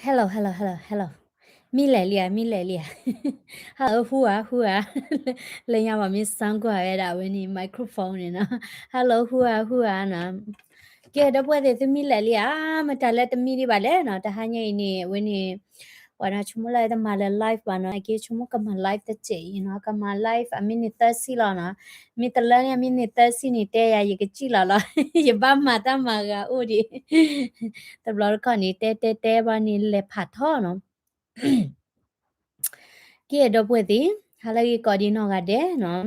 hello hello hello hello မံလဲၣ်လံဧါ မံလဲၣ်လံဧါ hello ဟူဧါ ဟူဧါ လၢညါပှၤမ့ၢ် sound ကွၢ်ဝဲဒၣ်အဝဲန့ၣ် microphone န့ၣ်နီၤ hello ဟူဧါ ဟူဧါနီၤ ကဲ ဒီပုၢ်ဝဲၢ်သ့ၣ် သုမံလဲၣ်လံဧါ မတၤလၢတမံဒံးဘၣ်လဲၣ်နီၤ တဟါညါအံၤန့ၣ် အဝဲန့ၣ် ပှၤနီၤ ဆိကမိၣ်လၢတမၤလၢ live ဘၣ်နီၤ အက့ၤဆိကမိၣ်ကမၤ live တစဲးအံၤနီၤ ကမၤ live အမ့ၢ်န့ၣ်သၢဆံလီၤနီၤ မ့ၢ်တလၢန့ၣ် အမ့ၢ်န့ၣ်သၢဆံန့ၣ် တဲယၤ ယကစံၣ်လီၤလီၤ ယဘၣ်မၤတၢ်မၤဂၤအိၣ်ဒံး တဘျီတခီၣ်န့ၣ် တဲတဲတဲဘၣ်န့ၣ် လဲၤဖးထီနီၤ ကဲ ဒီပုၢ်ဝဲၢ်သ့ၣ် ဟါလၢအဂ့ၤကိးဒံးနီၢ်ဂၤဒဲးနီၤ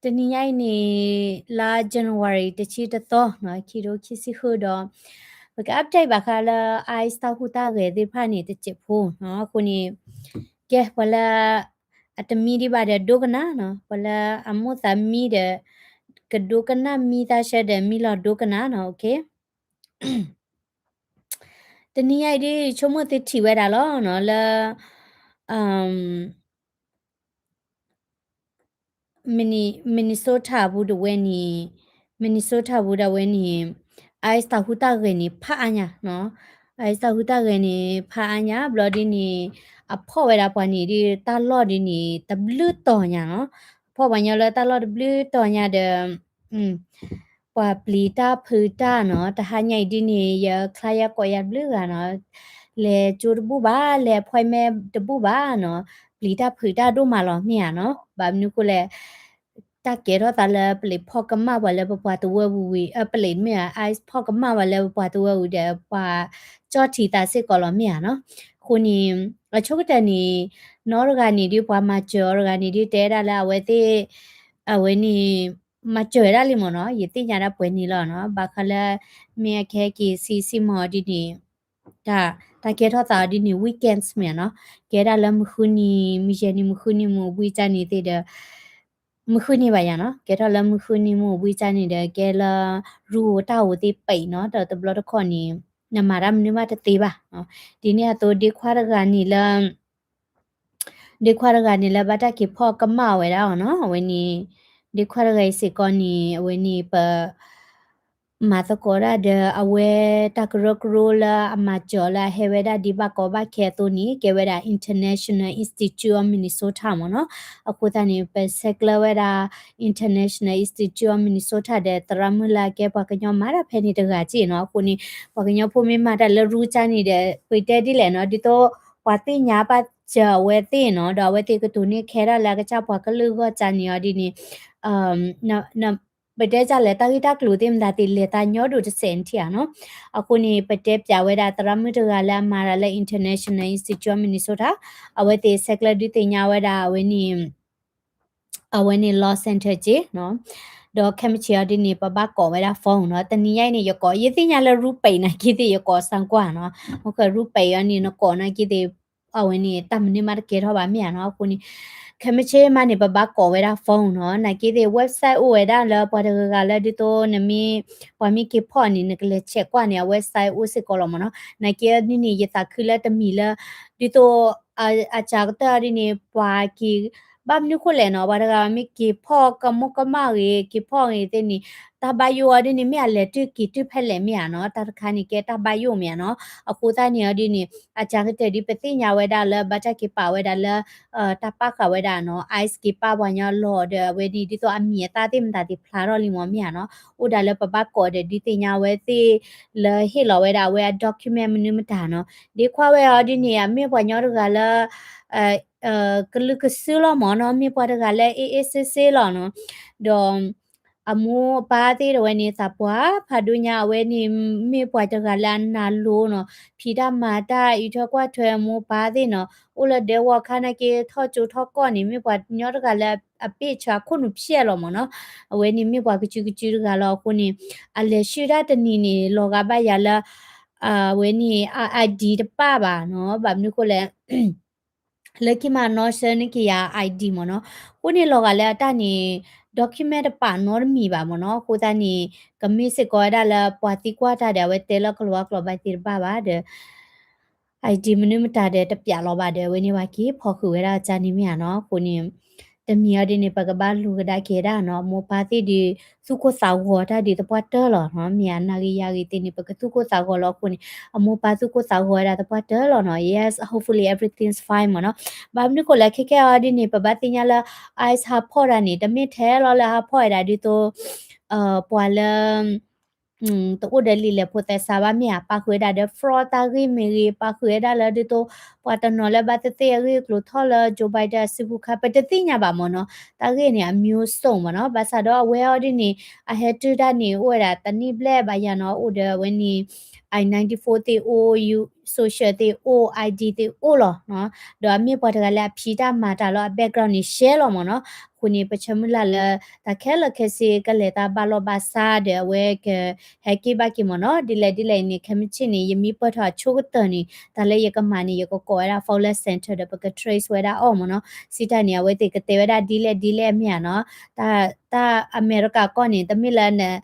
တနံၤညါအံၤန့ၣ် လါ January တဆံတသီနီၤ ခံကထိခံဆံဃုဒီး ပက update ဘၣ်ဃးလၢ ICE တၢ်ဟူးတၢ်ဂဲၤသ့ၣ်တဖၣ်န့ၣ် တစဲးဖိနီၤ အဃိန့ၣ် ကဲ ပှၤလၢ အတမံဒံးဘၣ်ဒီး ဒိကနၣ်နီၤ ပှၤလၢအမိၣ်သးမံဒီး ကဒိကနၣ် မံသးဆၢဒီး မံလီၤဒိကနၣ်နီၤ okay တနံၤညါအံၤဒ် ဆိကမိၣ်သုထံၣ်ဝဲဒၣ်လီၤနီၤ လၢ Minnesota ပူၤဒၣ်ဝဲန့ၣ် Minnesota ပူၤဒၣ်ဝဲန့ၣ် ICE တၢ်ဟူးတၢ်ဂဲၤန့ၣ် ဖးအါညါနီၤ ICE တၢ်ဟူးတၢ်ဂဲၤန့ၣ် ဖးအါညါ ဘျီဒ်န့ၣ် အဖီၣ်ဝဲဒၣ်ပှၤန့ၣ်ဒ် တၢ်လီၢ်ဒ်န့ၣ် တဘျုးတီၤညါနီၤ အဖီၣ်ပှၤညီလၢတၢ်လီၢ်တဘျုးတီၤညါဒီး ပှၤပျံၤတၢ်ဖုးတၢ်နီၤ တဟါညါအံၤဒ်န့ၣ် ယချါယကိးယၤတဘျုးဂၤနီၤ လဲၤကၠိတဘူၣ်ဘၣ် လဲၤ appointment တဘူၣ်ဘၣ်နီၤ ပျံၤတၢ်ဖုးတၢ်ဒိၣ်မးလီၤမ့ၢ်ဧါနီၤ ဘၣ်မနုၤဃိလဲၣ် တၢ်ကဲထီၣ်သးလၢပလံာ်ဖီၣ်ကမၣ်ပှၤလၢပပှၤတဝၢပူၤဝံၤ အပလံာ်မ့ၢ် ICE ဖီၣ်ကမၣ်ပှၤလၢပပှၤတဝၢပူၤဒီး ပှၤကၠီၣ်ထံသးစ့ၢ်ကီးလီၤမ့ၢ်ဧါနီၤ အဃိန့ၣ် အဆိကတၢၢ်န့ၣ် နီတဂၤန့ၣ်ဒ် ပှၤမၤစၢၤအီၤတဂၤန့ၣ်ဒ် တဲဒၣ်လၢအဝဲသ့ၣ် အဝဲန့ၣ် မၤစၢၤဝဲဒၣ်လံမ့ၢ်နီၤ ယသ့ၣ်ညါဒၣ်ပှဲၤန့ၣ်လီၤနီၤ ဘၣ်ဃးလၢ မ့ၢ်အခဲက့ၤဆံးဆံးမီၤဒ်န့ၣ် တၢ် တၢ်ကဲထီၣ်သးအီၤဒ်န့ၣ် weekends မ့ၢ်နီၤ ကဲဒၣ်လၢမုၢ်ဃုနံၤ မုၢ်ယဲၢ်နံၤ မုၢ်ဃုနံၤ မုၢ်ဝံကၢ်န့ၣ်သ့ၣ်ဒီး မုၢ်ဃုနံၤဘၣ်ယၤနီၤ ကဲထီၣ်လၢမုၢ်ဃုနံၤ မုၢ်ဝံကၢ်န့ၣ်ဒီး ကဲလၢ ရူဧိၤတၢ်ဧိၤသ့ၣ်ပံးနီၤ ဒီးတဘျီတခီၣ်န့ၣ် နမၤတၢ်မနုၤမးတသ့ဘၣ် ဒ်န့ၣ်အသိး ဒ့ခွါတဂၤန့ၣ်လၢ ဒ့ခွါတဂၤန့ၣ်လၢဘၣ်တၢ်က့ၤဖီၣ်ကမၣ်အီၤဝဲဒၣ်အီၤနီၤ အဝဲန့ၣ် ဒ့ခွါတဂၤအံၤစ့ၢ်ကီးန့ၣ် အဝဲန့ၣ်ပ မၤသကိးဒၣ်ဒီးအဝဲတၢ်ကရၢကရိလၢအမၤစၢၤအီၤလၢအဟဲဝဲဒၣ် ဒ်ဘၣ်ကီဘၣ်ခဲအသိးန့ၣ် ကဲဝဲဒၣ် International Institute of Minnesota မ့ၢ်နီၤ. အဃိသတးန့ၣ် ပဆဲးကျၢဝဲဒၣ် International Institute of Minnesota ဒီး သရၣ်မုၣ်လၢအကဲပှၤကညီမၤတၢ်ဖဲန့ၣ်တဂၤက့ၢ်နီၤ. အဃိန့ၣ် ပှၤကညီဖိမ့ၢ်မၤတၢ်လၢရူကၢ်န့ၣ်ဒီး ပတဲဒ်လဲၣ်နီၤ ဒ်သိးပှၤသ့ၣ်ညါဘၣ်စၢၤအဝဲသ့ၣ်နီၤ, ဒီးအဝဲသ့ၣ်ကတိၤန့ၢ်ခဲဒၣ်လၢအကစၢ်ပှၤကလုာ်ဂီၢ်ကၢ်န့ၣ်အီၤဒ်န့ၣ် ပတဲဒ်လဲၣ် တၢ်ဂ့ၢ်တၢ်ကျိၤသ့ၣ်မတၤသ့ၣ် လဲၤသးညီဒိၣ်တစဲးန့ၣ်ထံၣ်ဧါနီၤ. အဃိန့ၣ် ပတဲပၠးဝဲဒၣ်သရၣ်မုၣ်တဂၤလၢအမၤတၢ်လၢ International Institute of Minnesota, အဝဲသ့ၣ်ဆဲးကျၢဒုးသ့ၣ်ညါဝဲဒၣ်အဝဲန့ၣ် အဝဲန့ၣ် Law Center က့နီၤ. ဒီးခဲမုၢ်ဆ့ၣ်အီၤဒ်န့ၣ် ပဘၣ်ကိးဝဲဒၣ် phone နီၤ. တနံၤညါအံၤန့ၣ် ယကိး ယသ့ၣ်ညါလၢရူပံးနာ်က့သ့ၣ် ယကိးစၢ်ကွၢ်နီၤ. မ့ၢ်ကရူပံးအီၤန့ၣ် နကိးနာ်က့သ့ၣ် အဝဲန့ၣ် တၢ်မနုၤမးတကဲထီၣ်ဘၣ်မ့ၢ်ဧါနီၤ. အဃိန့ၣ် ခဲမုၢ်ဆ့ၣ်မးန့ၣ် ပဘၣ်ကိးဝဲဒၣ် phone နီၤ. နာ်က့သ့ၣ် website အိၣ်ဝဲဒၣ်လၢပှၤတဂၤဂၤလၢဒ်သိးနမ့ၢ် ပှၤမ့ၢ်က့ၤဖီၣ်န့ၣ် နကလဲၤဆဲးကွၢ်န့ၣ် အ website အိၣ်စ့ၢ်ကီးလီၤမ့ၢ်နီၤ. နာ်က့ဒ်န့ၣ် ယသးခုလၢတမံၤလၢ ဒ်သိး အစှၤကတၢၢ်အီၤဒ်န့ၣ် ပှၤက့ၤ ဘၣ်မနုၤဃိလဲၣ်နီၤ, ပှၤတဂၤမ့ၢ်က့ၤဖီၣ်ကမူကမၣ်ဂ့ၤ က့ၤဖီၣ်ဂ့ၤသ့ၣ်န့ၣ် တၢ်ဘၣ်ယိၣ်အီၤဒ်န့ၣ် မ့ၢ်အလဲၤတုၤက့ၤတုၤဖဲလဲၣ်မ့ၢ်ဧါနီၤ, တၢ်တခါန့ၣ်ကဲတၢ်ဘၣ်ယိၣ်မ့ၢ်ဧါနီၤ. အဃိသတးန့ၣ်အီၤဒ်န့ၣ် အစှၤကတၢၢ်ဒ်ပသ့ၣ်ညါဝဲဒၣ်လၢ ဘၣ်တၢ်က့ၤပာ်ဝဲဒၣ်လၢ တၢ်ပာ်ဃာ်ဝဲဒၣ်နီၤ, ICE က့ၤပာ်ပှၤညီလီၤဒီး အဝဲန့ၣ် ဒ်သိးအမံၤအသၣ်သ့ၣ်မတၤသ့ၣ်ဖျါထီၣ်လံမ့ၢ်မ့ၢ်ဧါနီၤ. အိၣ်ဒၣ်လၢပဘၣ်ကိးဒီးဒုးသ့ၣ်ညါဝဲသ့ၣ်လၢဟ့ၣ်လီၤဝဲဒၣ်အဝဲအ document မနုၤမတၤနီၤ. ဒ်ခွါဝဲအီၤဒ်န့ၣ် အမ့ၢ်ပှၤညီတဂၤလၢ ကလုာ်ကစုလီၤမ့ၢ်နီၤ, မ့ၢ်ပှၤတဂၤလၢအ့ၣ်အ့ၣ်စ့စ့လီၤနီၤ. ဒီး အမိၢ်အပၢ်သ့ၣ်တဝဲန့ၣ် သးပှၢ်ဖးဒိၣ်ညါ အဝဲန့ၣ် မ့ၢ်ပှၤတဂၤလၢအနၢ်လိၤနီၤ, ဖံးတၢ်မၤတၢ် အံးထွဲကွၢ်ထွဲအမိၢ်အပၢ်သ့ၣ်နီၤ, အိၣ်လၢဒဲဝီခါနာ်က့ ထီၣ်ကၠိထီၣ်ကီၢ်န့ၣ် မ့ၢ်ပှၤညီတဂၤလၢအဘ့ၣ်ဆၢအခိၣ်နူာ်ဖျဲၣ်လီၤမ့ၢ်နီၤ. အဝဲန့ၣ်မ့ၢ်ပှၤကစုကစုတဂၤလီၤ. အဃိန့ၣ် အလဲၤဆှုၣ်တၢ်တနံၤန့ၣ် လီၤဂာ်ဘၣ်ယၤလၢ အဝဲန့ၣ် ID တပာ်ဘၣ်နီၤ, ဘၣ်မနုၤဃိလဲၣ် လၢခံမးနီၢ်ဆၢန့ၢ်က့ၤယၤ ID မ့ၢ်နီၤ. အဃိန့ၣ်လီၤဂာ်လၢအတၢ်န့ၣ် document တပာ်နီတမံၤဘၣ်မ့ၢ်နီၤ. အဃိသတးန့ၣ် ကမ့ၢ်စ့ၢ်ကီးဝဲဒၣ်လၢပှၤသံကွၢ်တၢ်ဒီး အဝဲတဲလၢကလီၤကျိာ်ဘၣ်သ့တဘၣ်ဘၣ်ဒီး ID မနုၤမတၤဒီးတပၠးလီၤဘၣ်ဒီး အဝဲန့ၣ်ပှၤက့ၤဖီၣ်ဃုာ်ဝဲဒၣ်အကၢ်န့ၣ်မ့ၢ်ဧါနီၤ. အဃိန့ၣ် တမံၤအီၤဒ်န့ၣ် ပကဘၣ်လူၤကဒါက့ၤဒၣ်နီၤ, အမိၢ်ပၢ်သ့ၣ်ဒုး သူၣ်ကိၢ်သးဂီၤတၢ်ဒုးသပှၢ်တၢၢ်လီၤနီၤ, မ့ၢ်ဧါ, နၤဂ့ၤယၤဂ့ၤသ့ၣ်န့ၣ် ပကသူၣ်ကိၢ်သးဂီၤလီၤအဃိန့ၣ် အမိၢ်ပၢ်သူၣ်ကိၢ်သးဂီၤဝဲဒၣ်သပှၢ်တၢၢ်လီၤနီၤ, yes, hopefully everything's fine မ့ၢ်နီၤ, ဘၣ်မနုၤဃိလဲၣ် ခဲကဲအီၤဒ်န့ၣ် ပဘၣ်သ့ၣ်ညါလၢ ICE ဟးဖီၣ်တၢ်န့ၣ် တမ့ၢ်ထဲလီၤလၢဟးဖီၣ်ဝဲဒၣ်ဒ်သိး ပှၤလၢ တအိၣ်ဒီးလံာ်လဲၢ်ဖိသဲစးဘၣ်မ့ၢ်ဧါ, ပာ်ဃုာ်ဝဲဒၣ်ဒီး fraud တၢ်ဂ့ၢ်မ့ၢ်ဂ့ၤ, ပာ်ဃုာ်ဝဲဒၣ်လၢဒ်သိး ပှၤတနီၤလၢဘၣ်သ့ၣ်သ့ၣ်အဂ့ၢ်အကျိၤထီၣ်လၢ Joe Biden အစုပူၤခါ ပတသ့ၣ်ညါဘၣ်မ့ၢ်နီၤ, တၢ်ဂ့ၢ်န့ၣ် အမျိုးစုံ မ့ၢ်နီၤ, ဘၣ်ဆၣ်ဒီးအဝဲအီၤဒ်န့ၣ် အဟဲတုၤတၢ်န့ၣ် အိၣ်ဝဲဒၣ်တနံၣ်ဘျဲၣ်ဘၣ်ယၤနီၤ, အိၣ်ဒီးအဝဲန့ၣ် I ninety-four သ့ၣ်အိၣ်, social သ့ၣ်အိၣ်, ID သ့ၣ်အိၣ်လီၤနီၤ, ဒီးအမ့ၢ်ပှၤတဂၤလၢအဖံးတၢ်မၤတၢ်လီၤ, အ background န့ၣ် ရှဲလီၤမ့ၢ်နီၤ, အဃိန့ၣ် ပဆၢမုၢ်လၢ်လၢ တၢ်ခဲလၢာ်ခဲဆ့ ကလဲၤတၢ်ဘၣ်လိာ်ဘၣ်စးဒီးအဝဲကဟဲက့ၤဘၣ်က့ၤမ့ၢ်နီၤ, ဒ်လဲၣ်ဒ်လဲၣ်အံၤန့ၣ် ခဲမုၢ်ဆ့ၣ်န့ၣ် ယမ့ၢ်ပၢၢ်ထီၣ်အဆိကတၢၢ်န့ၣ် တၢ်လၢယကမၤန့ၣ် ယကကိးဝဲဒၣ် Fowler Center ဒီးပက trace ဝဲဒၣ်အီၤမ့ၢ်နီၤ, စံးတၢ်န့ၣ် အဝဲသ့ၣ်ကတဲဝဲဒၣ်ဒ်လဲၣ်ဒ်လဲၣ်မ့ၢ်ဧါနီၤ, တၢ် တၢ်အမဲရကၤကီၢ်န့ၣ် တမ့ၢ်လၢ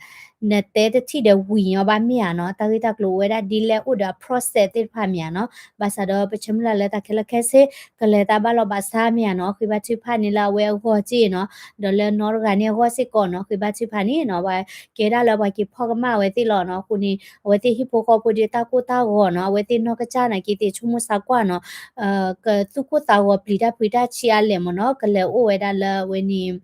နတဲတထံၣ်ဒီးဝံၤညီဘၣ်မ့ၢ်ဧါနီၤ, တၢ်ဂ့ၢ်တၢ်ကျိၤအိၣ်ဝဲဒၣ်ဒ်လဲၣ်အိၣ်ဒီးအ process သ့ၣ်တဖၣ်မ့ၢ်ဧါနီၤ, ဘၣ်ဆၣ်ဒီးပဆၢမုၢ်လၢ်လၢတၢ်ခဲလၢာ်ခဲဆ့ ကလဲၤတၢ်ဘၣ်လိာ်ဘၣ်စးမ့ၢ်ဧါနီၤ, ဃ့ဘါထုကဖၣ်န့ၣ်လၢအဝဲအဂီၢ်က့ၢ်နီၤ, ဒီးလၢနီတဂၤန့ၣ်အဂီၢ်စ့ၢ်ကီးနီၤ, ဃ့ဘါထုကဖၣ်န့ၣ်နီၤ, ပှၤကဲဒၣ်လၢပှၤက့ၤဖီၣ်ကမၣ်အဝဲသ့ၣ်လီၤနီၤ, အဃိန့ၣ် အဝဲသ့ၣ်ဟံၣ်ဖိဃီဖိဒ်တၢ်ကိၢ်တၢ်ဂီၤနီၤ, အဝဲသ့ၣ်နီၢ်ကစၢ်နာ်က့သ့ၣ်ဆိကမိၣ်ဆါကွၢ်နီၤ, ကသူၣ်ကိၢ်သးဂီၤပျံၤတၢ်ဖုးတၢ်ဆံးအါလဲၣ်မ့ၢ်နီၤ, ကလဲၤအိၣ်ဝဲဒၣ်လၢအဝဲန့ၣ်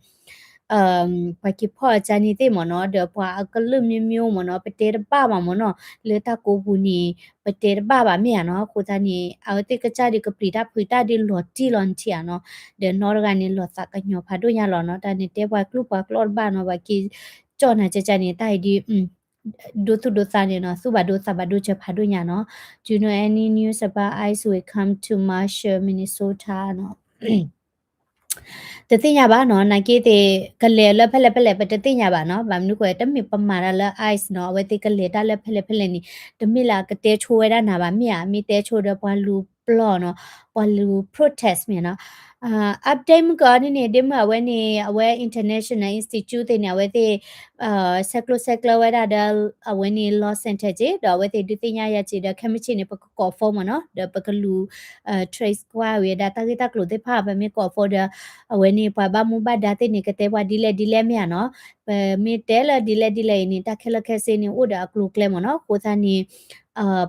ပှၤက့ၤဖီၣ်အကၢန့ၣ်သ့ၣ်မ့ၢ်နီၤ, ဒီးပှၤအကလုာ်မ့ၢ်မ့ၢ်မ့ၢ်နီၤ, ပတဲတဘၣ်ဘၣ်မ့ၢ်နီၤ, လၢတၢ်ကိးပူၤန့ၣ် ပတဲတဘၣ်ဘၣ်မ့ၢ်ဧါနီၤ, အဃိသတးန့ၣ် အဝဲသ့ၣ်ကစၢ်ဒုးကပျံၤတၢ်ဖုးတၢ်ဒုးလီၤတံၢ်လီၤနထံၣ်ဧါနီၤ, ဒီးနီတဂၤန့ၣ် လီၤသးကညီၤဖးဒိၣ်ညါလီၤနီၤ, တၢ်န့ၣ်တဲပှၤကျိာ်ပှၤကျိာ်တဘၣ်နီၤ, ပှၤက့ၤကၠီၣ်နၤကကန့ၣ် တၢ်အံၤဒုး ဒိသူၣ်ဒိသးန့ၣ်နီၤ, သူၣ်ဘၣ်ဒိသးဘၣ်ဒိစၢၤဖးဒိၣ်ညါနီၤ, Do you know any news about ICE will come to Marshall, Minnesota နီၤ တသ့ၣ်ညါဘၣ်နီၤ, နာ်က့သ့ၣ် ကလဲၤလၢဖဲလဲၣ်ဖဲလဲၣ် ပတသ့ၣ်ညါဘၣ်နီၤ, ဘၣ်မနုၤဃိ တမ့ၢ်ပမၤတၢ်လၢ ICE နီၤ, အဝဲသ့ၣ်ကလဲၤတၢ်လၢဖဲလဲၣ်ဖဲလဲၣ်န့ၣ် တမ့ၢ်လၢအကတဲဆိဝဲဒၣ်နၤဘၣ်မ့ၢ်ဧါ, မ့ၢ်တဲဆိဒီးပှၤလူၤပျီၢ်နီၤ, ပှၤလူၤ protest မ့ၢ်နီၤ, update မုၢ်ကအီၤဒ်န့ၣ် ဒ်မုၢ်အဝဲန့ၣ် အဝဲ International Institute သ့ၣ်န့ၣ် အဝဲသ့ၣ် ဆဲးကျိးဆဲးကျၢဝဲဒၣ်ဒီး အဝဲန့ၣ် law center က့ၢ်, ဒီးအဝဲသ့ၣ်ဒုးသ့ၣ်ညါယၤက့ၢ်ဒီး ခဲမုၢ်ဆ့ၣ်န့ၣ် ပကကိး phone မ့ၢ်နီၤ, ဒီးပကလူၤ trace ကွၢ်ဝံၤဒၣ်တၢ်ဂ့ၢ်တၢ်ကျိၤသ့ၣ်တဖၣ်, ပမ့ၢ်ကိး phone ဒီး အဝဲန့ၣ် ပှၤဘၣ်မူဘၣ်ဒါသ့ၣ်န့ၣ် ကတဲပှၤဒ်လဲၣ်ဒ်လဲၣ်မ့ၢ်ဧါနီၤ, ပမ့ၢ်တဲလၢဒ်လဲၣ်ဒ်လဲၣ်အံၤန့ၣ် တၢ်ခဲလၢာ်ခဲဆ့န့ၣ် အိၣ်ဒီးအကျိၤအကျဲမ့ၢ်နီၤ, အဃိသတးန့ၣ်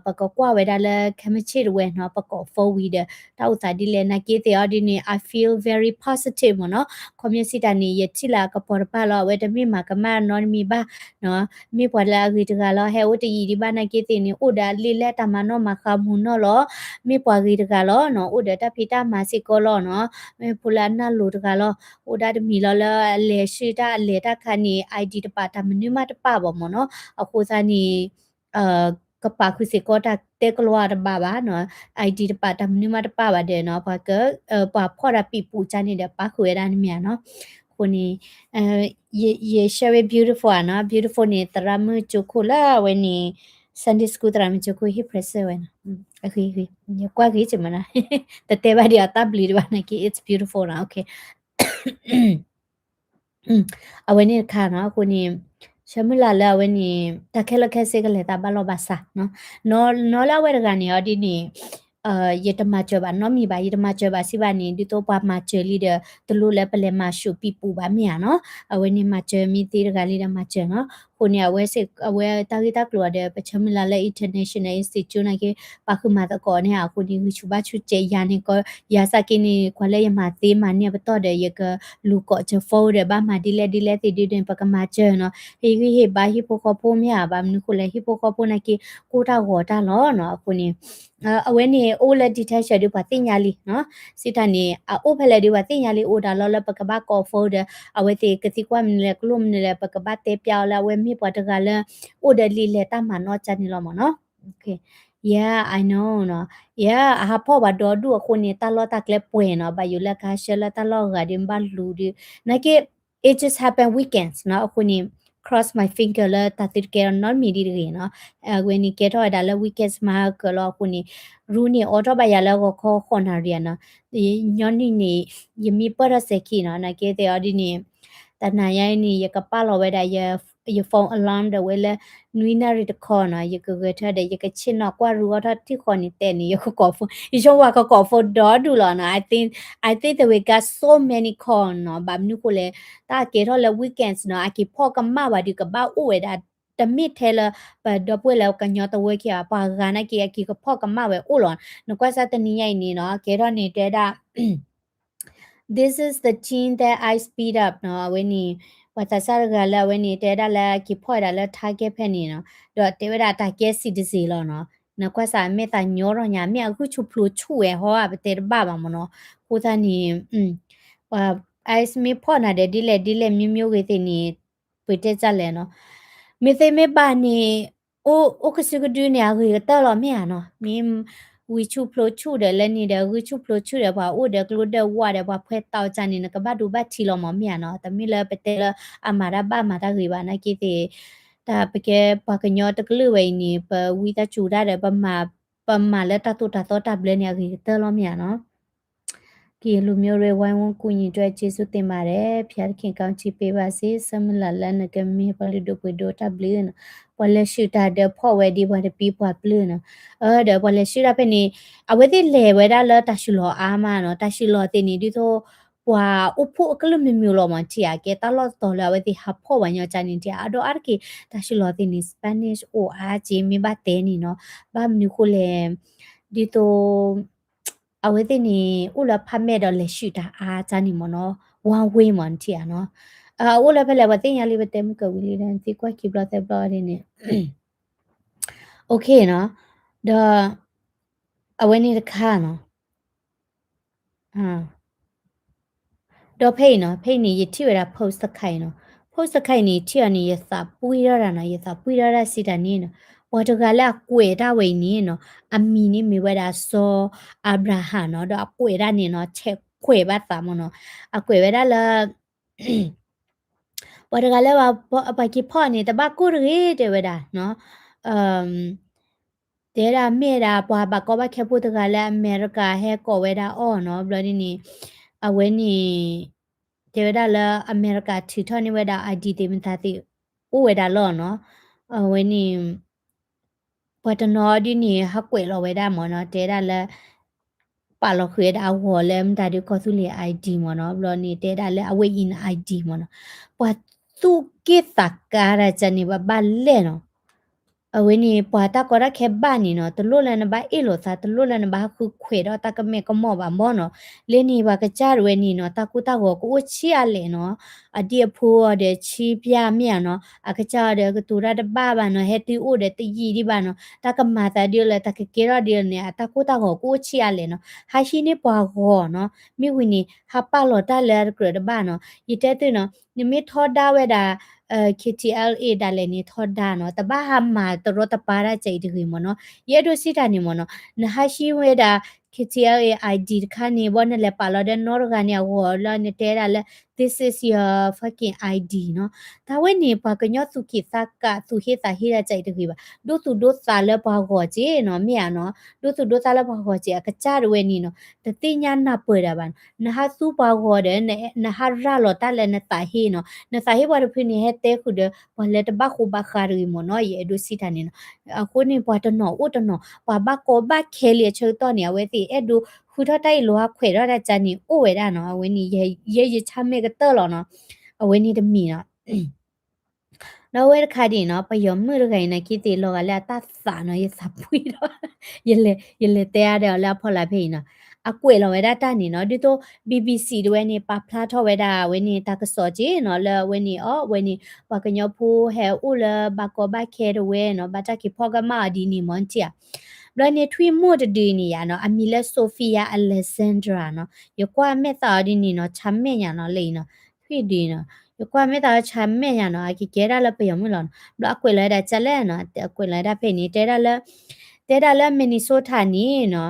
ပကကွၢ်ဝဲဒၣ်လၢခဲမုၢ်ဆ့ၣ်တဝဲနီၤ, ပကိး phone ဝံၤဒီး တၢ်အိၣ်သးဒ်လဲၣ်, နာ်က့သ့ၣ်အီၤဒ်န့ၣ် I feel very positive မ့ၢ်နီၤ, ခီပညီစံးတၢ်န့ၣ် ယထံၣ်လၢအကပီၤတပၢ်လီၤ, အဝဲတမ့ၢ်မၤကမၣ်နီတမံၤဘၣ်နီၤ, မ့ၢ်ပှၤလၢအဂ့ၤတဂၤလီၤ, ဟဲအိၣ်တယံာ်ဒံးဘၣ်နာ်က့သ့ၣ်န့ၣ် အိၣ်ဒီးအလံာ်လဲၢ်တၢ်မၤနီၣ်မၤဃါမူနီၣ်လီၤ, မ့ၢ်ပှၤဂ့ၤတဂၤလီၤနီၤ, အိၣ်ဒီးတၢ်ဖံးတၢ်မၤစ့ၢ်ကီးလီၤနီၤ, မ့ၢ်ဖိလၢအနၢ်လိၤတဂၤလီၤ, အိၣ်ဒၣ်တမံၤလီၤလၢအလဲၤဆှၢတၢ်အလဲၤတၢ်ခါန့ၣ် ID တပာ်တၢ်မနုၤမးတပာ်ဘၣ်မ့ၢ်နီၤ, အဃိသတးန့ၣ် ကပာ်ဃုာ်စ့ၢ်ကီးတၢ်တဲကလီတဘၣ်ဘၣ်နီၤ, ID တပာ်တၢ်မနုၤမးတပာ်ဘၣ်ဒီးနီၤ, ပှၤက ပှၤဖီၣ်တၢ်ပံာ်ပူၤကၢန့ၣ်ဒီးပာ်ဃုာ်ဝဲဒၣ်န့ၣ်မ့ၢ်ဧါနီၤ, အဃိန့ၣ် ယ ယ share it beautiful ဧါနီၤ, beautiful န့ၣ် သရၣ်မုၣ်ကၠိခိၣ်လၢအဝဲန့ၣ် Sunday school သရၣ်မုၣ်ကၠိခိၣ်ဟ့ၣ် present ဝဲနီၤ, ယကွၢ်ဂ့ၤက့ၤမ့ၢ်နီၤ, တတဲဘၣ်ဒံးအတၢ်ဘျုးတဘၣ်နာ်က့ it's beautiful နီၤ, အဝဲန့ၣ်တခါနီၤ, အဃိန့ၣ် ဆၢမုၢ်လၢ်လၢအဝဲန့ၣ် တၢ်ခဲလၢာ်ခဲဆ့ကလဲၤတၢ်ဘၣ်လိာ်ဘၣ်စးနီၤ, နီၤလၢအဝဲတဂၤန့ၣ်အီၤဒ်န့ၣ် ယတမၤစၢၤဘၣ်နီတမံၤဘၣ်, ယတမၤစၢၤဘၣ်စံးဘၣ်န့ၣ် ဒ်သိးပှၤမၤစၢၤလံဒီး တလိၣ်လၢပလဲၤမၤၡူးပံာ်ပူၤဘၣ်မ့ၢ်ဧါနီၤ, အဝဲန့ၣ်မၤစၢၤမ့ၢ်သ့တဂၤလံဒီးမၤစၢၤနီၤ, အဃိန့ၣ် အဝဲစ့ၢ် အဝဲတၢ်ဂ့ၢ်တၢ်ကျိၤအီၤဒီး ပဆၢမုၢ်လၢ်လၢ International Institute နာ်က့ ပာ်ဃုာ်မၤသကိးန့ၣ်ဧါ, အဃိန့ၣ် ဂံၢ်ဆူၣ်ဘါဆူၣ်စဲးယၤန့ၣ်ကီး, ယၤစးက့န့ၣ် ကွၢ်လၢယမၤသ့မၤန့ၢ်အပတီၢ်ဒီး ယကလူၤကိးစၢၤ phone ဒီး ဘၣ်မၤဒ်လဲၣ်ဒ်လဲၣ်သ့ၣ်ဒ်န့ၣ် ပကမၤစၢၤနီၤ, ဟ့ၣ်ဂံၢ်ဟ့ၣ်ဘါဟံၣ်ဖိဃီဖိမ့ၢ်ဧါ, ဘၣ်မနုၤဃိလဲၣ် ဟံၣ်ဖိဃီဖိနာ်က့ ကိၢ်တၢ်ဂီၤတၢ်လီၤနီၤ, အဃိန့ၣ် အဝဲန့ၣ်အိၣ်လၢ detention ဒီးပှၤသ့ၣ်ညါလံနီၤ, စံးတၢ်န့ၣ် အအိၣ်ဖဲလဲၣ်ဒီးပှၤသ့ၣ်ညါလံ, အိၣ်တၢ်လီၢ်လၢပကဘၣ်ကိး phone ဒီး အဝဲသ့ၣ်ကသံကွၢ်မနုၤလဲၣ် ကလိၣ်မနုၤလဲၣ် ပကဘၣ်တဲပျးအီၤလၢအဝဲမ့ၢ်ပှၤတဂၤလၢ အိၣ်ဒီးလံာ်လဲၢ်တၢ်မၤနီၣ်ကၢန့ၣ်လီၤမ့ၢ်နီၤ, Yeah, I know နီၤ, Yeah, အဟးဖီၣ်ပှၤဒီဒူၣ်အဃိန့ၣ် တၢ်လီၢ်တၢ်ကျဲပှဲၤနီၤ, ဘၣ်ယိၣ်လၢကဟးဆှၢလၢတၢ်လီၢ်အဂၤဒီး မ့ၢ်ဘၣ်လူၤဒီး နာ်က့ it just happen weekends နီၤ, အဃိန့ၣ် cross my finger လၢတၢ်သုတကဲထီၣ်နီတမံၤဒ်တဂ့ၤနီၤ, အဝဲန့ၣ်ကဲထီၣ်ဝဲဒၣ်လၢ weekends မၤကၢၤလီၤအဃိန့ၣ် ရူန့ၣ် အိးထီၣ်ဘၣ်ယၤလၢဂီၤခီဃိးနၣ်ရံၣ်နီၤ, ညီနုၢ်န့ၣ် ယမ့ၢ်ပၢၢ်ထီၣ်စဲၤခံနီၤ, နာ်က့သ့ၣ်အီၤဒ်န့ၣ် တနၤညါအံၤန့ၣ် ယကပာ်လီၤဝဲဒၣ်ယ phone alarm ဒီးဝဲလၢ နွံနၣ်ရံၣ်တခီနီၤ, ယကဂဲၤထၢၣ်ဒီး ယကဆ့ၣ်နီၤကွၢ်ရူအီၣ်ထီၣ်ထံၣ်ဃီန့ၣ် တဲန့ၣ် ယကကိး phone, ယဆိကမိၣ်ပှၤကကိး phone ဒီဒူၣ်လီၤနီၤ. I think, I think that we got so many call နီၤ, ဘၣ်မနုၤဃိလဲၣ်, တၢ်ကဲထီၣ်လၢ weekends နီၤ, အက့ၤဖီၣ်ကမၣ်ဝဲဒီး ကဘၣ်အိၣ်ဝဲဒၣ် တမ့ၢ်ထဲလၢ ပဒီပုၢ်ဝဲၢ်လၢကညီတဝၢခဲဘၣ်, ပှၤဂၤနာ်က့ အက့ၤကဖီၣ်ကမၣ်ဝဲအိၣ်လီၤ. နကွၢ်စၢ်တနံၤညါအံၤန့ၣ်နီၤ, ကဲထီၣ်န့ၣ်တဲဒၣ် This is the thing that I speed up နီၤ, အဝဲန့ၣ် ပှၤသးစၢ်တဂၤလၢအဝဲန့ၣ် တဲဒၣ်လၢက့ၤဖီၣ်ဝဲဒၣ်လၢ Target ဖဲန့ၣ်နီၤ, ဒီးတဲဝဲဒၣ်တၢ်ကဲစံးတစ့လီၤနီၤ. နကွၢ်စၢ် မ့ၢ်သးညီထီၣ်ညါ မ့ၢ်အဂုၢ်ဆူၣ်ဖျိဆူၣ်ဝဲဟီဧါ ပတဲတဘၣ်ဘၣ်မ့ၢ်နီၤ. အဃိသတးန့ၣ် ပှၤ ice မ့ၢ်ဖီၣ်နၤဒီး ဒ်လဲၣ်ဒ်လဲၣ် မျိုးမျိုးဂ့ၤသ့ၣ်န့ၣ် ပတဲတၢ်လဲၣ်နီၤ. မ့ၢ်သ့မ့ၢ်ဘၣ်န့ၣ် အိၣ် အိၣ်ကစုကဒုန့ၣ် အဂ့ၤကတၢၢ်လီၤ မ့ၢ်ဧါနီၤ. မ့ၢ်ဝံဆူၣ်ဖျိဆူၣ်ဒီး လၢန့ၣ်ဒီး ဂုၢ်ဆူၣ်ဖျိဆူၣ်ဒီး ပှၤအိၣ်ဒီးကျိဒၢဝးဒီး ပှၤဖှဲတၢ်အီၣ်ကၢ်န့ၣ် နကဘၣ်ဒိဘၣ်ထံးလီၤမး မ့ၢ်ဧါနီၤ. တမ့ၢ်လၢပတဲလၢအမၤတၢ်ဘၣ်မၤတၢ်ဂ့ၤဘၣ် နာ်က့သ့ၣ်, တၢ်ပကဲပှၤကညီတကလုာ်ဝဲအံၤန့ၣ် ပဝံသးစူၤတၢ်ဒီး ပမၤ ပမၤလၢတၢ်သိၣ်တၢ်သီတၢ်ဘျၢန့ၣ် အဂ့ၤကတၢၢ်လီၤ မ့ၢ်ဧါနီၤ. ကယလူမျိုးတွေ ဝိုင်းဝန်းကူညီတဲ့ ကျေးဇူးတင်ပါတယ်, ဘုရားသခင် ကောင်းချီးပေးပါစေ, ဆၢမုၢ်လၢ်လၢနကမ့ၢ်ပှၤလုၢ်ဒိၣ်ပှ့ၤဒိၣ် တၢ်ဘျုးနီၤ. ပှၤလဲၤဆှုၣ်တၢ်ဒီးဖီၣ်ဝဲဒ်ပှၤတပံၤပှၤပျုၢ်နီၤ. အၢ ဒီးပှၤလဲၤဆှုၣ်တၢ်ဖဲန့ၣ် အဝဲသ့ၣ်လဲၤဝဲဒၣ်လၢတၢ်ဆှုၣ်လီၤအါမးနီၤ. တၢ်ဆှုၣ်လီၤသ့ၣ်န့ၣ် ဒ်သိး ပှၤအိၣ်ဖှိၣ်အကလုာ်မ့ၢ်မ့ၢ်လီၤမး ထံၣ်ဧါ, ကဲတၢ်လီၢ်တတီၤလၢအဝဲသ့ၣ်ဟးဖီၣ်ဝဲညီကၢ်န့ၣ် ထံၣ်ဧါ. အဒိ အါတက့ၢ် တၢ်ဆှုၣ်လီၤသ့ၣ်န့ၣ် Spanish အိၣ်အါက့ မ့ၢ်ဘၣ်တဲန့ၣ်နီၤ. ဘၣ်မနုၤဃိလဲၣ်, ဒ်သိး အဝဲသ့ၣ်န့ၣ် အိၣ်လၢဖးမဲာ်ဒီးလဲၤဆှုၣ်တၢ်အါကၢ်န့ၣ်မ့ၢ်နီၤ, one way မး နထံၣ်ဧါနီၤ. အအိၣ်လၢဖဲလဲၣ် ပှၤသ့ၣ်ညါလံ ပတဲမုၢ်ကဝံၤလံဒီး နသံကွၢ်ခံဘျီသၢဘျီဒ်န့ၣ် OK နီၤ. ဒီး အဝဲန့ၣ်တခါနီၤ. ဒီးဖဲအံၤနီၤ, ဖဲအံၤန့ၣ် ယထံၣ်ဝဲဒၣ် post တခါအံၤနီၤ. Post တခါအံၤန့ၣ် ယထံၣ်အီၤန့ၣ် ယသးပှံၢ်ထီၣ်တၢ်နီၤ, ယသးပှံၢ်ထီၣ်တၢ်စံးတၢ်န့ၣ်နီၤ. ပှၤတဂၤလၢအကွဲးတၢ်ဝဲအံၤန့ၣ်နီၤ, အမံၤန့ၣ်မ့ၢ်ဝဲဒၣ်စီၤ Abraham နီၤ, ဒီးအကွဲးဒၣ်န့ၣ်နီၤ ဆဲးကွဲးဘၣ်သးမ့ၢ်နီၤ. အကွဲးဝဲဒၣ်လၢ ပှၤတဂၤလၢ ပှၤက့ၤဖီၣ်န့ၣ် တဘၣ်ကိၢ်တဂ့ၤ တဲဝဲဒၣ်နီၤ. တဲဒၣ်မ့ၢ်ဒၣ် ပှၤဘၣ်ကီဘၣ်ခဲဖိတဂၤလၢအမဲရကၤဟဲကိးဝဲဒၣ်အီၤနီၤ, ဘျီဒ်န့ၣ် အဝဲန့ၣ် တဲဝဲဒၣ်လၢ အမဲရကၤထုးထီၣ်န့ၢ်ဝဲဒၣ် ID သ့ၣ်မတၤသ့ၣ် အိၣ်ဝဲဒၣ်လီၤနီၤ. အဝဲန့ၣ် ပှၤတနီၤဒ်န့ၣ် ဟးကွဲးလီၤဝဲဒၣ်မ့ၢ်နီၤ, တဲဒၣ်လၢ ပာ်လီၤဃုာ်ဝဲဒၣ်အဂီၤလၢမတၤဒုးကီၢ်သူလ့ၤ ID မ့ၢ်နီၤ, ဘျီန့ၣ် တဲဒၣ်လၢအဝဲအံၤန့ၣ် ID မ့ၢ်နီၤ. ပှၤသူၣ်က့ၣ်သးကါတၢ်ကၢ်န့ၣ် ဘၣ်ဘၣ်လဲၣ်နီၤ. အဝဲန့ၣ် ပှၤတၢ်ကီတၢ်ခဲဘၣ်န့ၣ်နီၤ, တလိၣ်လၢနဘၣ်အ့ၣ်လိာ်သး, တလိၣ်လၢနဘၣ်ဟးဃုခွဲးဒီးတၢ်ကမဲာ်ကမီၣ်ဘၣ်မ့ၢ်နီၤ. လၢန့ၣ် ပှၤကစၢ်တဝဲန့ၣ်နီၤ, တၢ်ကိၢ်တၢ်ဂီၤကအိၣ်ဆံးအါလဲၣ်နီၤ. အဒံၣ်အဖိအီၤဒီးဆံးပျၢ်မ့ၢ်ဧါနီၤ, အကစၢ်အီၤဒီးကတိၤတၢ်တဘၣ်ဘၣ်နီၤ, ဟဲတုၤအိၣ်ဒီးတယံာ်ဒံးဘၣ်နီၤ, တၢ်ကမၤသးဒ်လဲၣ် တၢ်ကကဲထီၣ်ဒ်လဲၣ်န့ၣ် အတၢ်ကိၢ်တၢ်ဂီၤကအိၣ်ဆံးအါလဲၣ်နီၤ. ဟးဟံးန့ၢ်ပှၤဂီၤနီၤ, မ့ၢ်ဝံၤန့ၣ် ဟးပာ်လီၤတၢ်လၢအတကြၢးတဘၣ်နီၤ. ယတဲသုနီၤ, နမ့ၢ်ထီဒါဝဲဒၣ် KTLA ဒၣ်လဲာ်န့ၣ် ထီဒါနီၤ, တဘၣ်ဟးမၤတရီတပါတၢ်ကဲအံၤတဂ့ၤမ့ၢ်နီၤ. ယအဲၣ်ဒိးစံးတၢ်န့ၣ်မ့ၢ်နီၤ, နဟးဟံးဝဲဒၣ် KTLA ID တခါန့ၣ် ဘၣ်နလဲၤပာ်လီၤဒီးနီတဂၤန့ၣ်အဂီၤလၢနတဲဒၣ်လၢ this is your fucking ID နီၤ. တၢ်ဝဲန့ၣ် ပှၤကညီသူၣ်က့ၣ်သးကါ သူၣ်ဟ့သးဟ့တၢ်ကဲအံၤတဂ့ၤဘၣ်. ဒိသူၣ်ဒိသးလၢပှၤဂီၤက့နီၤ, မ့ၢ်ဧါနီၤ. ဒိသူၣ်ဒိသးလၢပှၤဂီၤက့ အကစၢ်တဝဲန့ၣ်နီၤ, တသ့ၣ်ညါနၢ်ပၢၢ်ဒၣ်ဘၣ်နီၤ. နဟးသူပှၤဂီၤဒီး နဟးရၤလီၤတၢ်လၢနသးဟ့နီၤ. နသးဟ့ပှၤတဖုန့ၣ် ဟဲတဲဃုာ်ဒီး ပှၤလၢတဘၣ်ဃိဘၣ်ဃးတဂ့ၤမ့ၢ်နီၤ, ယအဲၣ်ဒိးစံးတၢ်န့ၣ်နီၤ. အဃိန့ၣ် ပှၤတနီၤအိၣ်တနီၤ ပှၤဘၣ်ကီဘၣ်ခဲလံအဆၢကတီၢ်န့ၣ် အဝဲသ့ၣ်အဲၣ်ဒိးဃုထီၣ်တၢ်အ့ၣ်လိာ်ဟးခွဲးထီၣ်တၢ်ကၢ်န့ၣ် အိၣ်ဝဲဒၣ်နီၤ. အဝဲန့ၣ် ယဲယဆၢမဲာ်ကတၢၢ်လီၤနီၤ. အဝဲန့ၣ်တမံၤနီၤ. ဒီးအဝဲတခါဒ်အံၤနီၤ, ပယီၤမုၣ်တဂၤအံၤန့ၣ် က့သ့ၣ်လီၤဂာ်လၢအတၢ်သးနီၤ, ယသးပှံၢ်ဒီး ယလဲၤ ယလဲၤတဲအါဒီးအီၤလၢအဖီလာ်ဖဲအံၤနီၤ. အကွဲးလီၤဝဲဒၣ်တၢ်န့ၣ်နီၤ, ဒ်သိး BBC တဝဲန့ၣ် ပာ်ဖျါထီၣ်ဝဲဒၣ် အဝဲန့ၣ်တၢ်ကစီၣ်က့နီၤ, လၢအဝဲန့ၣ်အီၤ အဝဲန့ၣ် ပှၤကညီဖိဟဲအိၣ်လၢဘၣ်ကီဘၣ်ခဲတဝဲနီၤ, ဘၣ်တၢ်က့ၤဖီၣ်ကမၣ်အီၤဒ်န့ၣ်မ့ၢ်နထံၣ်ဧါ. ဘျီန့ၣ်ထွံၣ်မိၢ်တဒုအံၤန့ၣ်ယါနီၤ, အမံၤလၢ Sofia Alexandra နီၤ, ယကွၢ်မဲာ်သးအီၤဒ်န့ၣ်နီၤ, ဆၢမဲာ်ညါနီၤ လၢအံၤနီၤ, ထွံၣ်ဒုအံၤနီၤ, ယကွၢ်မဲာ်သးအီၤဆၢမဲာ်ညါနီၤ, အကကဲဒၣ်လၢပယီၤမုၣ်လီၤနီၤ. ဘျီအကွဲးလီၤဝဲဒၣ်ကၢ်လဲၣ်နီၤ, အကွဲးလီၤဝဲဒၣ်ဖဲန့ၣ် တဲဒၣ်လၢ တဲဒၣ်လၢ Minnesota န့ၣ်နီၤ,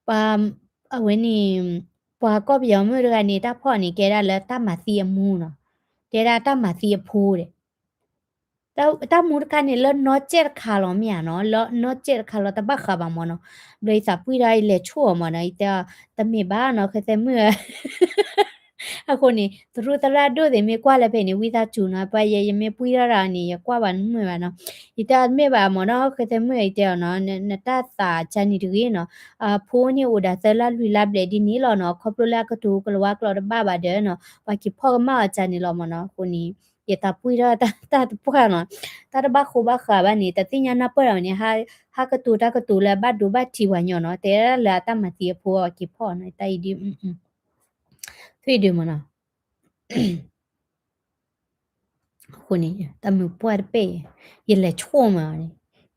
ပှၤ အဝဲန့ၣ် ပှၤကီၢ်ပယီၤမုၣ်တဂၤန့ၣ် တၢ်ဖီၣ်န့ၣ် ကဲဒၣ်လၢတၢ်မၤသံအမူနီၤ, တဲဒၣ်တၢ်မၤသံအဖိဒီး တၢ်မူတခါန့ၣ် လၢနီၢ်ကဲၣ်တခါလီၤမ့ၢ်ဧါနီၤ, လၢနီၢ်ကဲၣ်တခါလီၤ တဘၣ်ဃးဘၣ်မ့ၢ်နီၤ. ဘျီယသးပှံၢ်ဒီးယလဲၤဆိၣ်အီၤမ့ၢ်နီၤ, ယတဲအီၤ တမ့ၢ်ဘၣ်နီၤ ခဲသဲမုၣ်ဧၢ အဃိန့ၣ် သရူးသရၣ်ဒိၣ်သ့ၣ်မ့ၢ်ကွၢ်လၢဖဲန့ၣ် ဝံသးစူၤနီၤ, ပှၤယဲယမ့ၢ်ပှံၢ်ထီၣ်တၢ်န့ၣ် ယကွၢ်ဘၣ်နမုာ်ဘၣ်နီၤ. ယတဲအီၤတမ့ၢ်ဘၣ်မ့ၢ်နီၤ, ဃဲသဲမုာ်အံၤတဲအီၤနီၤ, နတၢ်သးကါန့ၣ်တဂ့ၤနီၤ, ဖိန့ၣ်အိၣ်ဒၣ်သၢလါလွံၢ်လါဘျဲၣ်ဒ်န့ၣ်လီၤနီၤ, ခီဖျိလၢအကတိၤကလၤဝါကျိာ်တဘၣ်ဘၣ်ဒီးနီၤ, ပှၤက့ၤဖီၣ်ကမၣ်အီၤကါန့ၣ်လီၤမ့ၢ်နီၤ. အဃိန့ၣ် ယသးပှံၢ်ထီၣ်တၢ်တပှၢ်နီၤ, တၢ်တဘၣ်ဃိဘၣ်ဃးဘၣ်န့ၣ် တသ့ၣ်ညါနၢ်ပၢၢ်ဒၣ်ဝဲန့ၣ်, ဟးကတိၤတၢ်ကတိၤလၢအဘၣ်ဒိဘၣ်ထံးပှၤညီနီၤ, တဲဒၣ်လၢအတၢ်မၤသံအဖိအက့ၤဖီၣ်နီၤ, တၢ်အံၤဒ် ထွံၣ်ဒုးမ့ၢ်နီၤ. အဃိန့ၣ် တၢ်မုာ်ပှၢ်တပဲၢ်, ယလဲၤဆိၣ်မးန့ၣ်,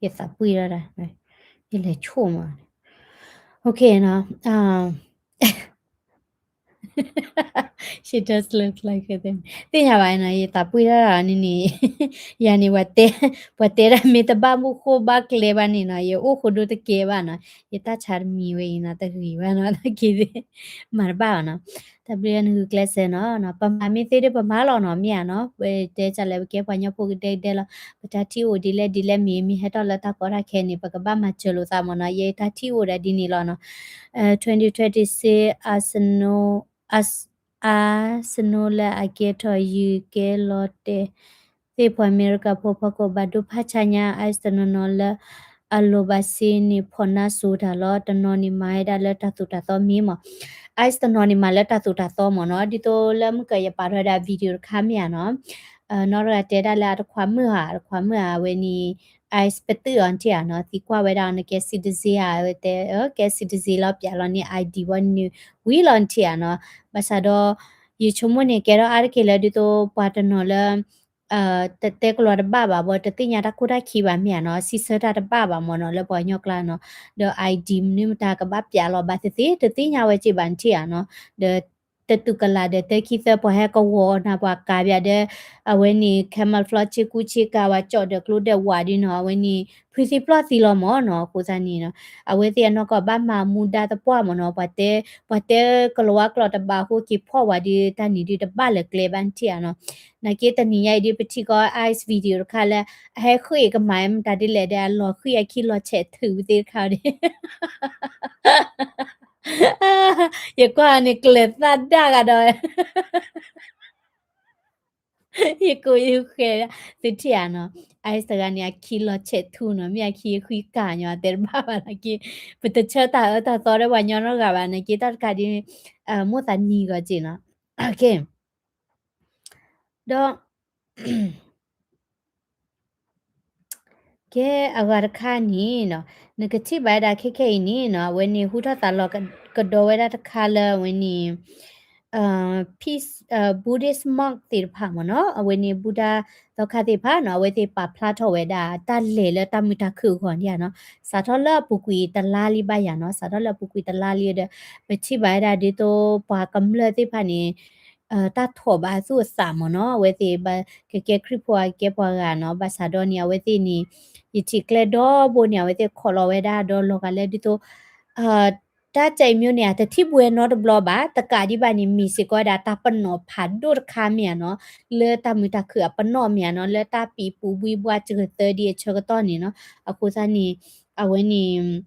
ယသးပှံၢ်ထီၣ်တၢ်, ယလဲၤဆိၣ်မးန့ၣ်, okay နီၤ. She does look like her. သ့ၣ်ညါဘၣ်နီၤ, ယသးပှံၢ်ထီၣ်တၢ်န့ၣ်န့ၣ်, ယၤန့ၣ် ပှၤတဲဒၣ်မ့ၢ်တဘၣ်မူခိၣ်ဘၣ်ကျဲဘၣ်န့ၣ်နီၤ, ယအိၣ်ဃိဒိတကဲဘၣ်နီၤ, ယတၢ်ဆါတမံၤဝဲအံၤနီၤ, တဂ့ၤဘၣ်နီၤ, တၢ်က့ၤသ့ၣ် မၤတဘၣ်ဘၣ်နီၤ. တၢ်ဘျုးနဂုာ်ကျဲးစၢးနီၤ, ပမၤမ့ၢ်သ့ဒီးပမၤလီၤနီၤ, မ့ၢ်ဧါနီၤ, ပတဲကလဲၣ် ပကဲပှၤကညီဖိကဒဲကဒဲလီၤ, ပတၢ်ထံၣ်အိၣ်ဒ်လဲၣ်ဒ်လဲၣ်မ့ၢ် မ့ၢ်ဟဲထီၣ်လၢတၢ်ကီတၢ်ခဲန့ၣ် ပကဘၣ်မၤစၢၤလိာ်သးမ့ၢ်နီၤ, ယတၢ်ထံၣ်အိၣ်ဒၣ်ဒ်န့ၣ်လီၤနီၤ. twenty twenty-six Arsenal, Arsenal လၢအကဲထီၣ်ယုၢ်ကဲလီၤတဲာ် သ့ၣ်ပှၤအမဲရကၤဖိဖီခိၣ် ဘၣ်ဒိဖးဆါညါ ICE တနီၤနီၤလၢ အလိၣ်ဘၣ်စ့န့ၣ် ဖီၣ်နါစိၤတၢ်လီၤ, တနီၤန့ၣ်မၤဝဲဒၣ်လၢတၢ်သိၣ်တၢ်သီမ့ၢ်မး, ICE တနီၤန့ၣ်မၤလၢတၢ်သိၣ်တၢ်သီမ့ၢ်နီၤ, ဒ်သိးလၢမုၢ်ကၢၤယပာ်ထီၣ်ဝဲဒၣ် video တခါမ့ၢ်ဧါနီၤ, နီၢ်ရဂၤတဲဒၣ်လၢအတခွါမုၣ်ဧါ, အတခွါမုၣ်ဧါ, အဝဲန့ၣ် ICE ပတုာ်အီၤနထံၣ်ဧါနီၤ, သံကွၢ်ဝဲဒၣ်အီၤ နကဲ citizen ဧါ, အဝဲတဲ ကဲ citizen လီၤ, ပၠးလီၤန့ၣ် ID ဝဲန့ၣ် ဝံၤလီၤနထံၣ်ဧါနီၤ. ဘၣ်ဆၣ်ဒီး ယဆိကမိၣ်န့ၣ် ကဲထီၣ်အါတက့ၢ်လၢဒ်သိးပှၤတနီၤလၢ တတဲကလီၤတဘၣ်ဘၣ်ဘၣ်, တသ့ၣ်ညါတၢ်ခိၣ်တၢ်ခံဘၣ်မ့ၢ်ဧါနီၤ, စံးဆၢတၢ်တဘၣ်ဘၣ်မ့ၢ်နီၤ, လၢပှၤကညီကျါနီၤ, ဒီး ID မနုၤမတၤကဘၣ်ပၠးလီၤဘၣ်သ့ၣ်သ့ၣ် တသ့ၣ်ညါဝဲက့ဘၣ်နထံၣ်ဧါနီၤ, ဒီးတတူၢ်ကလာ်ဒီးသၢခံသၢ ပှၤဟဲကဝီၤနၤ ပှၤကးပၠးဒီး အဝဲန့ၣ် camouflage ဆ့ကူဆ့ကၤ ပှၤကၠီၣ်ဒီးကျိဒီးဝးဒ်နီၤ, အဝဲန့ၣ် ဖုသံပျီၢ်သံလီၤမ့ၢ်နီၤ, အဃိသတးန့ၣ်နီၤ, အဝဲသ့ၣ်အနီၢ်ကီၢ်ဘၣ်မၤမူဒါသပှၢ်မ့ၢ်နီၤ, ပှၤတဲ ပှၤတဲကလီၤဝါကျိာ်တဘၣ်အဃိ က့ၤဖီၣ်ဝဲဒ်တၢ်န့ၣ်ဒ်တဘၣ်လၢကျဲဘၣ်နထံၣ်ဧါနီၤ. နာ်က့တနံၤညါအံၤဒ်ပထံၣ်ကီး ICE video တခါလၢ အဟဲဃ့ၢ်ကမၤမတၤဒ်လဲၣ်ဒီး အလီၤဃံၢ်အခံလီၤဆဲးထုးပသ့ၣ်တခါဒီး ယကွၢ်န့ၣ် ကျၢၤသးဒၣ်ဂၤဒီး ယကိးယဃဲၤ သုထံၣ်ဧါနီၤ, ICE တဂၤန့ၣ် အခံလီၤဆဲးထူနီၤ, မ့ၢ်အခံဃံကၢ်ညီ တဲတဘၣ်ဘၣ်နာ်က့, ပတဆၢတၢ်အၢတၢ်သီဒီးပှၤညီနီတဂၤဘၣ်နာ်က့, တၢ်တခါဒ် မိၣ်သးနံၤဂီၤက့နီၤ, ဒီး ကဲ အဂၤတခါန့ၣ်နီၤ, နကထံၣ်ဘၣ်ဝဲဒၣ်ခဲခဲအံၤန့ၣ်နီၤ, အဝဲန့ၣ် ဟူထီၣ်သးလီၤကဒီးဝဲဒၣ်တခါလၢအဝဲန့ၣ် Buddhist monk သ့ၣ်တဖၣ်မ့ၢ်နီၤ, အဝဲန့ၣ် ဘူၣ်ဒၣ်သီခါသ့ၣ်တဖၣ်နီၤ, အဝဲသ့ၣ်ပာ်ဖျါထီၣ်ဝဲဒၣ်တၢ်လဲၤလၢတၢ်မုာ်တၢ်ခုၣ်အဂီၢ်န့ၣ်နီၤ, စးထီၣ်လၢအပူၤကွံာ်တလါလံဘၣ်ယၤနီၤ, စးထီၣ်လၢအပူၤကွံာ်တလါလံဒီး ပထံၣ်ဘၣ်ဝဲဒၣ်ဒ်သိးပှၤကမျၢၢ်သ့ၣ်တဖၣ်န့ၣ် တၢ်ထိးဘၣ်သူၣ်အသးမ့ၢ်နီၤ, အဝဲသ့ၣ်ဘၣ်ကကဲခရံာ်ဖိ ကကဲပှၤဂၤနီၤ, ဘၣ်ဆၣ်ဒီးန့ၣ် အဝဲသ့ၣ်န့ၣ် ယထံၣ်ကျဲဒီဘိန့ၣ် အဝဲသ့ၣ်ခိးလီၤဝဲဒၣ်ဒီးလီၤဂာ်လၢဒ်သိး တၢ်ကဲအံၤမ့ၢ်န့ၣ် အတထံၣ်ဘှဲနီတဘျီဘၣ်, တကးဒံးဘၣ်န့ၣ် မ့ၢ်စ့ၢ်ကီးဝဲဒၣ်တၢ်ပနီၣ်ဖးဒိၣ်တခါမ့ၢ်ဧါနီၤ, လၢတၢ်မုာ်တၢ်ခုၣ်အပနီၣ်မ့ၢ်ဧါနီၤ, လၢတၢ်ပံာ်ပူၤဘှံးဘှါစှၤသၢဒ်အဆၢကတီၢ်န့ၣ်နီၤ, အဃိသတးန့ၣ် အဝဲန့ၣ်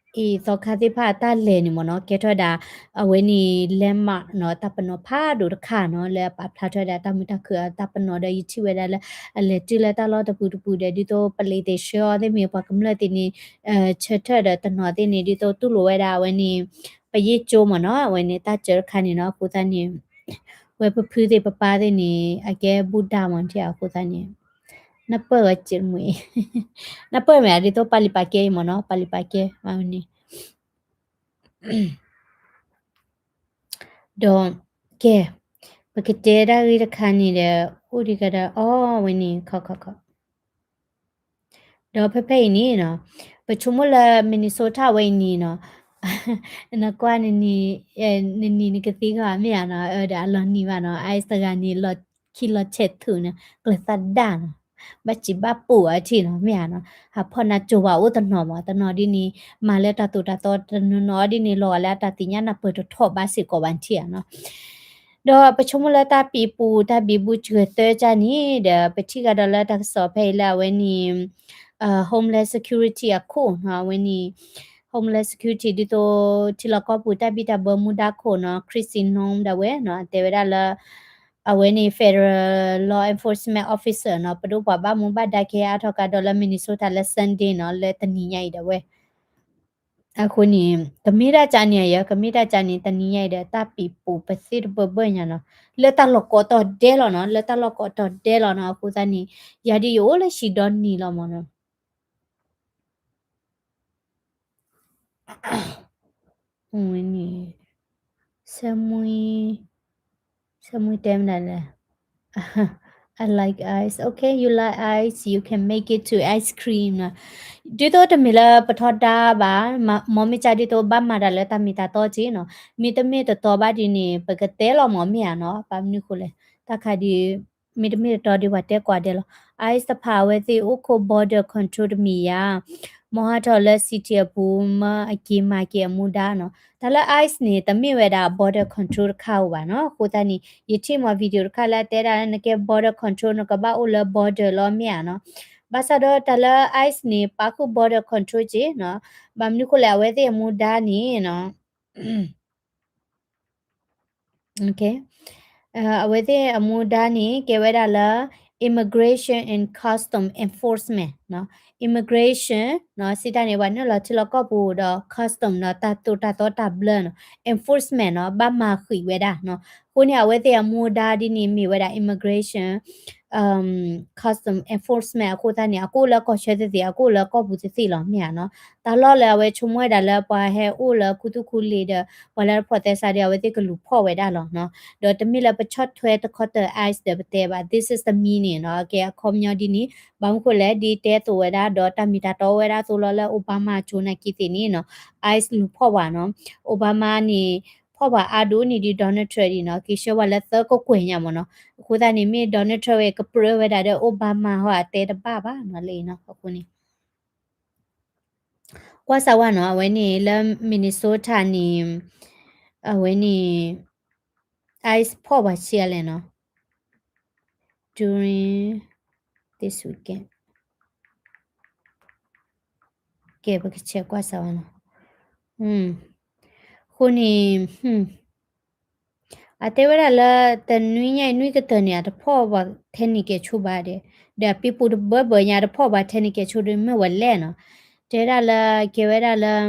အံၤသီခါသ့ၣ်တဖၣ်အတၢ်လဲၤန့ၣ်မ့ၢ်နီၤ, ကဲထီၣ်ဝဲဒၣ် အဝဲန့ၣ် landmark နီၤ, တၢ်ပနီၣ်ဖးဒိၣ်တခါနီၤ, လၢအပာ်ဖျါထီၣ်ဝဲဒၣ်တၢ်မုာ်တၢ်ခုၣ်အတၢ်ပနီၣ်ဒီး ယထံၣ်ဝဲဒၣ်လၢ အလဲၤတုၤလၢတၢ်လီၢ်တပူၤတပူၤဒီး ဒ်သိးပလံးသ့ၣ်ဆှၢအီၤသ့ၣ်မ့ၢ် ပှၤကမျၢၢ်သ့ၣ်န့ၣ် ဆၢထၢၣ်ဒီးတနီၤသ့ၣ်န့ၣ် ဒ်သိးတူၢ်လိာ်ဝဲဒၣ်အဝဲန့ၣ် ပယ့ၢ်ကၠိမ့ၢ်နီၤ, အဝဲန့ၣ်တၢ်စၢတခါန့ၣ်နီၤ, အဃိသတးန့ၣ် ဝဲပဖုသ့ၣ်ပပၢ်သ့ၣ်န့ၣ် အကဲဘူၣ်ဒၣ်မ့ၢ်ထံၣ်အဃိသတးန့ၣ် နၢ်ပၢၢ်ဝဲစ့ၢ်မ့ၢ် နၢ်ပၢၢ်မ့ၢ် ဒ်သိးပာ်လံာ်ပာ်ကဲအံၤမ့ၢ်နီၤ, ပာ်လံာ်ပာ်ကဲ အဝဲန့ၣ် ဒီး ကဲ ပကတဲတၢ်ဂ့ၢ်တခါန့ၣ်ဒီး အိၣ်ဒံးကဒီး အီ ဝဲန့ၣ် ခီခီခီ ဒီးဖဲဖဲအံၤန့ၣ်နီၤ, ပဆိကမိၣ်လၢ Minnesota ဝဲအံၤန့ၣ်နီၤ, နကွၢ် နနံၤ နနံၤနကသံဂီၤမ့ၢ်ဧါနီၤ, အၢဒီးအလီၤနံၤဘၣ်နီၤ, ICE တဂၤန့ၣ် လီၤခံလီၤဆဲးထူးန့ၣ် ကျၢၤသးဒၣ်နီၤ, ဘၣ်စံးဘၣ်ပူၤအထံၣ်နီၤ မ့ၢ်ဧါနီၤ, ဟးဖီၣ်နါကၠိၤဘၣ်အိၣ်တနီၤမး, တနီၤဒ်န့ၣ် မၤလၢတၢ်သိၣ်တၢ်သီ တနီၤနီၤဒ်န့ၣ် လီၤဂာ်လၢအတၢ်သ့ၣ်ညါနၢ်ပၢၢ်တထီၣ်ဘၣ်စ့ၢ်ကီးဘၣ်ထံၣ်ဧါနီၤ ဒီးပဆိကမိၣ်လၢတၢ်ပံာ်ပူၤတၢ်ဘံဘူစှၤသၢကၢ်န့ၣ်ဒီး ပထံၣ်ကဒီးလၢတၢ်ကစီၣ်ဖဲအံၤလၢအဝဲန့ၣ် Homeland Security အခိၣ်နီၤ, အဝဲန့ၣ် Homeland Security ဒ်သိး ထံလီၢ်ကီၢ်ပူၤတၢ်ဘံၣ်တၢ်ဘၢမူဒါခိၣ်နီၤ Kristi Noem ဒၣ်ဝဲနီၤ အတဲဝဲဒၣ်လၢ အဝဲန့ၣ် Federal Law Enforcement Officer နီၤ ပဒိၣ်ပှၤဘၣ်မူဘၣ်ဒါကဟဲအါထီၣ်ကဒီးလၢ Minnesota လၢ Sunday နီၤ လၢတနံၤညါအံၤဒၣ်ဝဲ အဃိန့ၣ် ကမ့ၢ်တၢ်ကန့ၣ်ယဲ ကမ့ၢ်တၢ်ကန့ၣ် တနံၤညါအံၤဒီး တၢ်ပံၤပူၤပသ့ၣ်တဘၢဘၢညါနီၤ လၢတၢ်လီၢ်ကိးတီၤဒဲလီၤနီၤ လၢတၢ်လီၢ်ကိးတီၤဒဲလီၤနီၤ အဃိသတးန့ၣ် ယၤဒ်ယအိၣ်လၢဟံၣ်ဒီနံၤလီၤမၢ်နီၤ ဝဲန့ၣ် ဆၢမုၢ် ဆၢမုၢ်တဲမနုၤလဲၣ် I like ice. Okay, you like ice, you can make it to ice cream နီၤ ဒ်သိးတမ့ၢ်လၢပထီဒါဘၣ် မ်မ့ၢ်ကဒ်သိးဘၣ်မၤတၢ်လၢတၢ်မ့ၢ်တၢ်တီက့နီၤ မ့တမ့ၢ်တတီဘၣ်ဒ်န့ၣ် ပကတဲလီၤမၢ်မ့ၢ်ဧါနီၤ ဘၣ်မနုၤဃိလဲၣ် တၢ်ခါဒ် မ့တမ့ၢ်တတီဒ်ပှၤတဲကွၢ်ဒဲလီၤ ice တဖၣ်အဝဲသ့ၣ်အိၣ်ခိး border control တမံၤယါ မ့ၢ်ဟးထီၣ်လၢ city အပူၤ မၢအက့ၤမၤက့ၤအမူဒါနီၤ တၢ်လၢ ice န့ၣ် တမ့ၢ်ဝဲဒၣ် border control တခါဧိၤဘၣ်နီၤ အဃိသတးန့ၣ် ယထံၣ်မ့ၢ် video တခါလၢအတဲဒၣ်လၢနကဲ border control နကဘၣ်အိၣ်လၢ border လီၤမ့ၢ်ဧါနီၤ ဘၣ်ဆၣ်ဒီးတၢ်လၢ ice န့ၣ် ပာ်ဃုာ် border control က့နီၤ ဘၣ်မနုၤဃိလဲၣ် အဝဲသ့ၣ်အမူဒါန့ၣ်နီၤ အဝဲသ့ၣ်အမူဒါန့ၣ် ကဲဝဲဒၣ်လၢ Immigration and Custom Enforcement နီၤ Immigration နီၤ စံးတၢ်န့ၣ် ပှၤနုာ်လီၤထံလီၢ်ကီၢ်ပူၤဒီး Custom နီၤ တၢ်သိၣ်တၢ်သီတၢ်ဘျၢနီၤ Enforcement နီၤ ဘၣ်မၤဃံးဝဲဒၣ်နီၤ အဃိန့ၣ် အဝဲသ့ၣ်အမူဒါဒ်န့ၣ်မ့ၢ်ဝဲဒၣ် Immigration Custom Enforcement အဃိသတးန့ၣ် အကအိၣ်လၢကီၢ်ဆၢသ့ၣ်သ့ၣ် အကအိၣ်လၢကီၢ်ပူၤသ့ၣ်သ့ၣ်လီၤ မ့ၢ်ဧါနီၤ တၢ်လီၢ်လၢအဝဲဆိကမိၣ်ဝဲဒၣ်လၢပှၤဟဲအိၣ်လၢခူသူၣ်ခူလ့ၤဒီး ပှၤလၢတဖိးသဲစးဒီး အဝဲသ့ၣ်ကလူၤဖီၣ်ဝဲဒၣ်လီၤနီၤ ဒီးတမ့ၢ်လၢပဆီၣ်ထွဲတခီတၢၢ် ice ဒီးပတဲဘၣ် this is the meaning နီၤ ကဲအခီပညီဒ်န့ၣ် ဘၣ်မနုၤဃိလဲၣ် ဒ်တဲသိးဝဲဒၣ် ဒီးတၢ်မ့ၢ်တၢ်တီဝဲဒၣ်သိးလီၤလၢ Obama ကၠိနာ်က့သ့ၣ်န့ၣ်နီၤ ice လူၤဖီၣ်ပှၤနီၤ Obama န့ၣ် ဖီၣ်ပှၤအါဒိၣ်န့ၢ်ဒံး Donald Trump ဒံးနီၤ က့ၤဆှၢပှၤလၢသၢကကွဲၢ်ညါမ့ၢ်နီၤ အဃိသတးန့ၣ် မ့ၢ် Donald Trump ဝဲကပြၢဝဲဒၣ်ဒီး Obama ဟီအတဲတဘၣ်ဘၣ်နီၤ လၢအံၤနီၤ အဃိန့ၣ် ကွၢ်စးဝါနီၤ အဝဲန့ၣ်လၢ Minnesota န့ၣ် အဝဲန့ၣ် ice ဖီၣ်ပှၤဆံးအါလဲၣ်နီၤ during this weekend ကဲပကဆဲးကွၢ်စးဝါနီၤ အဃိန့ၣ် အတဲဝဲဒၣ်လၢ တနွံညါအံၤနွံကတၢၢ်န့ၣ် အတဖီၣ်ပှၤထဲန့ၣ်ကဲဆိဘၣ်ဒီး ဒီးအပံၤပူၤတဘၢဘၢညါ အတဖီၣ်ပှၤထဲန့ၣ်ကဲဆိဒီးမ့ၢ်ဝဲလဲၣ်နီၤ တဲဒၣ်လၢ ကဲဝဲဒၣ်လၢ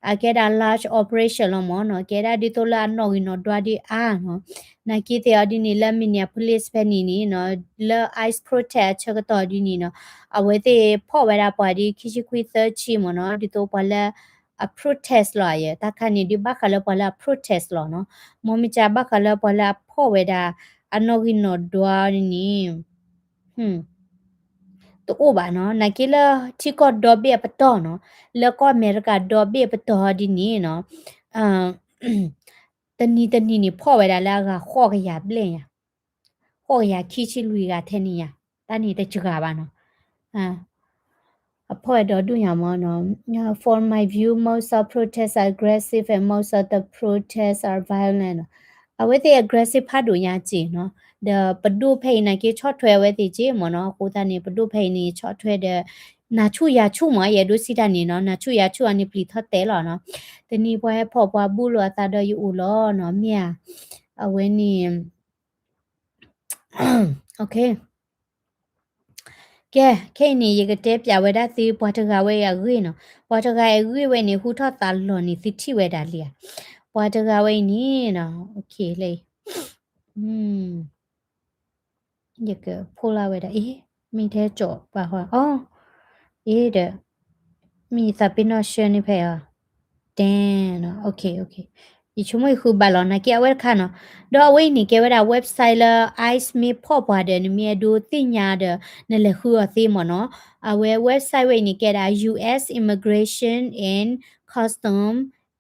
အကဲဒၣ် large operation လီၤမ့ၢ်နီၤ ကဲဒၣ်ဒ်သိးလၢအနီၣ်ဂံၢ်နီၣ်ဒွါဒ်အါနီၤ နာ်က့သ့ၣ်အီၤဒ်န့ၣ် လၢ Minneapolis ဖဲန့ၣ်န့ၣ်နီၤ လၢ ice protest အဆၢကတီၢ်ဒ်န့ၣ်နီၤ အဝဲသ့ၣ်ဖီၣ်ဝဲဒၣ်ပှၤဒ်ခံဆံခွံသၢဆံမ့ၢ်နီၤ ဒ်သိးပှၤလၢ အ protest လီၤယဲ တၢ်ခါန့ၣ်ဒ်ဘၣ်ဃးလၢပှၤလၢအ protest လီၤနီၤ မ့မ့ၢ်ကဘၣ်ဃးလၢပှၤလၢအဖီၣ်ဝဲဒၣ် အနီၣ်ဂံၢ်နီၣ်ဒွါန့ၣ် တအိၣ်ဘၣ်နီၤ နာ်က့လၢထံကီၢ်ဒီဘ့ၣ်အပတီၢ်နီၤ လၢကီၢ်အမဲရကၤဒီဘ့ၣ်အပတီၢ်ဒ်န့ၣ်နီၤ တနံၤတနံၤန့ၣ်ဖီၣ်ဝဲဒၣ်လၢအဂၤဃိးကယၤဘျဲၣ်ညါ ဃိးကယၤခံဆံလွံၢ်ဂၤထဲန့ၣ်ညါ တၢ်န့ၣ်တစှၤဘၣ်နီၤ အဖီၣ်ဝဲဒီဒူၣ်ညါမ့ၢ်နီၤ For my view, most of protests are aggressive and most of the protests are violent နီၤ အဝဲသ့ၣ် aggressive ဖးဒိၣ်ညါက့နီၤ ဒီးပဒိၣ်ဖဲအံၤနာ်က့ဆီၣ်ထွဲအဝဲသ့ၣ်က့မ့ၢ်နီၤ အဃိသတးန့ၣ် ပဒိၣ်ဖဲအံၤန့ၣ်ဆီၣ်ထွဲဒီး နၤဆူၣ်ယၤဆူၣ်မ့ၢ် ယအဲၣ်ဒိးစံးတၢ်န့ၣ်နီၤ နၤဆူၣ်ယၤဆူၣ်အန့ၣ်ပျံၤထီၣ်တဲလီၤနီၤ တနံၤပှၤဟဲဖီၣ်ပှၤဘူၣ်လိာ်အသးဒီးယအိၣ်လီၤနီၤ မ့ၢ်ဧါ အဝဲန့ၣ် ကဲ ခဲအံၤန့ၣ် ယကတဲပျးဝဲဒၣ်သု ပှၤတဂၤဝဲအံၤအဂ့ၢ်နီၤ ပှၤတဂၤအံၤအဂ့ၢ်ဝဲန့ၣ် ဟူထီၣ်သးလီၤန့ၣ် သုထံၣ်ဝဲဒၣ်လံဧါ ပှၤတဂၤဝဲအံၤန့ၣ်နီၤ လၢ ယကဖိလၢ်ဝဲဒၣ်အံၤ မ့ၢ်ထဲကၠီၣ်ပာ်ဟီ အီ အ့ဒီး မ့ၢ်ယသးပ့ၤနီၣ်ဆှၢန့ၢ်ဖဲအီၤ တဲ ယဆိကမိၣ်ယဃုဘၣ်လီၤ နာ်က့အဝဲတခါနီၤ ဒီးအဝဲအံၤန့ၣ်ကဲဝဲဒၣ် website လၢ ice မ့ၢ်ဖီၣ်ပှၤဒီး နမ့ၢ်အဲၣ်ဒိးသ့ၣ်ညါဒီး နလဲၤဃုအီၤသ့မ့ၢ်နီၤ အဝဲ website ဝဲအံၤန့ၣ် ကဲဒၣ် U S Immigration and Custom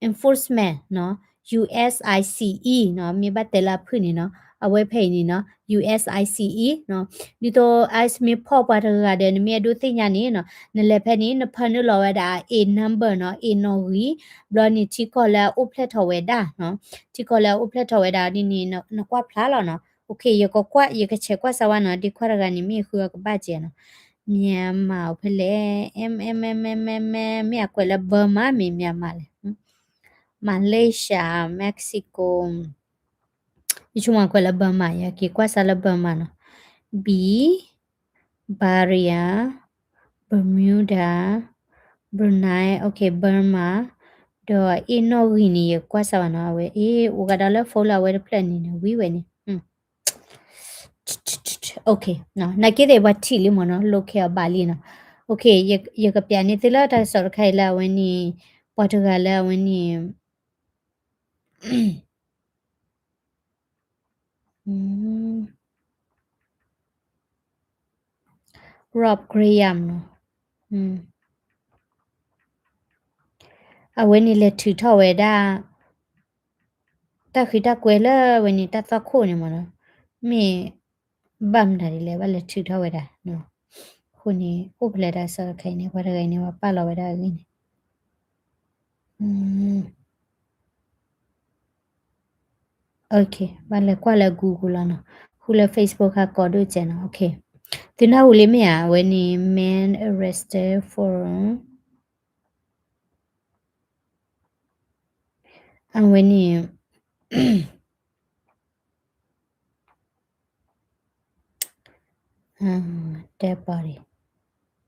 Enforcement နီၤ U S I C E နီၤ မ့ၢ်ဘၣ်တဲလၢအဖုၣ်န့ၣ်နီၤ အဝဲဖဲအံၤန့ၣ်နီၤ U S I C E နီၤ ဒ်သိး ice မ့ၢ်ဖီၣ်ပှၤတဂၤဒီး နမ့ၢ်အဲၣ်ဒိးသ့ၣ်ညါန့ၣ်နီၤ နလဲၤဖဲန့ၣ် နဖၢနုာ်လီၤဝဲဒၣ် A number နီၤ A နီၣ်ဂံၢ် ဘျီန့ၣ်ထံကီၢ်လၢအအိၣ်ဖျဲၣ်ထီၣ်ဝဲဒၣ်နီၤ ထံကီၢ်လၢအအိၣ်ဖျဲၣ်ထီၣ်ဝဲဒၣ်ဒ်န့ၣ် နကွၢ်ဖျါလီၤနီၤ ယကကွၢ် ယကဆဲးကွၢ်စၢ်ဝါနီၤ ဒ်ခွါတဂၤန့ၣ် မ့ၢ်ဃုအီၤကဘၣ်ကဲနီၤ Myanmar အိၣ်ဖဲလဲၣ်, M M M M M M မ့ၢ်အကွဲးလၢ Burma မ့ၢ် Myanmar လဲၣ်, Malaysia, Mexico, ယဆိကမိၣ်ကွဲးလၢ Burma ယက့ၤကွၢ်စၢ်လၢ Burma နီၤ, B, Bahrain, Bermuda, Brunei, okay, Burma, ဒီးအ့ၣ်နီၣ်ဂံၢ်န့ၣ် ယကွၢ်စၢ်ဘၣ်နီၤ, အဝဲအ့ၣ်အိၣ်ကဒီးလၢ phone လၢအဝဲတဖျၢၣ်န့ၣ်န့ၣ် ဝံၤဝဲန့ၣ် Okay, နာ်က့သ့ၣ်ပှၤထံၣ်လံမ့ၢ်နီၤ, လီၢ်ခဲအီၤဘၣ်လံနီၤ. Okay, ယကပျးန့ၢ်သုလၢတၢ်ကစီၣ်တခါအံၤလၢအဝဲန့ၣ်, ပှၤတဂၤလၢအဝဲန့ၣ် Rob Graham နီၤ, အဝဲန့ၣ်လဲၤထုးထီၣ်ဝဲဒၣ် တၢ်ဃံတၢ်ကွဲလၢအဝဲန့ၣ်တၢ်သွၣ်ခိၣ်န့ၣ်မ့ၢ်နီၤ, မ့ၢ်ဘၣ်မတၤဒ်လဲၣ် ဘၣ်လဲၤထုးထီၣ်ဝဲဒၣ်, အဃိန့ၣ် အိၣ်ဖဲလဲၣ်တၢ်ကစီၣ်တခါအံၤန့ၣ် ပှၤတဂၤအံၤန့ၣ် ပှၤပာ်လီၤဝဲဒၣ်အဂ့ၢ်န့ၣ် Okay, ဘၣ်လဲၤကွၢ်လၢ Google လီၤနီၤ, ဃုလၢ Facebook ခါကိးဒိၣ်စဲးနီၤ. Okay, သုနၢ်ဟူလံမ့ၢ်ဧါ, အဝဲန့ၣ် man arrested for အဝဲန့ၣ် dead body,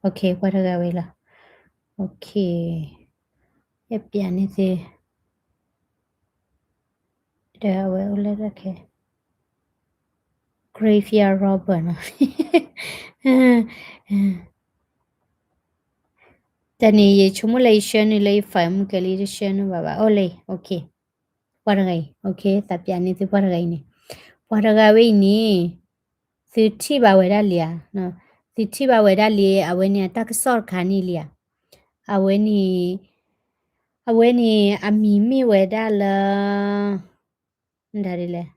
okay, ပှၤတဂၤဝဲလီၤ. Okay, ယပျးန့ၢ်သု ဒီးအဝဲအိၣ်လၢတၢ်ခဲ graveyard robber နီၤ, တၢ်န့ၣ် ယဆိကမိၣ်လၢယ share န့ၣ်လၢယ phone မုၢ်ကဲလံ တ share န့ၢ်ဘၣ်ဘၣ်, အိၣ်လၢ okay, ပှၤတဂၤအံၤ, okay, သးပျးန့ၢ်သုပှၤတဂၤအံၤန့ၣ်, ပှၤတဂၤဝဲအံၤန့ၣ် သုထံၣ်ဘၣ်ဝဲဒၣ်လံဧါ, သုထံၣ်ဘၣ်ဝဲဒၣ်လံ အဝဲန့ၣ်အတၢ်ကစီၣ်တခါန့ၣ်လံဧါ, အဝဲန့ၣ် အဝဲန့ၣ် အမံၤမ့ၢ်ဝဲဒၣ်လၢ မတၤဒ်လဲၣ်,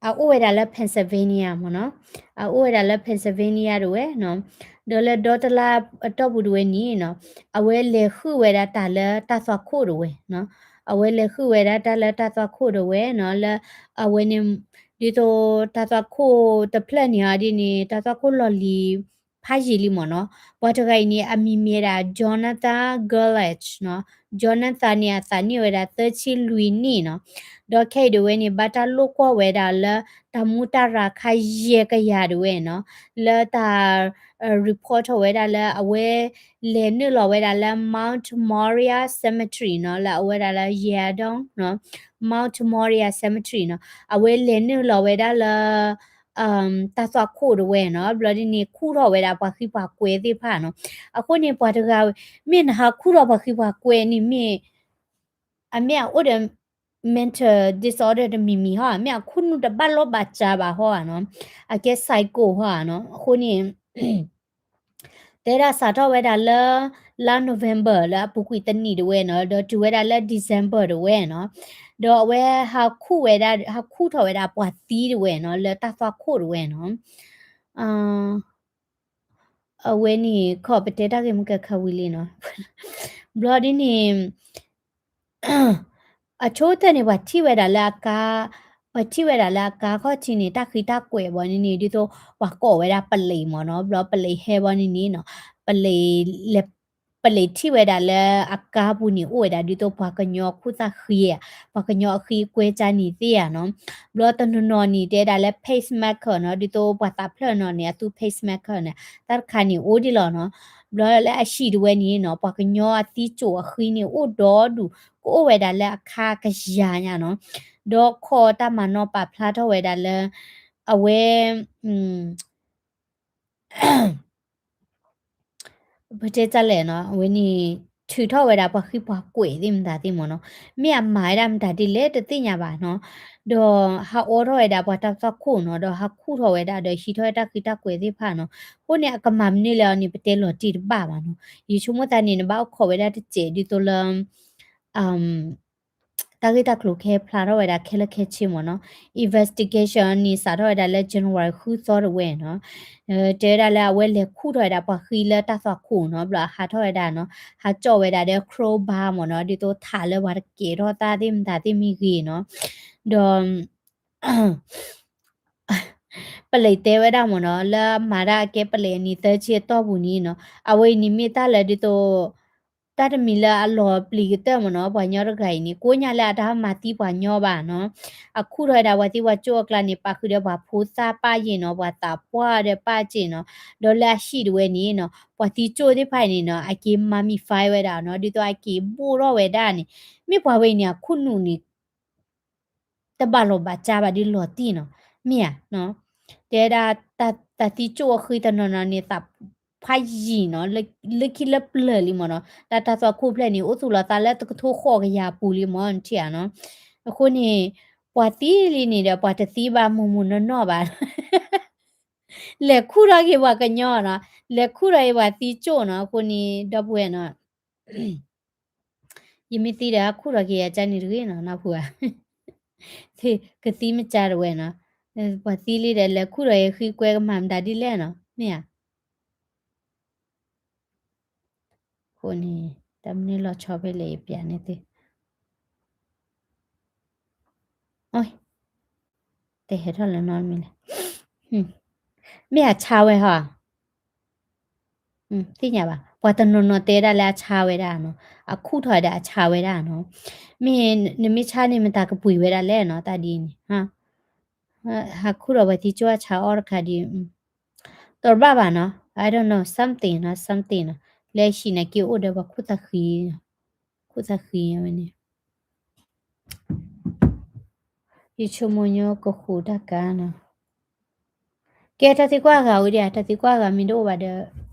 အအိၣ်ဝဲဒၣ်လၢ Pennsylvania မ့ၢ်နီၤ, အအိၣ်ဝဲဒၣ်လၢ Pennsylvania တဝဲနီၤ, ဒီးလၢဒီတလါအတီၢ်ပူၤတဝဲန့ၣ်နီၤ, အဝဲလဲၤဃုဝဲဒၣ်တၢ်လၢတၢ်သွၣ်ခိၣ်တဝဲနီၤ, အဝဲလဲၤဃုဝဲဒၣ်တၢ်လၢတၢ်သွၣ်ခိၣ်တဝဲနီၤ, လၢအဝဲန့ၣ် ဒ်သိးတၢ်သွၣ်ခိၣ်တဖျၢၣ်န့ၣ်အီၤဒ်န့ၣ် တၢ်သွၣ်ခိၣ်လီၢ်လံၤ ဖးယံာ်လံမ့ၢ်နီၤ, ပှၤတဂၤအံၤန့ၣ် အမံၤမ့ၢ်ဒၣ် Jonathan Gurlach နီၤ, Jonathan န့ၣ် အသးနံၣ်ဝဲဒၣ်သၢဆံလွံၢ်နံၣ်နီၤ, ဒီးခဲအံၤတဝဲန့ၣ် ဘၣ်တၢ်လိာ်ကွီၢ်ဝဲဒၣ်လၢ တၢ်မူတၢ်ရၤခါယဲၢ်ကယၤတဝဲနီၤ, လၢတၢ် report ထီၣ်ဝဲဒၣ်လၢအဝဲ လဲၤနုာ်လီၤဝဲဒၣ်လၢ Mount Moriah Cemetery နီၤ, လၢအဝဲဒၣ်လၢ Yadong နီၤ, Mount Moriah Cemetery နီၤ, အဝဲလဲၤနုာ်လီၤဝဲဒၣ်လၢ တၢ်သွၣ်ခိၣ်တဝဲနီၤ, ဘျီဒ်န့ၣ် ခူၣ်ထီၣ်ဝဲဒၣ်ပှၤဃံပှၤကွဲသ့ၣ်တဖၣ်နီၤ, အဃိန့ၣ် ပှၤတဂၤ မ့ၢ်နဟးခူၣ်ထီၣ်ပှၤဃံပှၤကွဲန့ၣ် မ့ၢ် အမ့ၢ်အအိၣ်ဒီး mental disorder တမံၤမံၤဟီဧါ, မ့ၢ်အခိၣ်နူာ်တဘၣ်လိာ်ဘၣ်စှၤဘၣ်ဟီဧါနီၤ, အကဲ psycho ဟီဧါနီၤ, အဃိန့ၣ် တဲဒၣ်စးထီၣ်ဝဲဒၣ်လၢ လါ November လၢအပူၤကွံာ်တနံၣ်တဝဲနီၤ, ဒီးတုၤဝဲဒၣ်လၢ December တဝဲနီၤ, ဒီးအဝဲဟးခူၣ်ဝဲဒၣ် ဟးခူၣ်ထီၣ်ဝဲဒၣ်ပှၤသံတဝဲနီၤ, လၢတၢ်သွၣ်ခိၣ်တဝဲနီၤ, အဝဲန့ၣ် ခီပတဲတၢ်ဂ့ၢ်မုၢ်ကဲခါဝံၤလံနီၤ, ဘျီဒ်န့ၣ် အဆိကတၢၢ်န့ၣ် ပှၤထံၣ်ဝဲဒၣ်လၢအကါ, ပှၤထံၣ်ဝဲဒၣ်လၢအကါခီၣ်ထံးန့ၣ် တၢ်ဃံတၢ်ကွဲးဘီန့ၣ်န့ၣ် ဒ်သိးပှၤကိးဝဲဒၣ်ပလံးမ့ၢ်နီၤ, ဘျီပလံးဟဲဘီန့ၣ်န့ၣ်နီၤ, ပလံးလဲၤ ပလံးထံၣ်ဝဲဒၣ်လၢအကါပူၤန့ၣ် အိၣ်ဝဲဒၣ်ဒ်သိးပှၤကညီခိၣ်သၣ်ဃံဧါ, ပှၤကညီအဃံအကွဲကၢ်န့ၣ်သ့ၣ်ဧါနီၤ, ဘျီတနီၤနီၤန့ၣ် တဲဒၣ်လၢ pacemaker နီၤ, ဒ်သိးပှၤသးဖျၢၣ်နီၤန့ၣ် အသူ pacemaker န့ၣ် တၢ်တခါန့ၣ်အိၣ်ဒံးလီၤနီၤ, ဘျီလၢအဟံၣ်တဝဲန့ၣ်နီၤ ပှၤကညီအသံစိာ်အဃံန့ၣ် အိၣ်ဒီဒူၣ် ကအိၣ်ဝဲဒၣ်လၢအခါကယၤညါနီၤ, ဒီးခီတၢ်မၤနီၣ်ပာ်ဖျါထီၣ်ဝဲဒၣ်လၢ အဝဲ ပတဲတၢ်လဲၣ်နီၤ, အဝဲန့ၣ် ထုးထီၣ်ဝဲဒၣ်ပှၤဃံပှၤကွဲးသ့ၣ်မတၤသ့ၣ်မ့ၢ်နီၤ, မ့ၢ်အမၤဝဲဒၣ်မတၤဒ်လဲၣ်တသ့ၣ်ညါဘၣ်နီၤ, ဒီးဟးအိးထီၣ်ဝဲဒၣ်ပှၤတၢ်သွၣ်ခိၣ်နီၤ, ဒီးဟးခူၣ်ထီၣ်ဝဲဒၣ် ဒီးဟံးထီၣ်ဝဲတၢ်ဃံတၢ်ကွဲးသ့ၣ်တဖၣ်နီၤ, အဃိန့ၣ် အကမၤမနုၤလဲၣ်အီၤန့ၣ် ပတဲလီၤတံၢ်တဘၣ်ဘၣ်နီၤ, ယဆိကမိၣ်သးန့ၣ် နဘၣ်အိၣ်ခိးဝဲဒၣ်တစဲးဒ်သိးလၢ တၢ်ဂ့ၢ်တၢ်ကျိၤခဲဖျါထီၣ်ဝဲဒၣ်ခဲလၢာ်ခဲဆ့မ့ၢ်နီၤ, investigation န့ၣ် စးထီၣ်ဝဲဒၣ်လၢ January ဃုသီတဝဲနီၤ, တဲဝဲဒၣ်လၢအဝဲလဲၤခူၣ်ထီၣ်ဝဲဒၣ်ပှၤဃံလၢတၢ်သွၣ်ခိၣ်နီၤ, ဘျီဟးထီၣ်ဝဲဒၣ်နီၤ, ဟးကၠီၣ်ဝဲဒၣ်ဒီး crowbar မ့ၢ်နီၤ, ဒ်သိးထးလၢပှၤတကဲထီၣ်တၢ်သ့ၣ်မတၤသ့ၣ်မ့ၢ်ဂ့ၤနီၤ, ဒီး ပ ပလံးတဲဝဲဒၣ်မ့ၢ်နီၤ, လၢမၤတၢ်အကဲပလံးအနံၤသၢဆံအတီၢ်ပူၤန့ၣ်နီၤ, အဝဲအံၤန့ၣ်မ့ၢ်တၢ်လၢဒ်သိး တၢ်တမံၤလၢအလီၤပျံၤကတၢၢ်မ့ၢ်နီၤ, ပှၤကညီတဂၤအံၤန့ၣ် ကိးညါလၢအတဟးမၤသံပှၤကညီဘၣ်နီၤ, အခူၣ်ထီၣ်ဝဲဒၣ်ပှၤသံပှၤကၠိၣ်အကျါန့ၣ် ပာ်ဃုာ်ဒီးပှၤဖိသၣ်ပၢ်ယ့ၢ်နီၤ, ပှၤသးပှၢ်ဒီးပၢ်စ့ၢ်နီၤ, ဒီးလၢအဟံၣ်တဝဲန့ၣ်နီၤ, ပှၤသံကၠိၣ်သ့ၣ်တဖၣ်အံၤန့ၣ်နီၤ, အက့ၤ mummify ဝဲဒၣ်နီၤ, ဒ်သိးအက့ၤဘိၣ်ထီၣ်ဝဲဒၣ်န့ၣ်, မ့ၢ်ပှၤဝဲအံၤန့ၣ် အခူၣ်နူာ်န့ၣ် တဘၣ်လီၤဘၣ်စၢ်ဘၣ်ဒ်လီၤတံၢ်နီၤ, မ့ၢ်ဧါ, တဲဒၣ် တၢ်သံကၠိၣ်အဃံတနီၤနီၤန့ၣ် သးဖးယံာ်နီၤ, လၢခံလၢပျၢၤလံမ့ၢ်နီၤ, တၢ်တၢ်သွၣ်ခိၣ်ဖျဲၣ်န့ၣ် အိၣ်သူၣ်လီၤသးလၢတကထိဃိးကယၤပူၤလံမ့ၢ် နထံၣ်ဧါနီၤ, အဃိန့ၣ် ပှၤသံလံန့ၣ်ဒီး ပှၤတသံဘၣ်မုၢ်မုၢ်နီၢ်နီၢ်ဘၣ် လဲၤခူၣ်ထီၣ်က့ၤပှၤကညီနီၤ, လဲၤခူၣ်ထီၣ်က့ၤပှၤသံကၠိၣ်နီၤ, အဃိန့ၣ် ဒီပုၢ်ဝဲၢ်နီၤ, ယမ့ၢ်သံဒီး ခူၣ်ထီၣ်က့ၤယၤကၢ်န့ၣ်တဂ့ၤနီၤ, နၢ်ဟူဧါ, ကသံမ့ၢ်ကၢ်တဝဲနီၤ, ပှၤသံလံဒီး လဲၤခူၣ်ထီၣ်က့ၤဃံကွဲကမၤမတၤဒ်လဲၣ်နီၤ, မ့ၢ်ဧါ အဃိန့ၣ် တၢ်မနုၤလီၤဆီဖဲလဲၣ်ယပျးန့ၣ်သ့ၣ်, တဟဲထီၣ်လၢနီတမံၤလဲၣ်, မ့ၢ်အဆါဝဲဟီ, သ့ၣ်ညါဘၣ်, ပှၤတနီၤနီၤတဲဒၣ်လၢအဆါဝဲဒၣ်နီၤ, အခူၣ်ထီၣ်ဒီးအဆါဝဲဒၣ်နီၤ, မ့ၢ်နမ့ၢ်ဆါန့ၣ် မတၤကပှ့ၤဝဲဒၣ်လဲၣ်နီၤ, တၢ်ဒ်န့ၣ် ဟးခူၣ်ထီၣ်ပှၤသံကၠိၣ်အဆါအီၣ်တခါဒ်, တဘၣ်ဘၣ်နီၤ, I don't know, something နီၤ, something နီၤ, လၢဟံၣ်န့ၣ်က့ၤအိၣ်ဒီးပှၤခိၣ်သးဃံ, ခိၣ်သးဃံဝဲန့ၣ်, ယဆိကမိၣ်ညီကဃူတၢ်ကါနီၤ, ကဲတၢ်သံကွၢ်ဂၤဝဲဒၣ်, တၢ်သံကွၢ်ဂၤမ့ၢ်တအိၣ်ဘၣ်ဒီး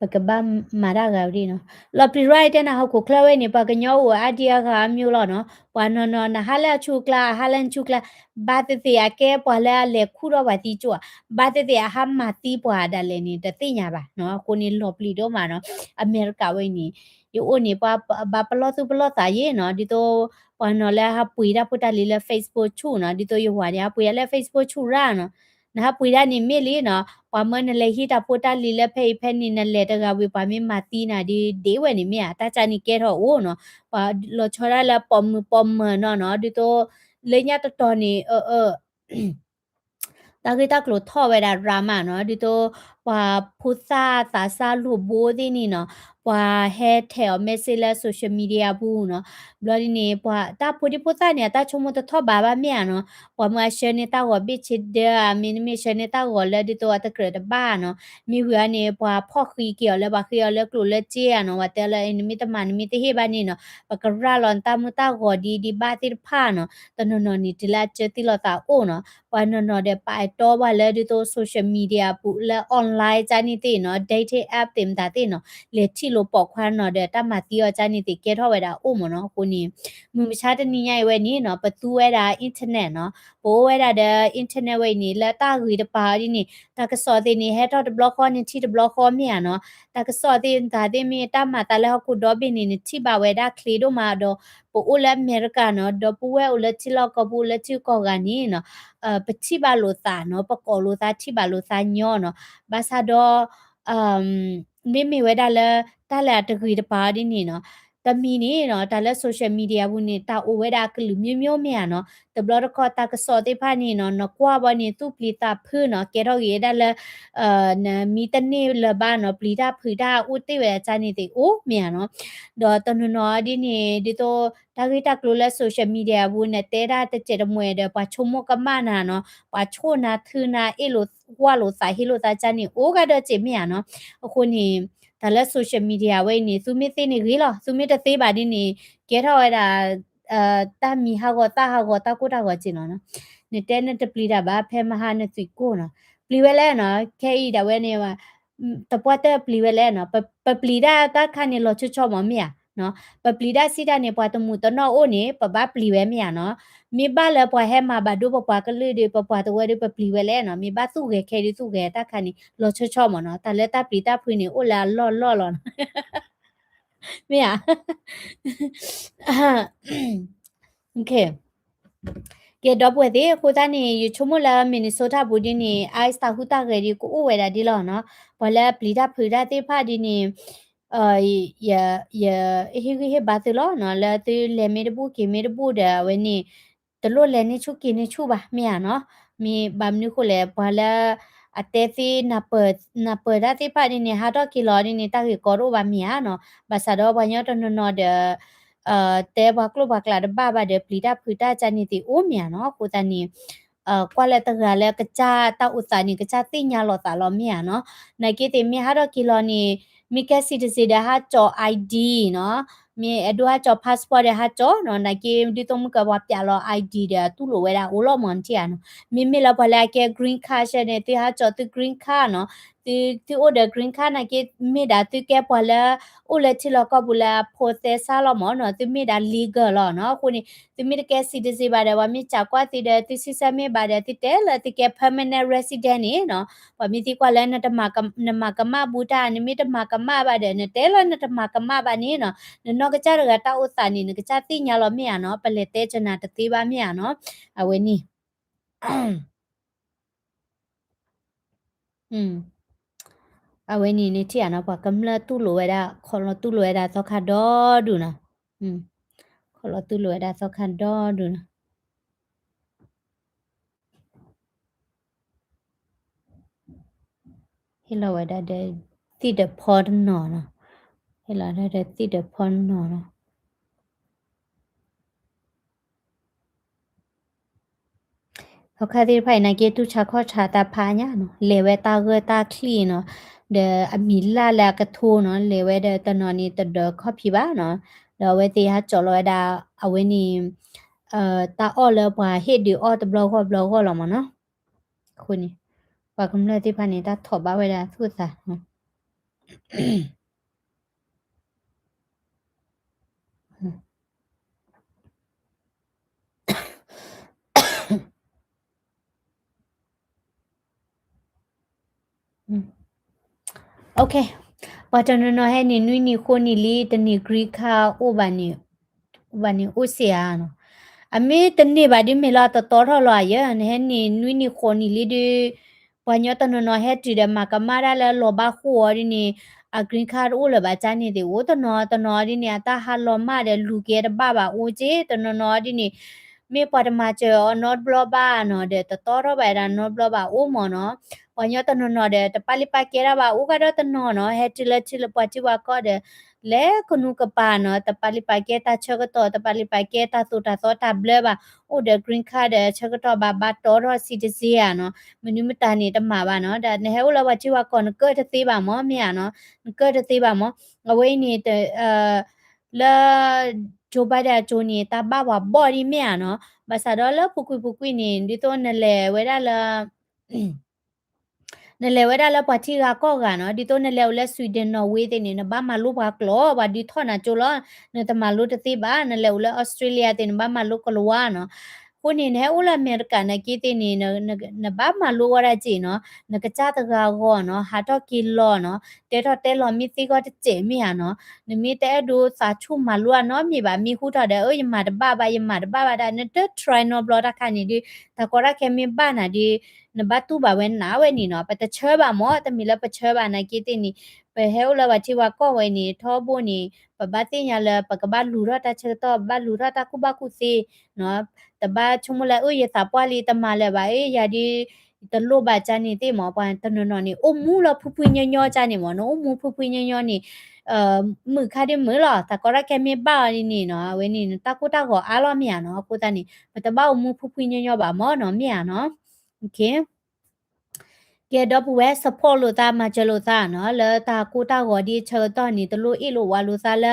ပကဘၣ်မၤတၢ်ဂၤဝဲဒၣ်နီၤ, လီၤပျံၤရၢ်တဲနၤဟီၣ်ခိၣ်ချၢဝဲန့ၣ် ပှၤကညီအိၣ်အါဒံအါဂၤအါမးလီၤနီၤ, ပှၤနီၤနီၤ နဟးလၢအဆူၣ်ကျါ အဟးလၢနဆူၣ်ကျါ, ဘၣ်သ့ၣ်သ့ၣ်အကဲပှၤလၢအလဲၤခူၣ်ထီၣ်ပှၤသံကၠိၣ်ဧါ, ဘၣ်သ့ၣ်သ့ၣ်အဟးမၤသံပှၤဒၣ်လဲာ်န့ၣ် တသ့ၣ်ညါဘၣ်နီၤ, အဃိန့ၣ်လီၤပျံၤဒိၣ်မးနီၤ, အမဲရကၤဝဲန့ၣ် ယအိၣ်န့ၣ် ပှၤဘၣ်ပလီၢ်သူၣ်ပလီၢ်သးယ့ၣ်နီၤ, ဒ်သိး ပှၤနီၤလၢဟးပှ့ၤတၢ်ဖိတၢ်လံၤလၢ Facebook ဆူၣ်နီၤ, ဒ်သိးယဝၤန့ၣ် ဟးပှ့ၤတၢ်လၢ Facebook ဆူၣ်ရၣ်နီၤ, နဟးပှ့ၤတၢ်န့ၣ်မ့ၢ်လံနီၤ, ပှၤမၢနလဲၤဟံးတၢ်ဖိတၢ်လံၤလၢဖဲအံၤဖဲန့ၣ် နလဲၤတဂၤဝံၤ ပှၤမ့ၢ်မၤသံနၤဒ်ဒ်ဝဲန့ၣ်မ့ၢ်ဧါ, တၢ်ကၢ်န့ၣ်ကဲထီၣ်အိၣ်နီၤ, ပှၤလီၤဆီဒၣ်လၢပိာ်မုၣ်ပိာ်မၢၤနီၤနီၤ, ဒ်သိး လၢညါတတီၤန့ၣ် အ တၢ်ဂ့ၢ်တၢ်ကျိၤထီၣ်ဝဲဒၣ်ရၤမးနီၤ, ဒ်သိး ပှၤဖိသၣ်သးစၢ်လိာ်ဘိသ့ၣ်န့ၣ်နီၤ, ပှၤဟဲထဲးအီၤ message လၢ social media ပူၤနီၤ, ဘျီဒ်န့ၣ် ပှၤတၢ်ဖိဒံဖိသၣ်န့ၣ် အတၢ်ဆိကမိၣ်တထီၣ်ဘးဘၣ်မ့ၢ်ဧါနီၤ, ပှၤမၢအဆှၢန့ၢ်တၢ်ဂီၤဘ့ၣ်ဆ့ဒၢဧါ, မ့တမ့ၢ်ဆှၢန့ၢ်တၢ်ဂီၤလၢဒ်သိးအတကြၢးတဘၣ်နီၤ, မ့ၢ်ဝံၤအန့ၣ် ပှၤဖီၣ်ဃံက့ၤအီၤလၢပှၤဃ့အီၤလၢကျိၣ်လၢစ့ဧါနီၤ, ပှၤတဲလၢ နမ့ၢ်တမၤနမ့ၢ်တဟ့ၣ်ဘၣ်န့ၣ်နီၤ, ပကရၤလီၤနတၢ်မုၢ်တၢ်ဂီၤဒ်ဒ်ဘၣ်သ့ၣ်တဖၣ်နီၤ, တနီၤနီၤန့ၣ် တုၤလၢအစၢသံလိာ်သးအိၣ်နီၤ, ပှၤနီၤနီၤဒီးပာ်အဲၣ်တီပှၤလၢဒ်သိး social media ပူၤလၢ online ကၢ်န့ၣ်သ့ၣ်နီၤ, dating app သ့ၣ်မတၤသ့ၣ်နီၤ, လဲၤထံၣ်လိာ်ပိာ်ခွါနီၤဒီးတၢ်မၤသံအီၤကၢ်န့ၣ်သ့ၣ် ကဲထီၣ်ဝဲဒၣ်အိၣ်မ့ၢ်နီၤ, အဃိန့ၣ် မုၢ်မဆါတနံၤညါအံၤဝဲန့ၣ်နီၤ, ပသူဝဲဒၣ် internet နီၤ, ပအိၣ်ဝဲဒၣ်ဒီး internet ဝဲအံၤန့ၣ် လၢတၢ်ဂ့ၤတပၤအီၤဒ်န့ၣ် တၢ်ကစီၣ်သ့ၣ်န့ၣ် ဟဲထီၣ်တဘျီဃီန့ၣ်ထံၣ်တဘျီဃီမ့ၢ်ဧါနီၤ, တၢ်ကစီၣ်သ့ၣ်တဖၣ်သ့ၣ်မ့ၢ်တၢ်မၤသးလၢဟီၣ်ခိၣ်ဒီဘ့ၣ်န့ၣ် နထံၣ်ဘၣ်ဝဲဒၣ်ချ့ဒိၣ်မးဒီး ပအိၣ်လၢအမဲရကၤနီၤ, ဒီပုၢ်ဝဲၢ်အိၣ်လၢထံလီၢ်ကီၢ်ပူၤ အိၣ်လၢထံဂုၤကီၢ်ဂၤန့ၣ်နီၤ, ပထံၣ်ဘၣ်လိာ်သးနီၤ, ပကိးလိာ်သးထံၣ်ဘၣ်လိာ်သးညီနီၤ, ဘၣ်ဆၣ်ဒီး မ့မ့ၢ်ဝဲဒၣ်လၢ တၢ်လၢအတဂ့ၤတပၤအီၤဒ်န့ၣ်နီၤ, တမံၤန့ၣ်နီၤ, တၢ်လၢ social media ပူၤန့ၣ် တၢ်အိၣ်ဝဲဒၣ်အကလုာ်မျိုးမျိုးမ့ၢ်ဧါနီၤ, တဘျီတခီၣ်တၢ်ကစီၣ်သ့ၣ်တဖၣ်န့ၣ်နီၤ, နကွၢ်ဘၣ်န့ၣ် သူၣ်ပျံၤသးဖုးနီၤ, ကဲထီၣ်က့ၤဝဲဒၣ်လၢ နမံတန့ၢ်လၢၤဘၣ်နီၤ, ပျံၤတၢ်ဖုးတၢ်အိၣ်တ့ၢ်ဝဲဒၣ်ကၢ်န့ၣ်သ့ၣ်အိၣ်မ့ၢ်ဧါနီၤ, ဒီးတနီၤနီၤဒ်န့ၣ် ဒ်သိး တၢ်ဂ့ၢ်တၢ်ကျိၤလၢ social media ပူၤ နတဲဒၣ်တစဲးတမှဲၤဒီး ပှၤဆိကမိၣ်ကမၣ်နၤနီၤ, ပှၤဆိၣ်နၤထုနၤ အ့ၣ်လိာ်ကွၢ်လိာ်သးဟ့လိာ်သးကၢ်န့ၣ် အိၣ်ကဒီးစ့ၢ်မ့ၢ်ဧါနီၤ, အဃိန့ၣ် တၢ်လၢ social media ဝဲအံၤန့ၣ် သုမ့ၢ်သ့န့ၣ်ဂ့ၤလီၤ, သုမ့ၢ်တသ့ဘၣ်ဒ်န့ၣ် ကဲထီၣ်ဝဲဒၣ် တၢ်မံၤဟးဂီၤသၣ်ဟးဂီၤတၢ်ကိၢ်တၢ်ဂီၤစ့ၢ်နီၤ, နတဲနတပျံၤတၢ်ဘၣ် ဖဲမဟါနသွံၣ်ကိၢ်နီၤ, ပျံၤဝဲလဲၣ်နီၤ, ခဲအံၤဒၣ်ဝဲန့ၣ် တပှၢ်တၢၢ်ပျံၤဝဲလဲၣ်နီၤ, ပပျံၤတၢ်တၢ်ခါန့ၣ်လီၤဆီဆီမးမ့ၢ်ဧါ, ပပျံၤတၢ်စံးတၢ်န့ၣ် ပှၤတမုာ်တနီၣ်အိၣ်န့ၣ် ပဘၣ်ပျံၤဝဲမ့ၢ်ဧါနီၤ, မ့ၢ်ဘၣ်လၢပှၤဟဲမၤဘၣ်ဒိပပှၤကလုာ်ဒီး ပပှၤတဝၢဒီး ပပျံၤဝဲလဲၣ်နီၤ, မ့ၢ်ဘၣ်သူၣ်ဂဲၤခဲဒုးသူၣ်ဂဲၤတၢ်ခါန့ၣ် လီၤဆီဆီမးနီၤ, တၢ်လၢတၢ်ပျံၤတၢ်ဖုးန့ၣ် အိၣ်လၢအလီၢ်လီၢ်လီၤနီၤ မ့ၢ်ဧါ ကဲ ဒီပုၢ်ဝဲၢ်သ့ၣ် အဃိသတးန့ၣ် ယဆိကမိၣ်လၢ Minnesota ပူၤဒ်န့ၣ် ICE တၢ်ဟူးတၢ်ဂဲၤဒ်ကအိၣ်ဝဲဒၣ်ဒ်လီၤနီၤ, ပှၤလၢပျံၤတၢ်ဖုးတၢ်သ့ၣ်တဖၣ်ဒ်န့ၣ် ယဟ့ၣ်ဂံၢ်ဟ့ၣ်ဘါသုလီၤနီၤ, လၢသုလဲၤမ့ၢ်တဘူၣ်က့ၤမ့ၢ်တဘူၣ်ဒီး အဝဲန့ၣ် တလိၣ်လဲၤန့ၢ်ဆူၣ်က့ၤန့ၢ်ဆူၣ်ဘၣ် မ့ၢ်ဧါနီၤ, မ့ၢ်ဘၣ်မနုၤဃိလဲၣ် ပှၤလၢ အတဲသ့ နၢ်ပၢၢ်တၢ်သ့ၣ်တဖၣ်ဒ်န့ၣ် ဟးထီၣ်က့ၤလီၤဒ်န့ၣ် တၢ်ဂ့ၢ်ကီတအိၣ်ဘၣ်မ့ၢ်ဧါနီၤ. ဘၣ်ဆၣ်ဒီးပှၤကညီတနီၤနီၤဒီး တဲပှၤကျိာ်ပှၤကျဲတဘၣ်ဘၣ်ဒီး ပျံၤတၢ်ဖုးတၢ်ကန့ၣ်သ့ၣ်အိၣ်မ့ၢ်ဧါနီၤ. အဃိသတးန့ၣ် ကွၢ်လၢတဂၤလၢကစၢ်တၢ်အိၣ်သးန့ၣ် ကစၢ်သ့ၣ်ညါလီၤသးလီၤမ့ၢ်ဧါနီၤ. နာ်က့သ့ၣ်မ့ၢ်ဟးထီၣ်က့ၤလီၤန့ၣ် မ့ၢ်ကဲ citizen ဒီးဟးကၠီၤ ID နီၤ, မ့ၢ်အဲၣ်ဒိးဟးကၠီၤ passport ဒီးဟးကၠီၤနီၤ. နာ်က့ဒ်သိးမုၢ်ကပှၤပျးလီၤ ID ဒီးတူၢ်လိာ်ဝဲဒၣ်အိၣ်လီၤမ့ၢ်နထံၣ်ဧါနီၤ. မ့မ့ၢ်လၢပှၤလၢအကဲ green card ဆဲန့ၣ် သုဟးကၠီၤသု green card နီၤ. သုအိၣ်ဒီး green card နာ်က့ မ့ၢ်ဒၣ်သုကဲပှၤလၢ အိၣ်လၢထံလီၢ်ကီၢ်ပူၤလၢအဖိသဲစါလီၤမ့ၢ်နီၤ, သုမ့ၢ်ဒၣ် legal လီၤနီၤ. အဃိန့ၣ် သုမ့ၢ်တကဲ citizen ဘၣ်ဒီး ပှၤမ့ၢ်စံးကွၢ်သုဒီး သုဆံဆဲမ့ၢ်ဘၣ်ဒီး သုတဲလၢသုကဲ permanent resident န့ၣ်နီၤ. ပှၤမ့ၢ်သံကွၢ်လၢ နမၤကမၣ်ဘူးတၢ်, နမ့ၢ်တမၤကမၣ်ဘၣ်ဒီး နတဲလၢနတမၤကမၣ်ဘၣ်န့ၣ်နီၤ. နနီၢ်ကစၢ်တဂၤတၢ်အိၣ်သးန့ၣ် နကစၢ်သ့ၣ်ညါလီၤမ့ၢ်ဧါနီၤ. ပလဲၤတဲကနၤတသ့ဘၣ်မ့ၢ်ဧါနီၤ. အဝဲန့ၣ် အဝဲန့ၣ်န့ၣ်ထံၣ်ဧါနီၤ, ပှၤကမျၢၢ်တူၢ်လိာ်ဝဲဒၣ် ခီလီၤတူၢ်လိာ်ဝဲဒၣ်သီခါဒီဒူၣ်နီၤ, ခီလီၤတူၢ်လိာ်ဝဲဒၣ်သီခါဒီဒူၣ်နီၤ. ဟ့ၣ်လီၤဝဲဒၣ်ဒီး သံၣ်ဒီးဖီတနီၤနီၤ, ဟ့ၣ်လီၤဒၣ်ဒီးသံၣ်ဒီးဖီတနီၤနီၤ. သီခါသ့ၣ်တဖၣ်အံၤ နာ်က့တူၢ်ဆါခီၣ်ဆါတၢ်ဖးညါနီၤ, လဲၤဝဲတၢ်ဂၢၢ်တၢ်ချံၣ်နီၤ, ဒီးအမံၤလၢ်လၢအကထိနီၤ, လဲၤဝဲဒီးတနီၤန့ၣ်တဒၢးခီၣ်ဖံးဘၣ်နီၤ, ဒီးအဝဲသ့ၣ်ဟးကၠီၤလီၤဝဲဒၣ် အဝဲန့ၣ် တၢ်အီၣ်လၢပှၤဟ့ၣ်ဒုးအီၣ်တဘျီဂီၢ်ဘျီဂီၢ်လီၤမ့ၢ်နီၤ. အဃိန့ၣ် ပှၤကမျၢၢ်သ့ၣ်တဖၣ်န့ၣ် တၢ်ထိးဘၣ်ဝဲဒၣ်သူၣ်သး ပှၤတနီၤနီၤဟဲနံၤနွံနံၤဃိးနံၤလံ တနံၤ green card အိၣ်ဘၣ်န့ၣ်, အိၣ်ဘၣ်န့ၣ်အိၣ်စ့ဧါနီၤ. အမ့ၢ်တန့ၢ်ဘၣ်ဒ်မ့ၢ်လၢအတတီထီၣ်လီၤဧါယဲ, နဟဲနံၤနွံနံၤဃိးနံၤလံဒုး ပှၤကညီတနီၤနီၤဟဲတုၤဒီးမၤကမၣ်ဒၣ်လၢလီၤဘၣ်ဃိၣ်အီၤဒ်န့ၣ်, အ green card တအိၣ်လၢၤဘၣ်ကန့ၣ်သ့ၣ်အိၣ်, တနီၤတနီၤဒ်န့ၣ် အတၢ်ဟးလီၤမၢ်ဒီးလူၤကဲတဘၣ်ဘၣ်အိၣ်က့, တနီၤနီၤဒ်န့ၣ် မ့ၢ်ပှၤတမၤစၢၤအီၤနီတဘျီဘၣ်နီၤ ဒီးတတီထီၣ်ဘၣ်ဝဲဒၣ်နီတဘျီဘၣ်အိၣ်မ့ၢ်နီၤ. ပှၤကညီတနီၤနီၤဒီး တပာ်လုၢ်ပာ်ကဲတၢ်ဘၣ် အိၣ်ကဒီးတနီၤနီၤ ဟဲတုၤလၢထံလၢပှၤထံပှၤကီၢ်ဒီး လဲၤကနူၤကပၤနီၤ တပာ်လုၢ်ပာ်ကဲတၢ်ဆၢကတီၢ် တပာ်လုၢ်ပာ်ကဲတၢ်သိၣ်တၢ်သီတၢ်ဘျၢဘၣ်, အိၣ်ဒီး green card ဒီးဆၢကတီၢ်ဘၣ် ဘၣ်တီထီၣ် citizen ဧါနီၤ, မနုၤမတၤန့ၣ်တမၤဘၣ်နီၤ. ဒီးနဟဲအိၣ်လၢပှၤထံပှၤကီၢ် နကၢၣ်တသ့ဘၣ်မ့ၢ် မ့ၢ်ဧါနီၤ, နကၢၣ်တသ့ဘၣ်မ့ၢ်. အဝဲအံၤန့ၣ် လၢ Joe Biden အစိၤန့ၣ် တၢ်ဘၣ်ပှၤဘီၣ်ဒ်မ့ၢ်ဧါနီၤ. ဘၣ်ဆၣ်ဒီးလၢပူၤကွံာ်ပူၤကွံာ်န့ၣ် ဒ်သိးနလဲၤဝဲဒၣ်လၢ နလဲၤဝဲဒၣ်လၢပှၤထံဂၤကီၢ်ဂၤနီၤ, ဒ်သိးနလဲၤအိၣ်လၢ Sweden Norway သ့ၣ်န့ၣ် နဘၣ်မၤလိပှၤကျိာ် ပှၤဒုးထီၣ်နၤကၠိလီၤ, နတမၤလိတသ့ဘၣ်. နလဲၤအိၣ်လၢ Australia သ့ၣ် နဘၣ်မၤလိကလဝါနီၤ. အဃိန့ၣ် နဟဲအိၣ်လၢအမဲရကၤနာ်က့သ့ၣ်န့ၣ် နဘၣ်မၤလိဝဲဒၣ်က့နီၤ, နကစၢ်တဂၤအဂီၢ်နီၤ, ဟးထီၣ်က့ၤလီၤနီၤ, တဲထီၣ်တဲလီၤမ့ၢ်သ့ဂီၢ်တစဲးမ့ၢ်ဧါနီၤ. နမ့ၢ်တအဲၣ်ဒိးသးဆူၣ်မၤလိအနီတမံၤဘၣ်, မ့ၢ်ဟူထီၣ်ဒီး အၢ ယမၤတဘၣ်ဘၣ် ယမၤတဘၣ်ဘၣ်ဒၣ် နတ try နီတဘျီတၢ်ခါန့ၣ်ဒုး တၢ်ကီတၢ်ခဲမ့ၢ်ဘၣ်နၤဒုး နဘၣ်တူၢ်ဘၣ်ဝဲနးဝဲန့ၣ်နီၤ. ပတဆၢဘၣ်မ့ၢ် တမ့ၢ်လၢပဆၢဘၣ်နာ်က့သ့ၣ်န့ၣ်, ပဟဲအိၣ်လၢပှၤထံပှၤကီၢ်ဝဲန့ၣ် ထီဘိန့ၣ် ပဘၣ်သ့ၣ်ညါလၢ ပကဘၣ်လူၤထီၣ်တၢ်ဆၢကတီၢ် ပဘၣ်လူၤထီၣ်တၢ်ကူၣ်ဘၣ်ကူၣ်သ့နီၤ. တဘၣ်ဆိကမိၣ်လၢ အၢ ယသးပှၢ်လံ တမၤလၢၤဘၣ် အၢ ယၤဒုး တလိၣ်ဘၣ်ကန့ၣ်သ့ၣ်မ့ၢ် ပှၤတနီၤနီၤန့ၣ် အိၣ်မူလၢဖုဖုညီညီကန့ၣ်မ့ၢ်နီၤ, အိၣ်မူဖုဖုညီညီန့ၣ် မုာ်ခါဒ်မုာ်လီၤ, တၢ်ကီတၢ်ခဲမ့ၢ်ဘၣ်အီၤဒ်န့ၣ်နီၤ, အဝဲန့ၣ် နတၢ်ကိၢ်တၢ်ဂီၤအါလီၤမ့ၢ်ဧါနီၤ. အဃိသတးန့ၣ် ပတဘၣ်အိၣ်မူဖုဖုညီညီဘၣ်မ့ၢ်နီၤ, မ့ၢ်ဧါနီၤ. ကဲ ဒီပုၢ်ဝဲၢ် support လိာ်သး မၤစၢၤလိာ်သးနီၤ, လၢတၢ်ကိၢ်တၢ်ဂီၤဒ်ဆၢကတီၢ်န့ၣ် တလိၣ်အ့ၣ်လိာ်ဝါလိာ်သးလၢ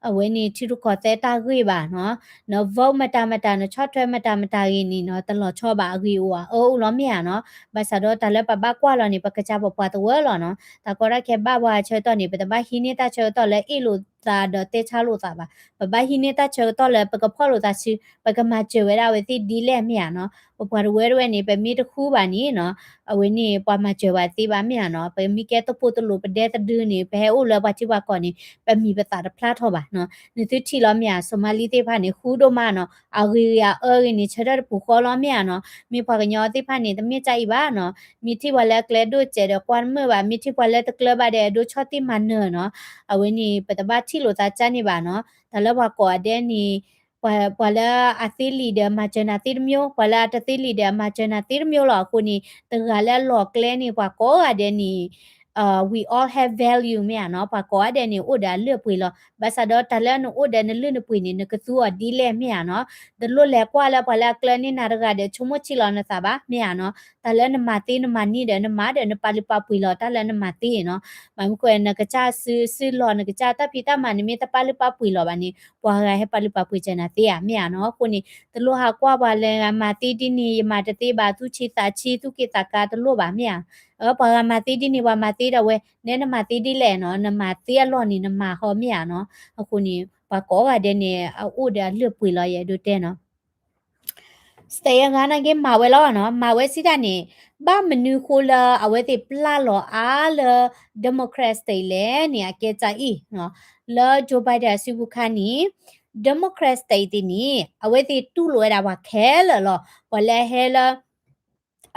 အဝဲန့ၣ်ထံရူၢ်ကီၢ်သဲးတၢ်ဂ့ၢ်ဘၣ်နီၤ. န vote မတၤမတၤ နဆီၣ်ထွဲမတၤမတၤဂ့ၤန့ၣ်နီၤ တလီၤဆီဘၣ် အဂ့ၢ်အိၣ်အအၢအိၣ်လီၤမ့ၢ်ဧါနီၤ. ဘၣ်ဆၣ်ဒီးတၢ်လၢပဘၣ်ကွၢ်လီၤန့ၣ် ပကစၢ်ပပှၤသဝၢလီၤနီၤ. တၢ်ကီတၢ်ခဲဘၣ်ပှၤဆၢကတီၢ်န့ၣ် ပတဘၣ်ဟံးန့ၢ်တၢ်ဆၢကတီၢ်လၢအ့ၣ်လိာ်သးဒီးတဲဆါလိာ်သးဘၣ်. ပဘၣ်ဟံးန့ၢ်တၢ်ဆၢကတီၢ်လၢပကဖီၣ်လိာ်သးဆူ ပကမၤစၢၤဝဲဒၣ်အဝဲသ့ၣ်ဒ်လဲၣ်မ့ၢ်ဧါနီၤ. ပပှၤတဝၢတဝဲန့ၣ် ပမ့ၢ်တဃူဘၣ်န့ၣ်နီၤ အဝဲန့ၣ် ပှၤမၤစၢၤဝဲသ့ဘၣ်မ့ၢ်ဧါနီၤ. ပမ့ၢ်ကဲတပိၢ်တလိၤပဒဲတဒုန့ၣ် ပဟဲအိၣ်လၢပှၤထံပှၤကီၢ်န့ၣ် ပမံၤပသးတဖျါထီၣ်ဘၣ်နီၤ. နသုထံၣ်လီၤမ့ၢ်ဧါ Somali သ့ၣ်တဖၣ်န့ၣ် ဃူဒိၣ်မးနီၤ. အဂ့ၤဂ့ၤအအၢဂ့ၤန့ၣ် ဆၢထၢၣ်တပူၤဃီလီၤမ့ၢ်ဧါနီၤ. မ့ၢ်ပှၤကညီသ့ၣ်တဖၣ်န့ၣ် တမ့ၢ်ကအံၤဘၣ်နီၤ. မ့ၢ်ထံၣ်ပှၤလၢအကျဲဒိၣ်စဲးဒီးကွၢ်တမုာ်ဘၣ်, မ့ၢ်ထံၣ်ပှၤလၢတကျၢၤဘၣ်ဒီး အဒိးဆီၣ်တံၢ်မၤနၢၤနီၤ. အဝဲန့ၣ် ပတဘၣ်ထံၣ်လိာ်သးကန့ၣ်ဘၣ်နီၤ. တၢ်လၢပှၤကိးဂၤဒဲးန့ၣ် ပှၤလၢအသ့လံာ်ဒီးမၤစၢၤနၤသ့တမျိုး, ပှၤလၢအတသ့လံာ်ဒီးအမၤစၢၤနၤသ့တမျိုးလီၤ. အဃိန့ၣ် တဂၤလၢအလီၢ်ကျဲန့ၣ် ပှၤကိးဂၤဒဲးန့ၣ် we all have value မ့ၢ်ဧါနီၤ, ပှၤကိးဂၤဒဲးန့ၣ် အိၣ်ဒီးအလုၢ်အပှ့ၤလီၤ. ဘၣ်ဆၣ်ဒီးတၢ်လၢနအိၣ်ဒီးနလုၢ်နပှ့ၤန့ၣ် နကသူအီၤဒ်လဲၣ်မ့ၢ်ဧါနီၤ. တလိၣ်လဲၤကွၢ်လၢပှၤလၢအကျၢန့ၢ်နၤတဂၤဒီး ဆိကမိၣ်ဆံးလီၤနသးဘၣ်မ့ၢ်ဧါနီၤ. တၢ်လၢနမၤသ့နမၤန့ၢ်ဒီး နမၤဒီးနပာ်လုၢ်ပာ်ပှ့ၤလီၤတၢ်လၢနမၤသ့နီၤ. မ့ၢ်မနုၤဃိ နကစၢ်စုစုလီၢ် နကစၢ်တၢ်ဖံးတၢ်မၤ နမ့ၢ်တပာ်လုၢ်ပာ်ပှ့ၤလီၤဘၣ်န့ၣ် ပှၤဂၤဟဲပာ်လုၢ်ပာ်ပှ့ၤစၢၤနၤသ့ဧါ မ့ၢ်ဧါနီၤ. အဃိန့ၣ် တလိၣ်ဟးကွၢ်ပှၤလၢဂၤမၤသ့ဒ်န့ၣ် ယမၤတသ့ဘၣ် သူၣ်ဆံးသးဆံး သူၣ်က့ၣ်သးကါတလိၣ်ဘၣ်မ့ၢ်ဧါ. ပှၤဂၤမၤသ့ဒ်န့ၣ် ပှၤမၤသ့ဒီးဝဲ နဲနမၤသ့ဒ်လဲၣ်နီၤ, နမၤသ့အလီၢ်န့ၣ် နမၤဃီမ့ၢ်ဧါနီၤ. အဃိန့ၣ် ပှၤကိးဂၤဒဲးန့ၣ် အအိၣ်ဒီးအလုၢ်အပှ့ၤလီၤ ယအဲၣ်ဒိးတဲနီၤ. စတဲးအဂၤနာ်က့ မၤဝဲလီၤနီၤ, မၤဝဲစံးတၢ်န့ၣ် ဘၣ်မနုၤဃိလၢအဝဲသ့ၣ်ပျၢ်လီၤအါလၢ Democrat State လဲၣ်န့ၣ် အကဲစၢ်အံၤနီၤ, လၢ Joe Biden အစုပူၤခါန့ၣ် Democrat State သ့ၣ်န့ၣ် အဝဲသ့ၣ်တူၢ်လိာ်ဝဲဒၣ်ပှၤခဲလၢာ်လီၤ. ပှၤလၢအဟဲလၢ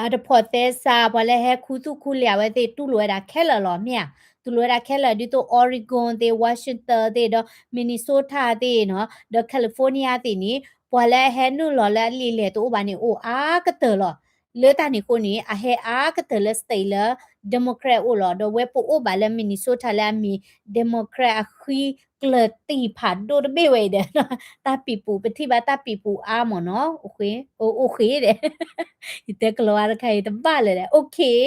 အတဖိးသဲစး ပှၤလၢဟဲခူသူၣ်ခူလံာ် အဝဲသ့ၣ်တူၢ်လိာ်ဝဲဒၣ်ခဲလၢာ်လီၤ မ့ၢ်ဧါ. တူၢ်လိာ်ဝဲဒၣ်ခဲလၢာ် ဒ်သိး Oregon သ့ၣ် Washington သ့ၣ်ဒီး Minnesota သ့ၣ်နီၤ ဒီး California သ့ၣ်န့ၣ် ပှၤလၢအဟဲနုာ်လီၤလၢအလံာ်လဲၢ်တအိၣ်ဘၣ်န့ၣ် အိၣ်အါကတၢၢ်လီၤ. လၢတၢ်န့ၣ်အဃိန့ၣ် အဟဲအါကတၢၢ်လၢ state လၢ Democrat အိၣ်လီၤ. ဒီးဝဲပအိၣ်ဘၣ်လၢ Minnesota လၢအမ့ၢ် Democrat အဃံကျၢၤတံၢ်ဖးဒိၣ်တဘ့ၣ်ဝဲအံၤဒီး တၢ်ပံာ်ပူၤ ပထံၣ်ဘၣ်တၢ်ပံာ်ပူၤအါမ့ၢ်နီၤ, အိၣ်ဃ့ဒီး ယတဲကလီၤဝါတခါအံၤတဘၣ်လၢၤဒီး okay.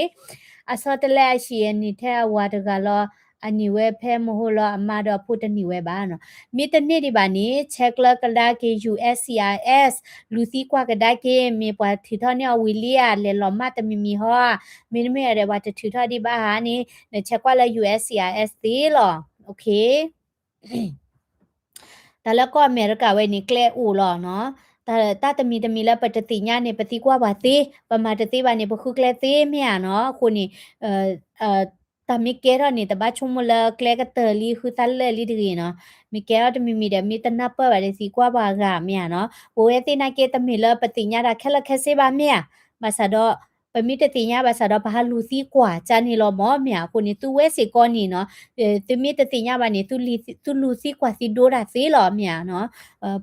အဆီတလဲအဟံၣ်အနံၤထဲအဝၤတဂၤလီၤ, အနံၤဝဲဖဲမဟိလီၤအမါဒီးအဖိတနံၤဝဲဘၣ်နီၤ. မ့ၢ်တန့ၢ်ဒံးဘၣ်န့ၣ် ဆဲးကျၢကဒါက့ၤ U S C I S လူၤသံကွၢ်ကဒါက့ၤ မ့ၢ်ပှၤထုးထီၣ်န့ၢ်အီၤဝံၤလံဧါ, လဲၤလီၤမၢ်တမံၤမံၤဟီဧါ, မ့တမ့ၢ်ဒီးပှၤတထုးထီၣ်ဒံးဘၣ်ဧါန့ၣ် နဆဲးကွၢ်လၢ U S C I S သ့လီၤ, okay. တၢ်လၢကီၢ်အမဲရကၤဝဲန့ၣ် ကျဲအိၣ်လီၤနီၤ. တၢ်တမံၤတမံၤလၢပတသ့ၣ်ညါန့ၣ် ပသံကွၢ်ပှၤသ့, ပမၤတသ့ဘၣ်န့ၣ် ပဃုကျဲသ့မ့ၢ်ဧါနီၤ. အဃိန့ၣ် တၢ်မ့ၢ်ကဲထီၣ်န့ၣ် တဘၣ်ဆိကမိၣ်လၢကျဲကတၢၢ်လံ ဃုသၣ်လၢာ်လံတဂ့ၤနီၤ. မ့ၢ်ကဲထီၣ်တမံၤမံၤဒီး မ့ၢ်တနၢ်ပၢၢ်ဘၣ်ဒီး သံကွၢ်ပှၤဂၤမ့ၢ်ဧါနီၤ. ပဝဲသ့ၣ်နာ်က့ တမ့ၢ်လၢပသ့ၣ်ညါတၢ်ခဲလၢာ်ခဲဆ့ဘၣ်မ့ၢ်ဧါ. ဘၣ်ဆၣ်ဒီး ပမ့ၢ်တသ့ၣ်ညါဘၣ်ဆၣ်ဒီး ပဟးလူၤသံကွၢ်ကန့ၣ်လီၤမ့ၢ်ဧါ. အဃိန့ၣ် သုဝဲစ့ၢ်ကီးန့ၣ်နီၤ သုမ့ၢ်တသ့ၣ်ညါဘၣ်န့ၣ် သုလူၤသံကွၢ်သံဒိတၢ်သ့လီၤမ့ၢ်ဧါနီၤ.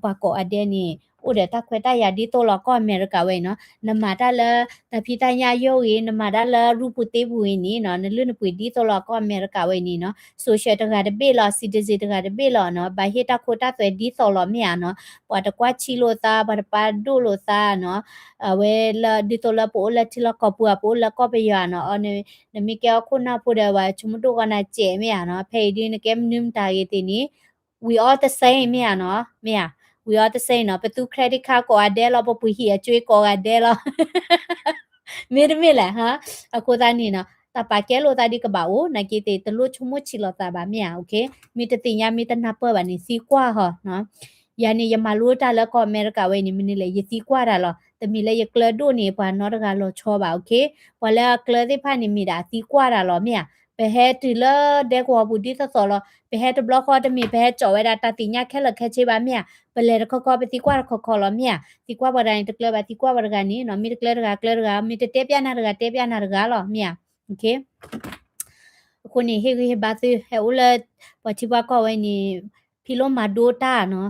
ပှၤကိးဂၤဒဲးန့ၣ် အိၣ်ဒီးတၢ်ခွဲးတၢ်ယာ်ဒ်သိးလီၤ ကီၢ်အမဲရကၤဝဲအံၤနီၤ. နမၤတၢ်လၢတၢ်ဖံးတၢ်ညၣ်ယိၣ်ဂ့ၤ, နမၤတၢ်လၢရူပူၤသ့ပူၤဂ့ၤန့ၣ်နီၤ, နလုၢ်နပှ့ၤဒ်သိးလီၤ ကီၢ်အမဲရကၤဝဲအံၤန့ၣ်နီၤ. social တဂၤတဘ့ၣ်လီၤ, citizen တဂၤတဘ့ၣ်လီၤနီၤ. ဘၣ်ဟ့ၣ်တၢ်ခိတၢ်သွဲဒ်သိးလီၤမ့ၢ်ဧါနီၤ. ပှၤတကွၢ်ဆံးလိာ်သး, ပှၤတပာ်ဒိၣ်လိာ်သးနီၤ. အဝဲလၢဒ်သိးလၢပအိၣ်လၢထံလီၢ်ကီၢ်ပူၤ ပအိၣ်လၢကီၢ်ပယီၤနီၤ, နမ့ၢ်ကဲအခိၣ်နၢ်ဖိဒီး ပှၤဆိကမိၣ်ဒိၣ်ဃီနၤစဲးမ့ၢ်ဧါနီၤ. ဖဲအံၤဒ်နကဲမနုၤမတၤဂ့ၤသ့ၣ်န့ၣ် we all the same မ့ၢ်ဧါနီၤ, မ့ၢ်ဧါ, we all the same နီၤ. ပသူ credit card ကိးဂၤဒဲးလီၤ, ပပှ့ၤဟံၣ်အကၠွ့ကိးဂၤဒဲးလီၤ မ့တမ့ၢ်လဲၣ်, အဃိသတးန့ၣ်နီၤ တၢ်ပာ်ကဲလိာ်သးဒ်ကဘၣ်အိၣ် နာ်က့သ့ၣ် တလိၣ်ဆိကမိၣ်ဆံးလိာ်သးဘၣ်မ့ၢ်ဧါ, okay. မ့ၢ်တသ့ၣ်ညါ မ့ၢ်တနၢ်ပၢၢ်ဘၣ်န့ၣ် သံကွၢ်ဟီနီၤ. ယၤန့ၣ် ယမၤလိတၢ်လၢကီၢ်အမဲရကၤဝဲအံၤန့ၣ် မနုၤလဲၣ် ယသံကွၢ်တၢ်လီၤ. တမ့ၢ်လၢယကျၢၤဒိၣ်န့ၣ် ပှၤနီတဂၤလီၤဆီဘၣ်, okay. ပှၤလၢအကျၢၤသ့ၣ်တဖၣ်န့ၣ် မ့ၢ်ဒၣ်အသံကွၢ်တၢ်လီၤမ့ၢ်ဧါ. ပဟဲတုၤလၢဒဲကဝီၤပူၤဒ်သိးသိးလီၤ. ပဟဲတဘျီဃီတမ့ၢ် ပဟဲကၠီးဝဲဒၣ်တၢ်သ့ၣ်ညါခဲလၢာ်ခဲဆ့ဘၣ်မ့ၢ်ဧါ. ပလဲၤတခီခီ ပသံကွၢ်တခီခီလီၤမ့ၢ်ဧါ. သံကွၢ်ပှၤတဂၤန့ၣ် တကျၢၤဘၣ် သံကွၢ်ပှၤတဂၤန့ၣ်နီၤ, မ့ၢ်တကျၢၤတဂၤကျၢၤတဂၤ, မ့ၢ်တတဲပျၢ်နၤတဂၤတဲပျၢ်နၤတဂၤလီၤမ့ၢ်ဧါ, okay. အဃိန့ၣ် ဟ့ၣ်ဂံၢ်ဟ့ၣ်ဘါသု ဟဲအိၣ်လၢ ပှၤထံပှၤကီၢ်ဝဲန့ၣ် ဖံးလိမၤဒိတၢ်နီၤ,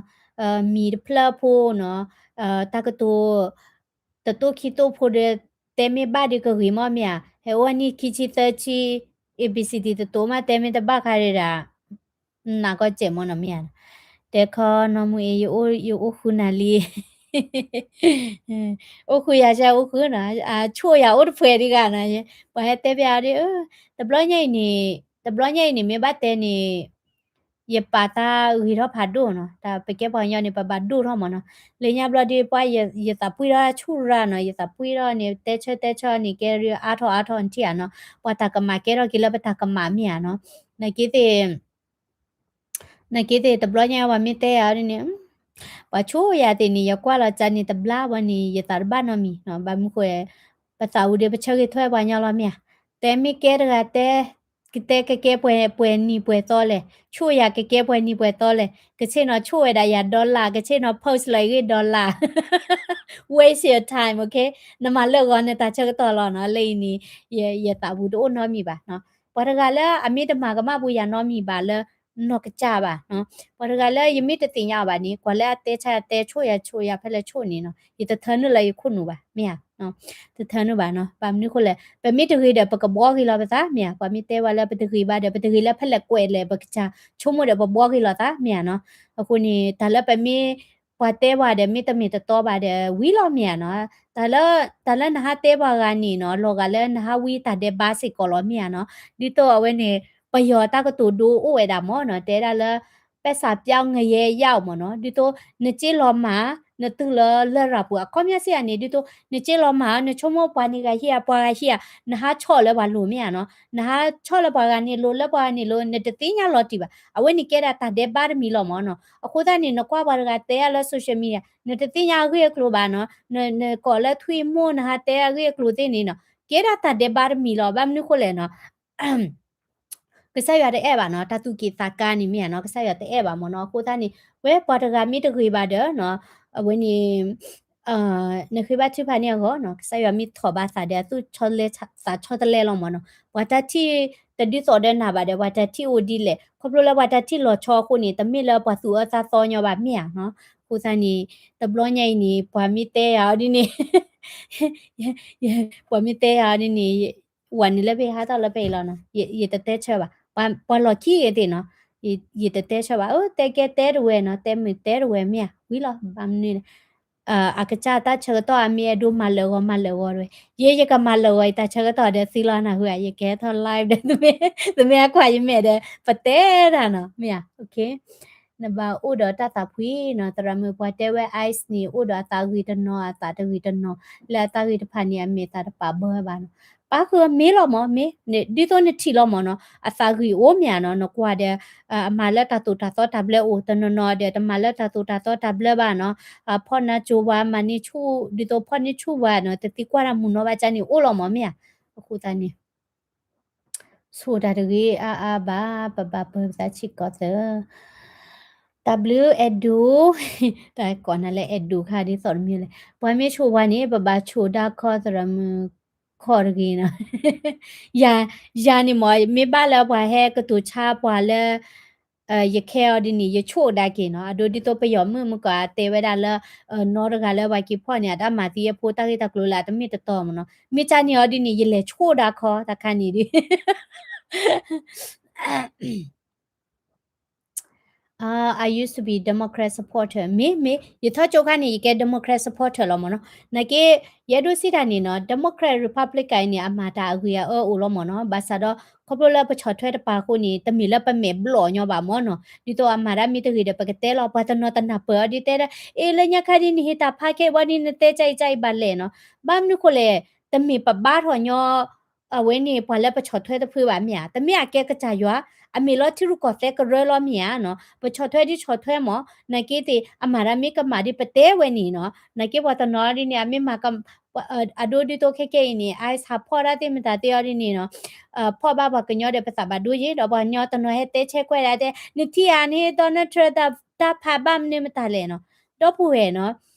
မံၤတဖျၢၣ်ဖိနီၤ, တၢ်ကတိၤ တတိၢ်ခံတိၢ်ဖိဒီး တဲမ့ၢ်ဘၣ်ဒီးကဂ့ၤမ့ၢ်မ့ၢ်ဧါ, ဟဲအိၣ်နံၣ်ခံဆံသၢဆံ A B C D တတိၤမး တဲမ့ၢ်တဘၣ်ခါဒီးဒၣ် နးကီးစဲးမ့ၢ်နီၤမ့ၢ်ဧါ, တဲခီနီၢ်မူအ့ ယအိၣ်ဃုနၤလံ အိၣ်ဃုယၤဆၢအိၣ်ဃုနီၤ, ဆိၣ်ယၤအိၣ်တဖှဲးဒံးဂၤနီၤ, ပှၤဟဲတဲပျၢ်အီၤဒ်, တဘျီညါအံၤန့ၣ်, တဘျီညါအံၤန့ၣ် မ့ၢ်ဘၣ်တဲန့ၣ်, ယပာ်သးဂ့ၤထီၣ်ဖးဒိၣ်နီၤ, တၢ်ပကဲပှၤကညီန့ၣ် ပဘၣ်ဒိၣ်ထီၣ်မ့ၢ်နီၤ, လၢညါဘျီဒ်ပှၤ ယသးပှံၢ်ထီၣ်ဆူၣ်ရၤနီၤ, ယသးပှံၢ်ထီၣ်န့ၣ် တဲဆၢတဲဆၢန့ၣ် ကဲအါထီၣ်အါထီၣ်နထံၣ်ဧါနီၤ, ပှၤတၢ်ကမၣ်ကဲထီၣ်က့ၤလၢပတၢ်ကမၣ်မ့ၢ်ဧါနီၤ, နာ်က့သ့ၣ် နာ်က့သ့ၣ် တဘျီညါပှၤမ့ၢ်တဲယၤဒ်န့ၣ်, ပှၤဆိၣ်ယၤသ့ၣ်န့ၣ် ယကွၢ်လီၤကၢ်န့ၣ်တဘျါဝဲန့ၣ် ယသးတဘၣ်နီတမံၤ, ဘၣ်မနုၤဃိ ပသးအူဒီးပဆၢဂ့ၤထွဲပှၤကညီလီၤမ့ၢ်ဧါ, တဲမ့ၢ်ကဲတဂၤတဲ, ကတဲကကဲပှဲၤနံၤပှဲၤသီလဲၣ်, ဆိၣ်ယၤကကဲပှဲၤနံၤပှဲၤသီလဲၣ်, ကဆ့ၣ်နီၤဆိၣ်ဝဲဒၣ်ယၤ dollar, ကဆ့ၣ်နီၤ post လီၤအဂ့ၢ် dollar, waste your time, okay, နမၤလၢာ်ဂီၤနတၢ်ဆၢကတီၢ်လီၤနီၤ, လၢအံၤန့ၣ် ယသးပူၤတအိၣ်နီတမံၤဘၣ်, ပှၤတဂၤလၢအမ့ၢ်တမၤကမၣ်ပူၤယၤနီတမံၤဘၣ်လၢ နီၢ်ကစၢ်ဘၣ်နီၤ. ပှၤတဂၤလၢယမ့ၢ်တသ့ၣ်ညါအီၤဘၣ်န့ၣ် ကွၢ်လၢအတဲဆါအတဲဆိၣ်ယၤဆိၣ်ယၤဖဲလဲၣ်ဆိၣ်န့ၣ်နီၤ ယတထၢနုာ်လၢယခိၣ်နူာ်ဘၣ် မ့ၢ်ဧါ. တထၢနုာ်ဘၣ်နီၤ. ဘၣ်မနုၤဃိလဲၣ် ပမ့ၢ်တဂ့ၤဒီး ပကဘှီဂ့ၤလီၤပသး မ့ၢ်ဧါ. ပှၤမ့ၢ်တဲဝဲလၢပတဂ့ၤဘၣ်ဒီး ပတဂ့ၤလၢဖဲလဲၣ်ကွဲးလဲၣ် ပကစၢ်ဆိကမိၣ်ဒီး ပဘှီဂ့ၤလီၤသး မ့ၢ်ဧါနီၤ. အဃိန့ၣ် တၢ်လၢပမ့ၢ် ပှၤတဲပှၤဒီး မ့ၢ်တမ့ၢ်တတီဘၣ်ဒီး ဝံၤလီၤ မ့ၢ်ဧါနီၤ. တၢ်လၢ တၢ်လၢနဟးတဲပှၤဂၤန့ၣ်နီၤ လီၤဂာ်လၢနဟးဝံတၢ်ဒဲးဘးစ့ၢ်ကီးလီၤ မ့ၢ်ဧါနီၤ. ဒ်သိးအဝဲန့ၣ် ပယီၤတၢ်ကတိၤဒိအိၣ်ဝဲဒၣ်မ့ၢ်နီၤ တဲဒၣ်လၢ ပဲစာပြောင်းငရဲရောက် မ့ၢ်နီၤ. ဒ်သိး နစ့လီၤမၢ် နတုၤလၢလရာ်ပူၤ အခီပညီစ့ၢ်ဧါန့ၣ် ဒ်သိး နစ့လီၤမၢ် နဆိကမိၣ်ပှၤန့ၣ်ဂၤဟံၣ်ဧါ ပှၤဂၤဟံၣ်ဧါ နဟးဆီၣ်လၢပှၤလိၤ မ့ၢ်ဧါနီၤ. နဟးဆီၣ်လၢပှၤဂၤန့ၣ်လိၤ လၢပှၤဂၤန့ၣ်လိၤ နတသ့ၣ်ညါလီၤတံၢ်ဘၣ်. အဝဲန့ၣ်ကဲဒၣ်တၢ်ဒဲးဘးတမံၤလီၤမ့ၢ်နီၤ. အဃိသတးန့ၣ် နကွၢ်ပှၤတဂၤတဲအါလၢ social media နတသ့ၣ်ညါအဂ့ၢ်အကျိၤဘၣ်နီၤ. န နကိးလၢထွံၣ်မိၢ် နဟးတဲအဂ့ၢ်အကျိၤသ့ၣ်န့ၣ်နီၤ ကဲဒၣ်တၢ်ဒဲးဘးတမံၤလီၤ. ဘၣ်မနုၤဃိလဲၣ်နီၤ ကစၢ်ယွၤတအဲၣ်ဘၣ်နီၤ တၢ်သူၣ်က့ၣ်သးကါန့ၣ် မ့ၢ်ဧါနီၤ ကစၢ်ယွၤတအဲၣ်ဘၣ်မ့ၢ်နီၤ. အဃိသတးန့ၣ် ဝဲပှၤတဂၤမ့ၢ်တဂ့ၤဘၣ်ဒီးနီၤ အဝဲန့ၣ် နဃ့ဘါထုကဖၣ်န့ၢ်အဂီၢ်နီၤ ကစၢ်ယွၤမ့ၢ်ထိးဘၣ်သးဒီး အသူၣ်ဆီလဲသးဆီတလဲလီၤမ့ၢ်နီၤ. ပှၤတၢ်ထံၣ်တဒ်သိးဒီးနၤဘၣ်ဒီး ပှၤတၢ်ထံၣ်အိၣ်ဒ်လဲၣ် ခီဖျိလၢပှၤတၢ်ထံၣ်လီၤဆီအဃိန့ၣ် တမ့ၢ်လၢပှၤသူၣ်အၢသးသီညီဘၣ် မ့ၢ်ဧါနီၤ. အဃိသတးန့ၣ် တဘျီညါအံၤန့ၣ် ပှၤမ့ၢ်တဲယၤအီၤဒ်န့ၣ် ပှၤမ့ၢ်တဲယၤအီၤဒ်န့ၣ် ဝဲန့ၣ်လၢဖဲဟးထီၣ်လၢဖဲအံၤလီၤနီၤ ယတတဲဆၢဘၣ်. ပှၤလီၢ်ခံဂ့ၤသ့ၣ်နီၤ ယတတဲဆၢဘၣ်. အၢ တဲကဲတဲတဝဲနီၤ တဲမုာ်တဲတဝဲ မ့ၢ်ဧါ ဝံၤလီၤ ဘၣ်မနုၤလဲၣ် အကစၢ်တၢ်ဆၢကတီၢ်အမ့ၢ်အဲၣ်ဒိးမၤလၢာ်ဂီၤမၤလၢာ်ဂီၤတဝဲ ယဲယကမၤလၢာ်ဂီၤ ယတၢ်ဆၢကတီၢ်ဒီးသံလီၤနၢ်ဟူဧါ ယကဟဲထီၣ် live ဒီး သုမ့ၢ်ကွၢ်ယမဲာ်ဒီး ပတဲတၢ်နီၤ မ့ၢ်ဧါ နဘၣ်အိၣ်ဒီးတၢ်သးဖှံနီၤ သရၣ်မုၣ် ပှၤတဲဝဲ ice န့ၣ် အိၣ်ဒီးအသးဂ့ၤတနီၤ အသးတဂ့ၤတနီၤ လၢအသးဂ့ၤတဖၣ်န့ၣ် အမဲာ်သးတပာ်ဘၢဘၣ်နီၤ ပၣ်ဃုာ်မ့ၢ်လီၤမ့ၢ် မ့ၢ် ဒ်သိးနထံၣ်လီၤမ့ၢ်နီၤ အသးဂ့ၤအိၣ်မ့ၢ်ဧါနီၤ နကွၢ်ဒီး အမၤလၢတၢ်သိၣ်တၢ်သီတၢ်ဘျၢအိၣ် တနီၤနီၤဒီး တမၤလၢတၢ်သိၣ်တၢ်သီတၢ်ဘျၢဘၣ်နီၤ ဖီၣ်နါစိၤဝဲ မၤန့ၢ်ဆူၣ် ဒ်သိးဖီၣ်န့ၢ်ဆူၣ်ဝဲနီၤ တသံကွၢ်တၢ်မုာ်နီၤဘၣ်ကၢ်န့ၣ် အိၣ်လီၤမ့ၢ် မ့ၢ်ဧါ အဃိသတးန့ၣ် ဆိၣ်တၢ်တဂ့ၤအါအါဘၣ် ပဘၣ်ပၢၤပသးဆံးကိာ်သၢ တၢ်ဘျုးအဲၣ်ဒိး တၢ်ကိးနၤလၢ အဲၣ်ဒိး ခါဒ်သိးတမံၤလဲၣ် ပှၤမ့ၢ်ဆိၣ်ပှၤန့ၣ် ပဘၣ်ဆိၣ်ဒါခီသရၣ်မုၣ်ခီၣ်တဂ့ၤနီၤ ယၤန့ၣ်မ့ၢ် မ့ၢ်ဘၣ်လၢပှၤဟဲကတိၤဆါပှၤလၢ ယခဲအီၤဒ်န့ၣ် ယဆိၣ်ဒါက့ၤနီၤ အဒိဒ်သိးပယီၤမုၣ်မုၢ်ကီးတဲဝဲဒၣ်လၢ နီတဂၤလၢပှၤက့ၤဖီၣ်န့ၣ် အတၢ်မၤသံအဖိတၢ်ဂ့ၢ်တၢ်ကျိၤလၢအတမ့ၢ်တတီမ့ၢ်နီၤ မ့ၢ်ကၢ်န့ၣ်အီၤဒ်န့ၣ် ယလဲၤဆိၣ်ဒါခီတၢ်ခါန့ၣ်ဒ် I used to be Democrat supporter မ့ၢ် မ့ၢ် ယထီၣ်ကၠိခါန့ၣ် ယကဲ Democrat supporter လီၤမ့ၢ်နီၤ နာ်က့ ယအဲၣ်ဒိးစံးတၢ်န့ၣ်နီၤ Democrat Republican န့ၣ် အမၤတၢ်အဂ့ၤအအၢအိၣ်လီၤမ့ၢ်နီၤ ဘၣ်ဆၣ်ဒီး ခီဖျိလၢပဆီၣ်ထွဲတပၤအဃိန့ၣ် တမ့ၢ်လၢပမဲာ်ဘျီၣ်ညီဘၣ်မ့ၢ်နီၤ ဒ်သိးအမၤတၢ်မ့ၢ်တဂ့ၤဒီး ပကတဲလီၤ ပှၤတနီၤတနၢ်ပၢၢ်အီၤဒ်တဲဒၣ် အ့ လၢညါခါဒ်န့ၣ် ဟ့ၣ်တၢ်ဖးခဲဘၣ်ဒ်နတဲကၢ်အံၤကၢ်အံၤဘၣ်လဲၣ်နီၤ ဘၣ်မနုၤဃိလဲၣ် တမ့ၢ်ပဘါထီၣ်ညီ အဝဲန့ၣ် ပှၤလၢပဆီၣ်ထွဲတဖုဘၣ်မ့ၢ်ဧါ, တမ့ၢ်အကဲကစၢ်ယွၤ, အမ့ၢ်လီၤထံရူၢ်ကီၢ်သဲးကရၢလီၤမ့ၢ်ဧါနီၤ, ပဆီၣ်ထွဲဒ်ဆီၣ်ထွဲမး, နာ်က့သ့ၣ် အမၤတၢ်မ့ၢ်ကမၣ်ဒ်ပတဲဝဲန့ၣ်နီၤ, နာ်က့ပှၤတနီၤဒ်န့ၣ် အမ့ၢ်မၤက အဒိဒ်သိးခဲကဲအံၤန့ၣ် ICE ဟးဖီၣ်ဒၣ်သ့ၣ်မတၤသ့ၣ်အီၤဒ်န့ၣ်နီၤ, ဖီၣ်ဘၣ်ပှၤကညီဒီးပသးဘၣ်ဒိယ့ၣ် ဒီးပှၤကညီတနီၤဟဲတဲဆဲးကွဲးဒၣ်တဲ နထံၣ်ဧါန့ၣ် Donald Trump တၢ်ဖးဘၣ်မနုၤမတၤလဲၣ်နီၤ, ဒီပုၢ်ဝဲၢ်နီၤ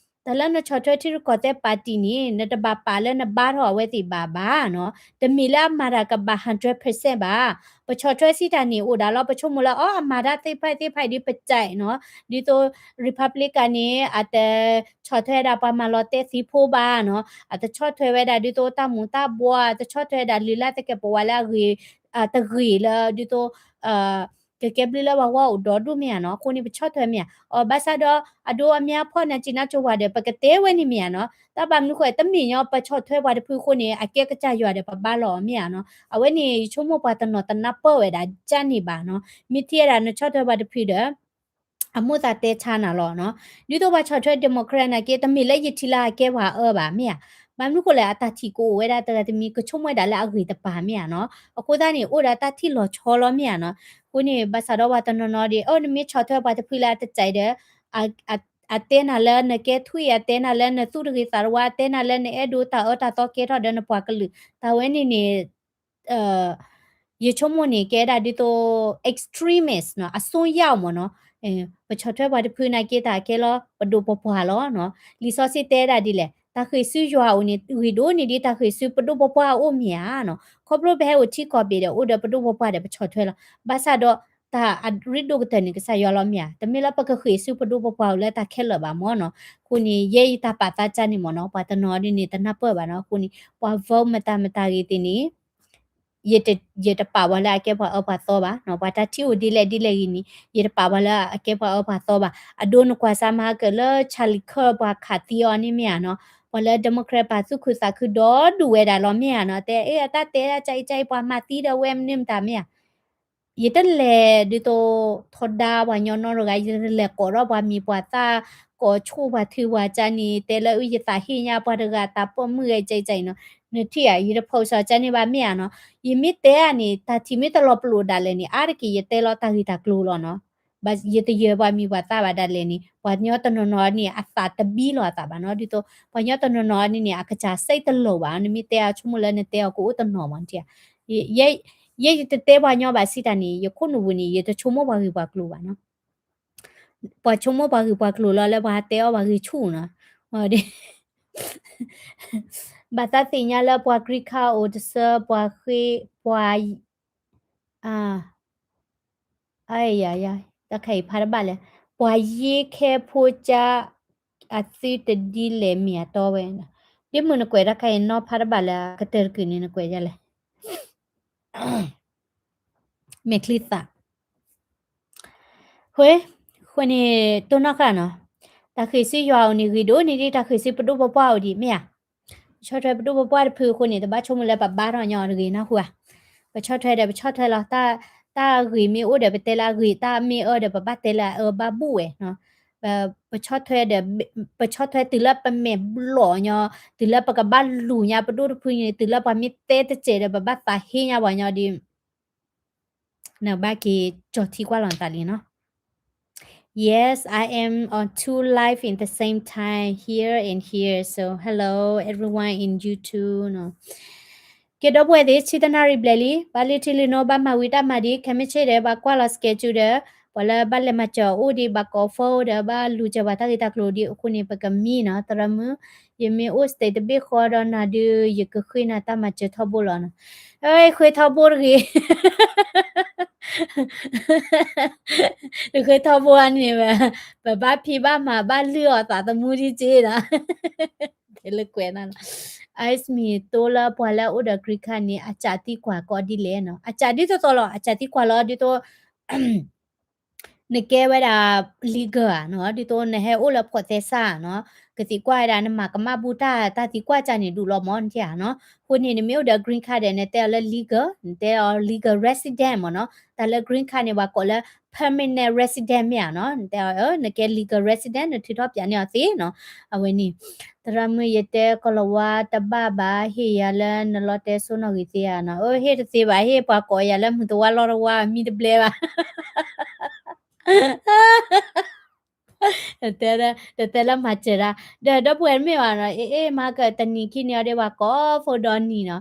တၢ်လၢနဆီၣ်ထွဲထံရူၢ်ကီၢ်သဲးပၣ်တံၣ်န့ၣ် နတဘၣ်ပာ်လၢနဘါထီၣ်အဝဲသ့ၣ်ဘၣ်ဘၣ်နီၤ, တမ့ၢ်လၢအမၤတၢ်ကဘၣ် hundred percent ဘၣ်, ပဆီၣ်ထွဲစံးတၢ်န့ၣ် အိၣ်ဒၣ်လီၤ ပဆိကမိၣ်လၢ အီ အမၤတၢ်သ့ၣ်တဖၣ်သ့ၣ်တဖၣ်ဒ်ပစံးနီၤ, ဒ်သိး Republican န့ၣ် အတဆီၣ်ထွဲဒၣ်ပှၤမၤလီၤတဲာ်သံဖိဘၣ်နီၤ, အတဆီၣ်ထွဲဝဲဒၣ်ဒ်သိးတၢ်မူၤတၢ်ဘှီး, အတဆီၣ်ထွဲဒၣ်လုၢ်လၢ်သကဲးပဝးလၢအဂ့ၤ, တဂ့ၤလၢဒ်သိး ကကဲဘျုးလၢပှၤဂီၢ်အိၣ်ဒီဒူၣ်မ့ၢ်ဧါနီၤ, အဃိန့ၣ် ပဆီၣ်ထွဲမ့ၢ်ဧါ, အီ ဘၣ်ဆၣ်ဒီး အဒိအမ့ၢ်အဖီၣ်နၤစံးနါစိၤဝဲဒီး ပကတဲဝဲန့ၣ်မ့ၢ်ဧါနီၤ, တၢ်ဘၣ်မနုၤဃိ တမ့ၢ်ညီပဆီၣ်ထွဲပှၤတဖုအဃိန့ၣ် အကဲကစၢ်ယွၤဒီးပဘါလီၤမ့ၢ်ဧါနီၤ, အဝဲန့ၣ် ယဆိကမိၣ်ပှၤတနီၤတနၢ်ပၢၢ်ဝဲဒၣ်ကၢ်န့ၣ်ဘၣ်နီၤ, မ့ၢ်ထံၣ်ဝဲဒၣ်နဆီၣ်ထွဲပှၤတဖုဒီး အမိၣ်သးတဲဆါနၤလီၤနီၤ, ဒ်သိးပှၤဆီၣ်ထွဲ Democrat နာ်က့ တမ့ၢ်လၢယထံၣ်လၢအကဲပှၤအၢဘၣ်မ့ၢ်ဧါ, ဘၣ်မနုၤဃိလဲၣ် အတၢ်ထံၣ်ကအိၣ်ဝဲဒၣ်တဂၤတမံၤ ကဆိကမိၣ်ဝဲဒၣ်လၢအဂ့ၤတပၤမ့ၢ်ဧါနီၤ, အဃိသတးန့ၣ် အိၣ်ဒီးတၢ်ထံၣ်လီၤဆီလီၤမ့ၢ်ဧါနီၤ, အဃိန့ၣ် ဘၣ်ဆၣ်ဒီးပှၤတနီၤနီၤဒ် အၢ နမ့ၢ်ဆီၣ်ထွဲပှၤတဖုလၢအတစဲးဒီး အတဲနၤလၢနကဲထွံၣ် အတဲနၤလၢနသူၣ်တဂ့ၤသးတဝါ အတဲနၤလၢနအဲၣ်ဒိးတၢ်အၢတၢ်သီကဲထီၣ်ဒီးနပှၤကလုာ် တၢ်ဝဲန့ၣ်န့ၣ် ယဆိကမိၣ်န့ၣ် ကဲဒၣ်ဒ်သိး extremist နီၤ, အစွန်းရောက် မ့ၢ်နီၤ, ပဆီၣ်ထွဲပှၤတဖုနာ်က့ တၢ်ကဲလီၤ ပဒိၣ်ပပှၢ်လီၤနီၤ, လံာ်စီဆှံတဲဒၣ်ဒ်လဲၣ်, တၢ်ဃ့ၢ်ဆူယွၤအအိၣ်န့ၣ် ဂ့ၤဒိၣ်န့ၢ်ဒ်တၢ်ဃ့ၢ်ဆူပဒိၣ်ပပှၢ်အအိၣ်မ့ၢ်ဧါနီၤ, ခီဖျိပဟဲအိၣ်ထံကီၢ်ဘ့ၣ်ဒီး အိၣ်ဒီးပဒိၣ်ပပှၢ်ဒီးပဆီၣ်ထွဲလီၤ, ဘၣ်ဆၣ်ဒီး တၢ်အရ့ဒိၣ်ကတၢၢ်န့ၣ် ကစၢ်ယွၤလီၤမ့ၢ်ဧါ. တမ့ၢ်လၢပကဃ့ၢ်ဆူပဒိၣ်ပပှၢ်ဧိၤလၢတၢ်ခဲလၢာ်ဘၣ်မၢ်နီၤ. အဃိန့ၣ် ယဲယတၢ်ပာ်သးကၢ်န့ၣ်မၢ်နီၤ, ပှၤတနီၤဒ်န့ၣ် တနၢ်ပၢၢ်ဘၣ်နီၤ. အဃိန့ၣ် ပှၤ vote မတၤမတၤဂ့ၤသ့ၣ်န့ၣ် ယတပာ်ပှၤလၢအကဲပှၤအၢပှၤသီဘၣ်နီၤ. ပှၤတၢ်ထံၣ်အိၣ်ဒ်လဲၣ်ဒ်လဲၣ်ဂ့ၤန့ၣ် ယတပာ်ပှၤလၢအကဲပှၤအၢပှၤသီဘၣ်. အဒိနကွၢ်စၢ်မၤကၢၢ်လၢ Charlie Kirk ပှၤခးသံအီၤန့ၣ်မ့ၢ်ဧါနီၤ. ပှၤလၢ Democrat ပာ်သူၣ်ခုသးခုဒီဒူၣ်ဝဲဒၣ်လီၤမ့ၢ်ဧါနီၤ. တဲအ့ၣ် အတၢ်တဲဒၣ်ကအံၤကအံၤ ပှၤမၤသံဒီးဝဲမနုၤမတၤမ့ၢ်ဧါ. ယတလဲၤဒ်သိးထီဒါပှၤညီနီတဂၤ, ယတလဲၤကိးထီၣ်ပှၤမံၤပှၤသၣ်, ကိးဆိၣ်ပှၤထုပှၤကၢ်န့ၣ်, တဲလၢအုၣ်ယသးဟ့ၣ်ညါပှၤတဂၤတၢ်ပိာ်မုၣ်ဂဲၤကဲကဲအံၤနီၤ. နထံၣ်ဧါ, ယတ post အီၤကဲန့ၣ်ဘၣ်မ့ၢ်ဧါနီၤ. ယမ့ၢ်တဲဧါန့ၣ် တၢ်ထံၣ်မ့ၢ်တလီၤပလိာ်ဒၣ်လဲာ်န့ၣ် အါတက့ၢ်ယတဲလီၤတၢ်ဂ့ၢ်တၢ်ကျိၤလီၤနီၤ. ဘၣ်ယတယၢၤပှၤမံၤပှၤသၣ်ဘၣ်ဒၣ်လဲာ်န့ၣ် ပှၤညီတနီၤနီၤန့ၣ် အသးတဘံလီၤအသးဘၣ်နီၤ. ဒ်သိးပှၤညီတနီၤနီၤန့ၣ် အကစၢ်စဲတလိၤဘၣ်နီၤ. နမ့ၢ်တဲအီၤဆိကမိၣ်လၢနတဲအီၤကအိၣ်တနီၤမး နထံၣ်ဧါ. ယဲယတတဲပှၤညီဘၣ်စံးတၢ်န့ၣ် ယခိၣ်နူာ်ပူၤန့ၣ် ယတဆိကမိၣ်ပှၤဂ့ၢ်ပှၤကျိၤဘၣ်နီၤ. ပှၤဆိကမိၣ်ပှၤဂ့ၢ်ပှၤကျိၤလီၤလၢပှၤတဲအီၣ်ပှၤဂ့ၢ်ဆူၣ်နီၤ. ဘၣ်သးသ့ၣ်ညါလၢပှၤကြံခါအိၣ်တဆၢ ပှၤဃ့ ပှၤ အါ တၢ်ခါအံၤဖးတဘၣ်လဲၣ်, ပှၤယ့ခဲဖိကၢ် အသုတဒ်လဲၣ်မ့ၢ်အတီဝဲ, ဒ်မုၢ်နကွဲးတၢ်ခါအံၤနီၢ်ဖးတဘၣ်လၢအကတၢၢ်တကုာ်န့ၣ် နကွဲးဒ်လဲၣ် မဲာ်ချံသး ဃိ, ဃိန့ၣ် တိၢ်နီၣ်ဃာ်နီၤ, တၢ်ဃ့ၢ်ဆူယွၤအိၣ်န့ၣ် ဂ့ၤဒိၣ်န့ၢ်ဒံးတၢ်ဃ့ၢ်ဆူပဒိၣ်ပပှၢ်အိၣ်ဒံးမ့ၢ်ဧါ. ပဆီၣ်ထွဲပဒိၣ်ပပှၢ်တဖုအဃိန့ၣ် တဘၣ်ဆိကမိၣ်လၢပဘါထီၣ်ညီတဂ့ၤနၢ်ဟူဧါ. ပဆီၣ်ထွဲဒီးပဆီၣ်ထွဲလီၤ, တၢ်ဂ့ၢ်မ့ၢ်အိၣ်ဒီးပတဲလၢအဂ့ၢ်, တၢ်မ့ၢ်အၢဒီးပဘၣ်တဲလၢအအၢဘၣ်ဘူၣ်ဝဲနီၤ. ပဆီၣ်ထွဲဒီး ပဆီၣ်ထွဲတုၤလၢပမဲာ်ဘျီၣ်ညီ, တုၤလၢပကဘၣ်လူၤညါပဒိၣ်တဖုန့ၣ်, တုၤလၢပှၤမ့ၢ်တဲတစဲးဒီး ပဘၣ်သးဟ့ညါပှၤညီဒ် နဘၣ်က့ၤကၠီၤထံကွၢ်လီၤနသးလံနီၤ. Yes, I am on two live in the same time, here and here. So hello everyone in YouTube နီၤ. ကဲ ဒီပုၢ်ဝဲၢ်သ့ၣ် ဆံတနၣ်ရံၣ်ဘျဲၣ်လံ, ဘၣ်လံထံလံနီၤ ဘၣ်မၤဝံၤတၢ်မၤဒံး ခဲမုၢ်ဆ့ၣ်ဒီး ဘၣ်ကွၢ်လီၤ schedule ဒီး ပှၤလၢဘၣ်လဲၤမၤစၢၤအိၣ်ဒံး ဘၣ်ကိး phone ဒီး ဘၣ်လူၤစၢၤပှၤတၢ်ဂ့ၢ်တၢ်ကျိၤဒံးအဃိန့ၣ် ပကမံနီၤ. သရၣ်မုၣ်, ယမ့ၢ်အိၣ် stage တဘ့ၣ်ဃီဒီးနၤဒုး ယကဃ့နၤတၢ်မၤစၢၤထီဘိလီၤနီၤ. အၢ ဃ့ထီဘိတဂ့ၤ တဃ့ထီဘိအန့ၣ် ပဘၣ်ဖံးဘၣ်မၤဘၣ်လုၢ်အီၣ်သးသမူဒံးက့နီၤ. လၢကွဲးနီၤ, ice မ့ၢ်တိလၢပှၤလၢအအိၣ်ဒီး green card န့ၣ် အစးသံကွၢ်ကိးဒ်လဲၣ်နီၤ. အစးဒ်သိးသိးလီၤ, အစးသံကွၢ်လီၤဒ်သိး နကဲဝဲဒၣ် legal ဧါနီၤ, ဒ်သိးနဟဲအိၣ်လၢ process နီၤ, ကသံကွၢ်ဝဲဒၣ် နမၤကမၣ်ဘူၣ်တၢ် တၢ်သံကွၢ်ကၢ်န့ၣ်ဒူးလီၤမၢ် နထံၣ်ဧါနီၤ. အဃိန့ၣ် နမ့ၢ်အိၣ်ဒီး green card ဒီး နတဲအီၤလၢ legal, နတဲအီၤ legal resident မၢ်နီၤ. တၢ်လၢ green card န့ၣ် ပှၤကိးလၢ permanent resident မ့ၢ်ဧါနီၤ. နတဲအီၤ နကဲ legal resident နထုးထီၣ်ပၠးန့ၢ်အီၤသ့နီၤ. အဝဲန့ၣ် သရၣ်မုၣ် ယတဲကလီၤဝါတဘၣ်ဘၣ်, ဟ့ၣ်ယၤလၢနလီတဲစိနီၣ်ဂံၢ်သ့ဧါနီၤ. အၢ ဟ့ၣ်တသ့ဘၣ်, ဟ့ၣ်ပှၤကိးယၤလၢမုၢ်တဝါလီတဝါ မံတဘျဲဘၣ်. တတဲလၢမၤစၢၤတၢ်, ဒီးဒီပုၢ်ဝဲၢ်မ့ၢ်ဘၣ်နီၤ, အ့ၣ် မၤကတနံၤခံနံၤအီၤဒီး ပှၤကိးဖိဒီနံၤနီၤ.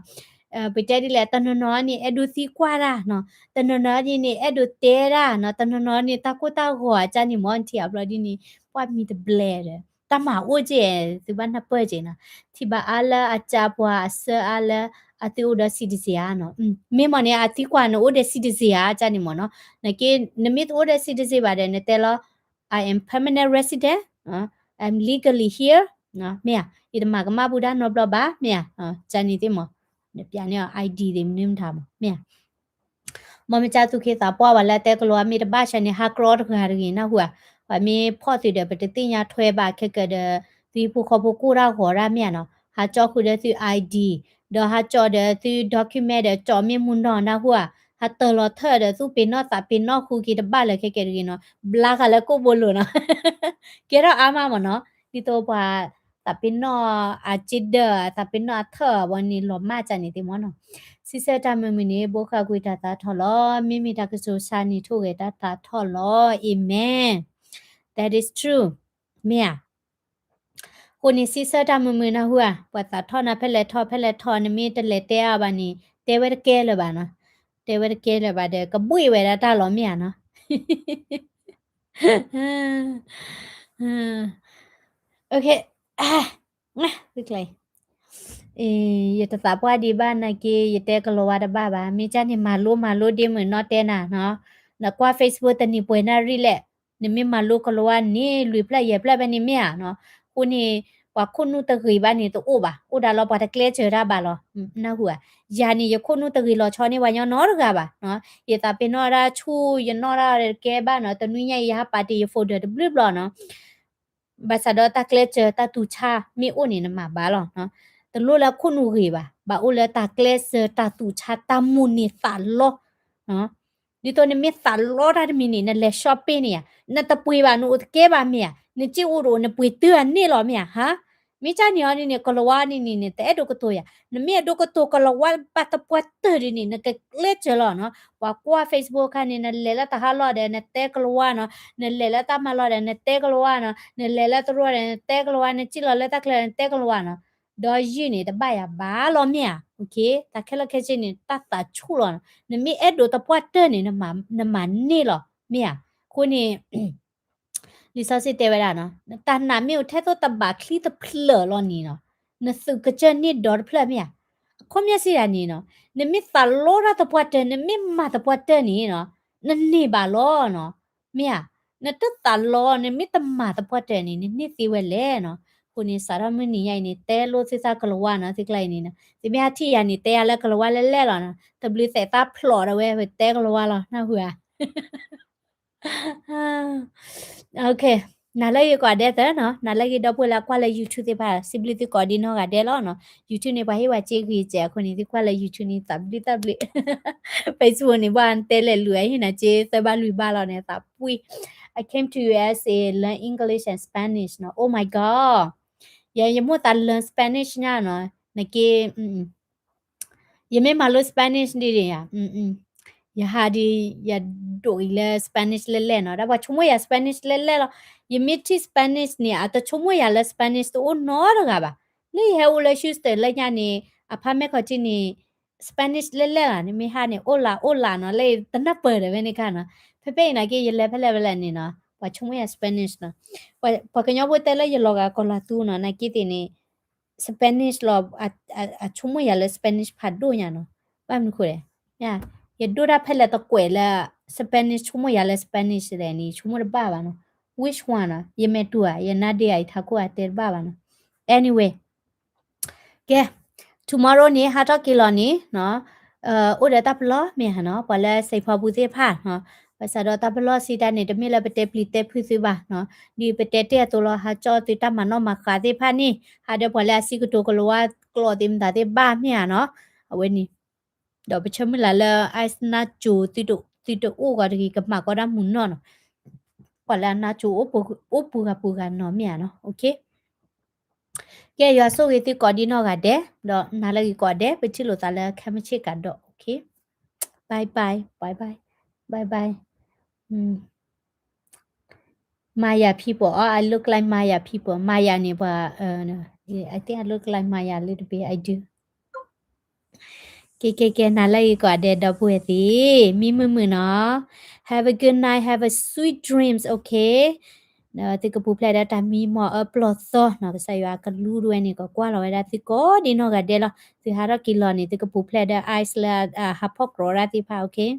ပတဲဒ်လဲၣ်, တနီၤနီၤန့ၣ် အဲၣ်ဒိးသံကွၢ်တၢ်နီၤ, တနီၤနီၤန့ၣ် အဲၣ်ဒိးတဲတၢ်နီၤ, တနီၤနီၤန့ၣ် တၢ်ကိၢ်တၢ်ဂီၤအကၢ်န့ၣ်မၢ် နထံၣ်ဧါ. ဘျီဒ်န့ၣ် ပှၤမံတဘျဲဒီး တၢ်မၤအိၣ်က့, သုဘၣ်နၢ်ပၢၢ်က့နီၤ. ထံၣ်ဘၣ်အါလၢအကၢ်ပှၤအဆၢအါလၢ အသုအိၣ်ဒီး citizen ဧါနီၤ. မ့ၢ်မ့ၢ်န့ၣ် အသံကွၢ်နအိၣ်ဒီး citizen ဧါ အကၢ်န့ၣ်မၢ်နီၤ. နက့ နမ့ၢ်တအိၣ်ဒီး citizen ဘၣ်ဒီး နတဲလီၤ I am permanent resident, I'm legally here, မ့ၢ်ဧါ, ယတမၤကမၣ်ဘူၣ်တၢ်နီတဘျီဘၣ် မ့ၢ်ဧါ, ကၢ်န့ၣ်သ့ၣ်မၢ်, နပၠးန့ၢ်အီၤ ID သ့ၣ်မနုၤမတၤမၢ် မ့ၢ်ဧါ. မ်မ့ၢ်ကၢ်သူၣ်က့သးပှၢ်ပှၤလၢတဲကလီၤဝါမ့ၢ်တဘၣ်ဆၢန့ၣ် ဟးကြီတဂၤတဂ့ၤနၢ်ဟူဧါ. ပှၤမ့ၢ်ဖီၣ်သုးဒီး ပတသ့ၣ်ညါထွဲဘၣ်ခဲကၢၤဒီး သုဟံၣ်ဖိဃီဖိကိၢ်တၢ်ဂီၤတၢ် မ့ၢ်ဧါနီၤ. ဟးကၠီဃုာ်ဒီးသု ID ဒီးဟးကၠီဒီးသု document ဒီး ကၠီမ့ၢ်မူနီၢ်နၢ်ဟူဧါ. ဟးတၢၤလီၤထၢၣ်ဒီးသူၣ်ပ့ၤနီၣ်သးပ့ၤနီၣ်ဃုက့ၤတဘၣ်လၢခဲကၢၤတဂ့ၤနီၤ. ဘျါဃာ်လၢကိၣ်ဘိလိၤနီၤ. ကဲထီၣ်အါမးမၢ်နီၤ, ဒ်သိးပှၤသးပ့ၤနီၣ်အစ့ဒၢး သးပ့ၤနီၣ်အထၢၣ်အဝဲန့ၣ် လီၤမၢ်ကၢ်န့ၣ်သ့ၣ်မၢ်နီၤ. ဆံဆၢတၢ်မုာ်မုာ်န့ၣ် ဘိးဃာ်ကွံာ်တၢ်သးထီၣ်လီၤ. မ့မ့ၢ်တၢ်ကတိၤဆါန့ၣ် ထိၣ်ဂဲၤတၢ်သးထီၣ်လီၤ. Amen. That is true. မ့ၢ်ဧါ. အဃိန့ၣ် ဆံဆၢတၢ်မုာ်မုာ်နၢ်ဟူဧါ, ပှၤသးထီၣ်နၤဖဲလဲၣ်ထီၣ် ဖဲလဲၣ်ထီၣ် နမ့ၢ်တလဲၤတဲအါဘၣ်န့ၣ် တဲဝဲတကဲလၢၤဘၣ်နီၤ. တဲဝဲတကဲလၢၤဘၣ်ဒီး ကဘှ့ၣ်ဝဲဒၣ်တၢ်လီၤ မ့ၢ်ဧါနီၤ. ယတသးပှၢ်ဒံးဘၣ်နာ်က့ ယတဲကလီၤဝါတဘၣ်ဘၣ်. မ့ၢ်ကၢ်န့ၣ် မၤလိမၤလိဒ့မုၢ်နီၢ်တဲနၤနီၤ. နကွၢ် Facebook တနံၤပှဲၤနၣ်ရံၣ်လဲၣ်, နမ့ၢ်မၤလိကလၤဝါန့ၣ် လွံၢ်ဖျၢၣ်ယဲၢ်ဖျၢၣ်ဖဲန့ၣ်မ့ၢ်ဧါနီၤ, အဃိန့ၣ် ပှၤခိၣ်နူာ်တဂ့ၤဘၣ်န့ၣ်တအိၣ်ဘၣ်, အိၣ်ဒၣ်လီၤပှၤတကျဲးစၢးတၢ်ဘၣ်လီၤ, နၢ်ဟူဧါ, ယၤန့ၣ် ယခိၣ်နူာ်တဂ့ၤလီၤဆီန့ၢ်ပှၤညီနီတဂၤဘၣ်နီၤ, ယသးပ့ၤနီၣ်ဒၣ်ဆူၣ် ယနီၣ်ဒၣ်တကဲဘၣ်နီၤ, တနွံညါအံၤ ယဟးပာ်တ့ၢ်ယ folder တဘျုးဘျီနီၤ ဘၣ်ဆၣ်ဒီးတၢ်ကျဲးစၢးတၢ်သူၣ်ဆါမ့ၢ်အိၣ်န့ၣ် နမၤဘၣ်လီၤ. တလိၣ်လၢခိၣ်နူာ်ဂ့ၤဘၣ်, ဘၣ်အိၣ်လၢတၢ်ကျဲးစၢးတၢ်သူၣ်ဆါတၢ်မိၣ်န့ၢ်သးလီ, ဒ်သိးနမ့ၢ်သးလီတၢ်တမံၤန့ၣ် နလဲၤ shopping န့ၣ်ဧါ, နတပှ့ၤဘၣ် နအိၣ်တကဲဘၣ်မ့ၢ်ဧါ, နစ့အိၣ်တအိၣ် နပှ့ၤတုၤအန့ၣ်လီၤမ့ၢ်ဧါ, ဟါ, မ့ၢ်ကၢ်န့ၣ်အီၤန့ၣ်န့ၣ် ကလၤဝါန့ၣ်န့ၣ်န့ၣ် တအဲၣ်ဒိးကတိၤယၤ, နမ့ၢ်အဲၣ်ဒိးကတိၤကလၤဝါဘၣ်သပှၢ်တၢၢ်ဒ်န့ၣ် နကကျဲးစၢးလီၤနီၤ, ပှၤကွၢ် Facebook ခါန့ၣ် နလဲၤလၢတၢ်ဟးလီၢ်ဒီး နတဲကလၤဝါနီၤ, နလဲၤလၢတၢ်မၤလီၢ်ဒီး နတဲကလၤဝါနီၤ, နလဲၤလၢတရူးဒီး နတဲကလၤဝါ, နစံၣ်လီၤလၢတၢ်ချၢ နတဲကလၤဝါနီၤ, ဒီးယုၢ်န့ၣ် တဘၣ်ယၤဘၣ်လီၤမ့ၢ်ဧါ, တၢ်ခဲလၢာ်ခဲဆ့န့ၣ် တၢ်သးဆူၣ်လီၤနီၤ, နမ့ၢ်အဲၣ်ဒိးသပှၢ်တၢၢ်န့ၣ် နမၤန့ၢ်လီၤမ့ၢ်ဧါ, အဃိန့ၣ် လံာ်စီဆှံတဲဝဲဒၣ်နီၤ, နတၢ်နာ်မ့ၢ်အိၣ်ထဲသိးတဘးချံတဖျၢၣ်လီၤန့ၣ်နီၤ, နသုးကစၢၢ်န့ၢ်ဒီတဖျၢၣ်မ့ၢ်ဧါ, အခီပညီစံးဒ်န့ၣ်နီၤ, နမ့ၢ်သးလီတၢ်သပှၢ်တၢၢ် နမ့ၢ်မၤသပှၢ်တၢၢ်န့ၣ်နီၤ, နန့ၢ်ဘၣ်လီၤနီၤ, မ့ၢ်ဧါ, နတသးလီ နမ့ၢ်တမၤသပှၢ်တၢၢ်န့ၣ် နန့ၢ်သ့ဝဲလဲၣ်နီၤ, အဃိန့ၣ် စးထီၣ်မုၢ်နံၤညါအံၤန့ၣ် တဲလိာ်သုသးကလၤဝါနီၤ, သုကျါအံၤန့ၣ်နီၤ, သုမ့ၢ်ဟးထံၣ်ယၤန့ၣ် တဲယၤလၢကလၤဝါလဲၣ်လဲၣ်လီၤနီၤ, တဘျုးသဲးသးဖျိးဒီးဝဲ ပတဲကလၤဝါလီၤ နၢ်ဟူဧါ နၤလၢဂ့ၤကိးဂၤဒဲးသၢနီၤ, နၤလၢဂ့ၤဒီပုၢ်ဝဲၢ်လၢကွၢ်လၢ YouTube သ့ၣ်တဖၣ် စံးဘျုးသုကိးဒံနီၢ်ဂၤဒဲးလီၤနီၤ, YouTube န့ၣ် ပှၤဟ့ၣ်ဝဲစ့ဂ့ၤစဲးအဃိန့ၣ် သုကွၢ်လၢ YouTube န့ၣ် သးဘျုးသးဘျုး, Facebook န့ၣ် ဘၣ်တဲလဲၤလူၤအဟ့ၣ်နၤစ့သၢဘၣ်လွံၢ်ဘၣ်လီၤန့ၣ် သးပှံၢ်, I came to U S A learn English and Spanish နီၤ, Oh my god, ယဲယမိၣ်သး learn Spanish ညါနီၤ, နက့ ယမ့ၢ်မၤလိ Spanish ဒ်န့ၣ်ဧါ, ယဟးဒ် ယဒိးအံၤလၢ Spanish လဲၣ်လဲၣ်နီၤ, ဒီးပှၤဆိကမိၣ်ယၤ Spanish လဲၣ်လဲၣ်လီၤ, ယမ့ၢ်ထံၣ် Spanish န့ၣ် အတဆိကမိၣ်ယၤလၢ Spanish တအိၣ်နီတဂၤဘၣ်, လၢယဟဲအိၣ်လၢ Houston လၢညါန့ၣ် အဖါမဲခီၣ်ထံးန့ၣ် Spanish လဲၣ်လဲၣ်လီၤ, နမ့ၢ်ဟးန့ၣ် အိၣ်လၢအိၣ်လၢနီၤ, လၢတနၢ်ပၢၢ်ဒီးဝဲန့ၣ်ခါနီၤ, ဖဲဖဲအံၤနာ်က့ ယလဲၤဖဲလဲၣ်ဖဲလဲၣ်န့ၣ်နီၤ, ပှၤဆိကမိၣ်ယၤ Spanish နီၤ, ပှၤကညီဖိတဲလၢယလီၤဂာ်ကီၢ်လီၤသူနီၤ, နာ်က့သ့ၣ်န့ၣ် Spanish လီၤ, အဆိကမိၣ်ယၤလၢ Spanish ဖးဒိၣ်ညါနီၤ, ဘၣ်မနုၤဃိလဲၣ်, ယဒိၣ်တၢ်ဖဲလဲၣ်တကွဲးလၢ Spanish ဆိကမိၣ်ယၤလၢ Spanish လဲၣ်န့ၣ် ဆိကမိၣ်တဘၣ်ဘၣ်နီၤ, which one နီၤ, ယမဲာ်တူၢ်ဧါ, ယနါဒ့ဧါ, ယထးခိၣ်ဧါ, တဲတဘၣ်ဘၣ်နီၤ, anyway ကဲ, tomorrow န့ၣ် ဟါထီၣ်က့ၤလီၤန့ၣ်နီၤ, အိၣ်ဒီးတၢ်ပလီၢ်မ့ၢ်ဧါနီၤ, ပှၤလၢစံးဖီပူၤသ့ၣ်တဖၣ်နီၤ, ဘၣ်ဆၣ်ဒီးတၢ်ပလီၢ်စံးတၢ်န့ၣ် တမ့ၢ်လၢပတဲပျံၤတဲဖုးသုဘၣ်နီၤ, ဒ်ပတဲတ့ၢ်အသိးလီၤ, ဟးကၠီသုတၢ်မၤနီၣ်မၤဃါသ့ၣ်တဖၣ်န့ၣ်, ဟးဒီးပှၤလၢအစံးကတိၤကလၤဝါကျိာ်သ့ၣ်မတၤသ့ၣ်ဘၣ်မ့ၢ်ဧါနီၤ, အဝဲန့ၣ် ဒီးပဆၢမုၢ်လၢ်လၢ ICE နါစိၤ သုတအိၣ်ဂီၤတဂ့ၤ ကမၤကီဒၣ်မုာ်နီၢ်နီၤ, ပှၤလၢအနါစိၤ အိၣ်ပူၤဂၤပူၤဂၤနီၤမ့ၢ်ဧါနီၤ, ကဲ ယွၤဆိၣ်ဂ့ၤသုကိးဒံနီၢ်ဂၤဒဲး, ဒီးနၤလၢဂ့ၤကိးဂၤဒဲး, ပထံၢ်လိာ်သးလၢခဲမုၢ်ဆ့ၣ်ကးဒီး, bye bye, bye bye, bye bye, Maya people, oh, I look like Maya people, Maya န့ၣ်ပှၤ, I think I look like Maya a little bit, I do. ကဲ ကဲ ကဲ နၤလၢဂ့ၤကိးဂၤဒဲး ဒီပုၢ်ဝဲၢ်သ့ၣ်, မံမုာ်မုာ်နီၤ, have a good night, have a sweet dreams, okay? သုကပူၤဖျဲးဒီးတၢ်မံမီၢ်အၢပျီၢ်သီနီၤ, ကစၢ်ယွၤကလူၤဒၣ်ဝဲန့ၣ် ကကွၢ်လီၤဝဲဒၣ်သုကိးဒံနီၢ်ဂၤဒဲးလီၤ, သုဟးထီၣ်က့ၤလီၤန့ၣ် သုကပူၤဖျဲးဒီး ICE လၢအဟးဖီၣ်ကြီဒၣ်သ့ၣ်တဖၣ်, okay?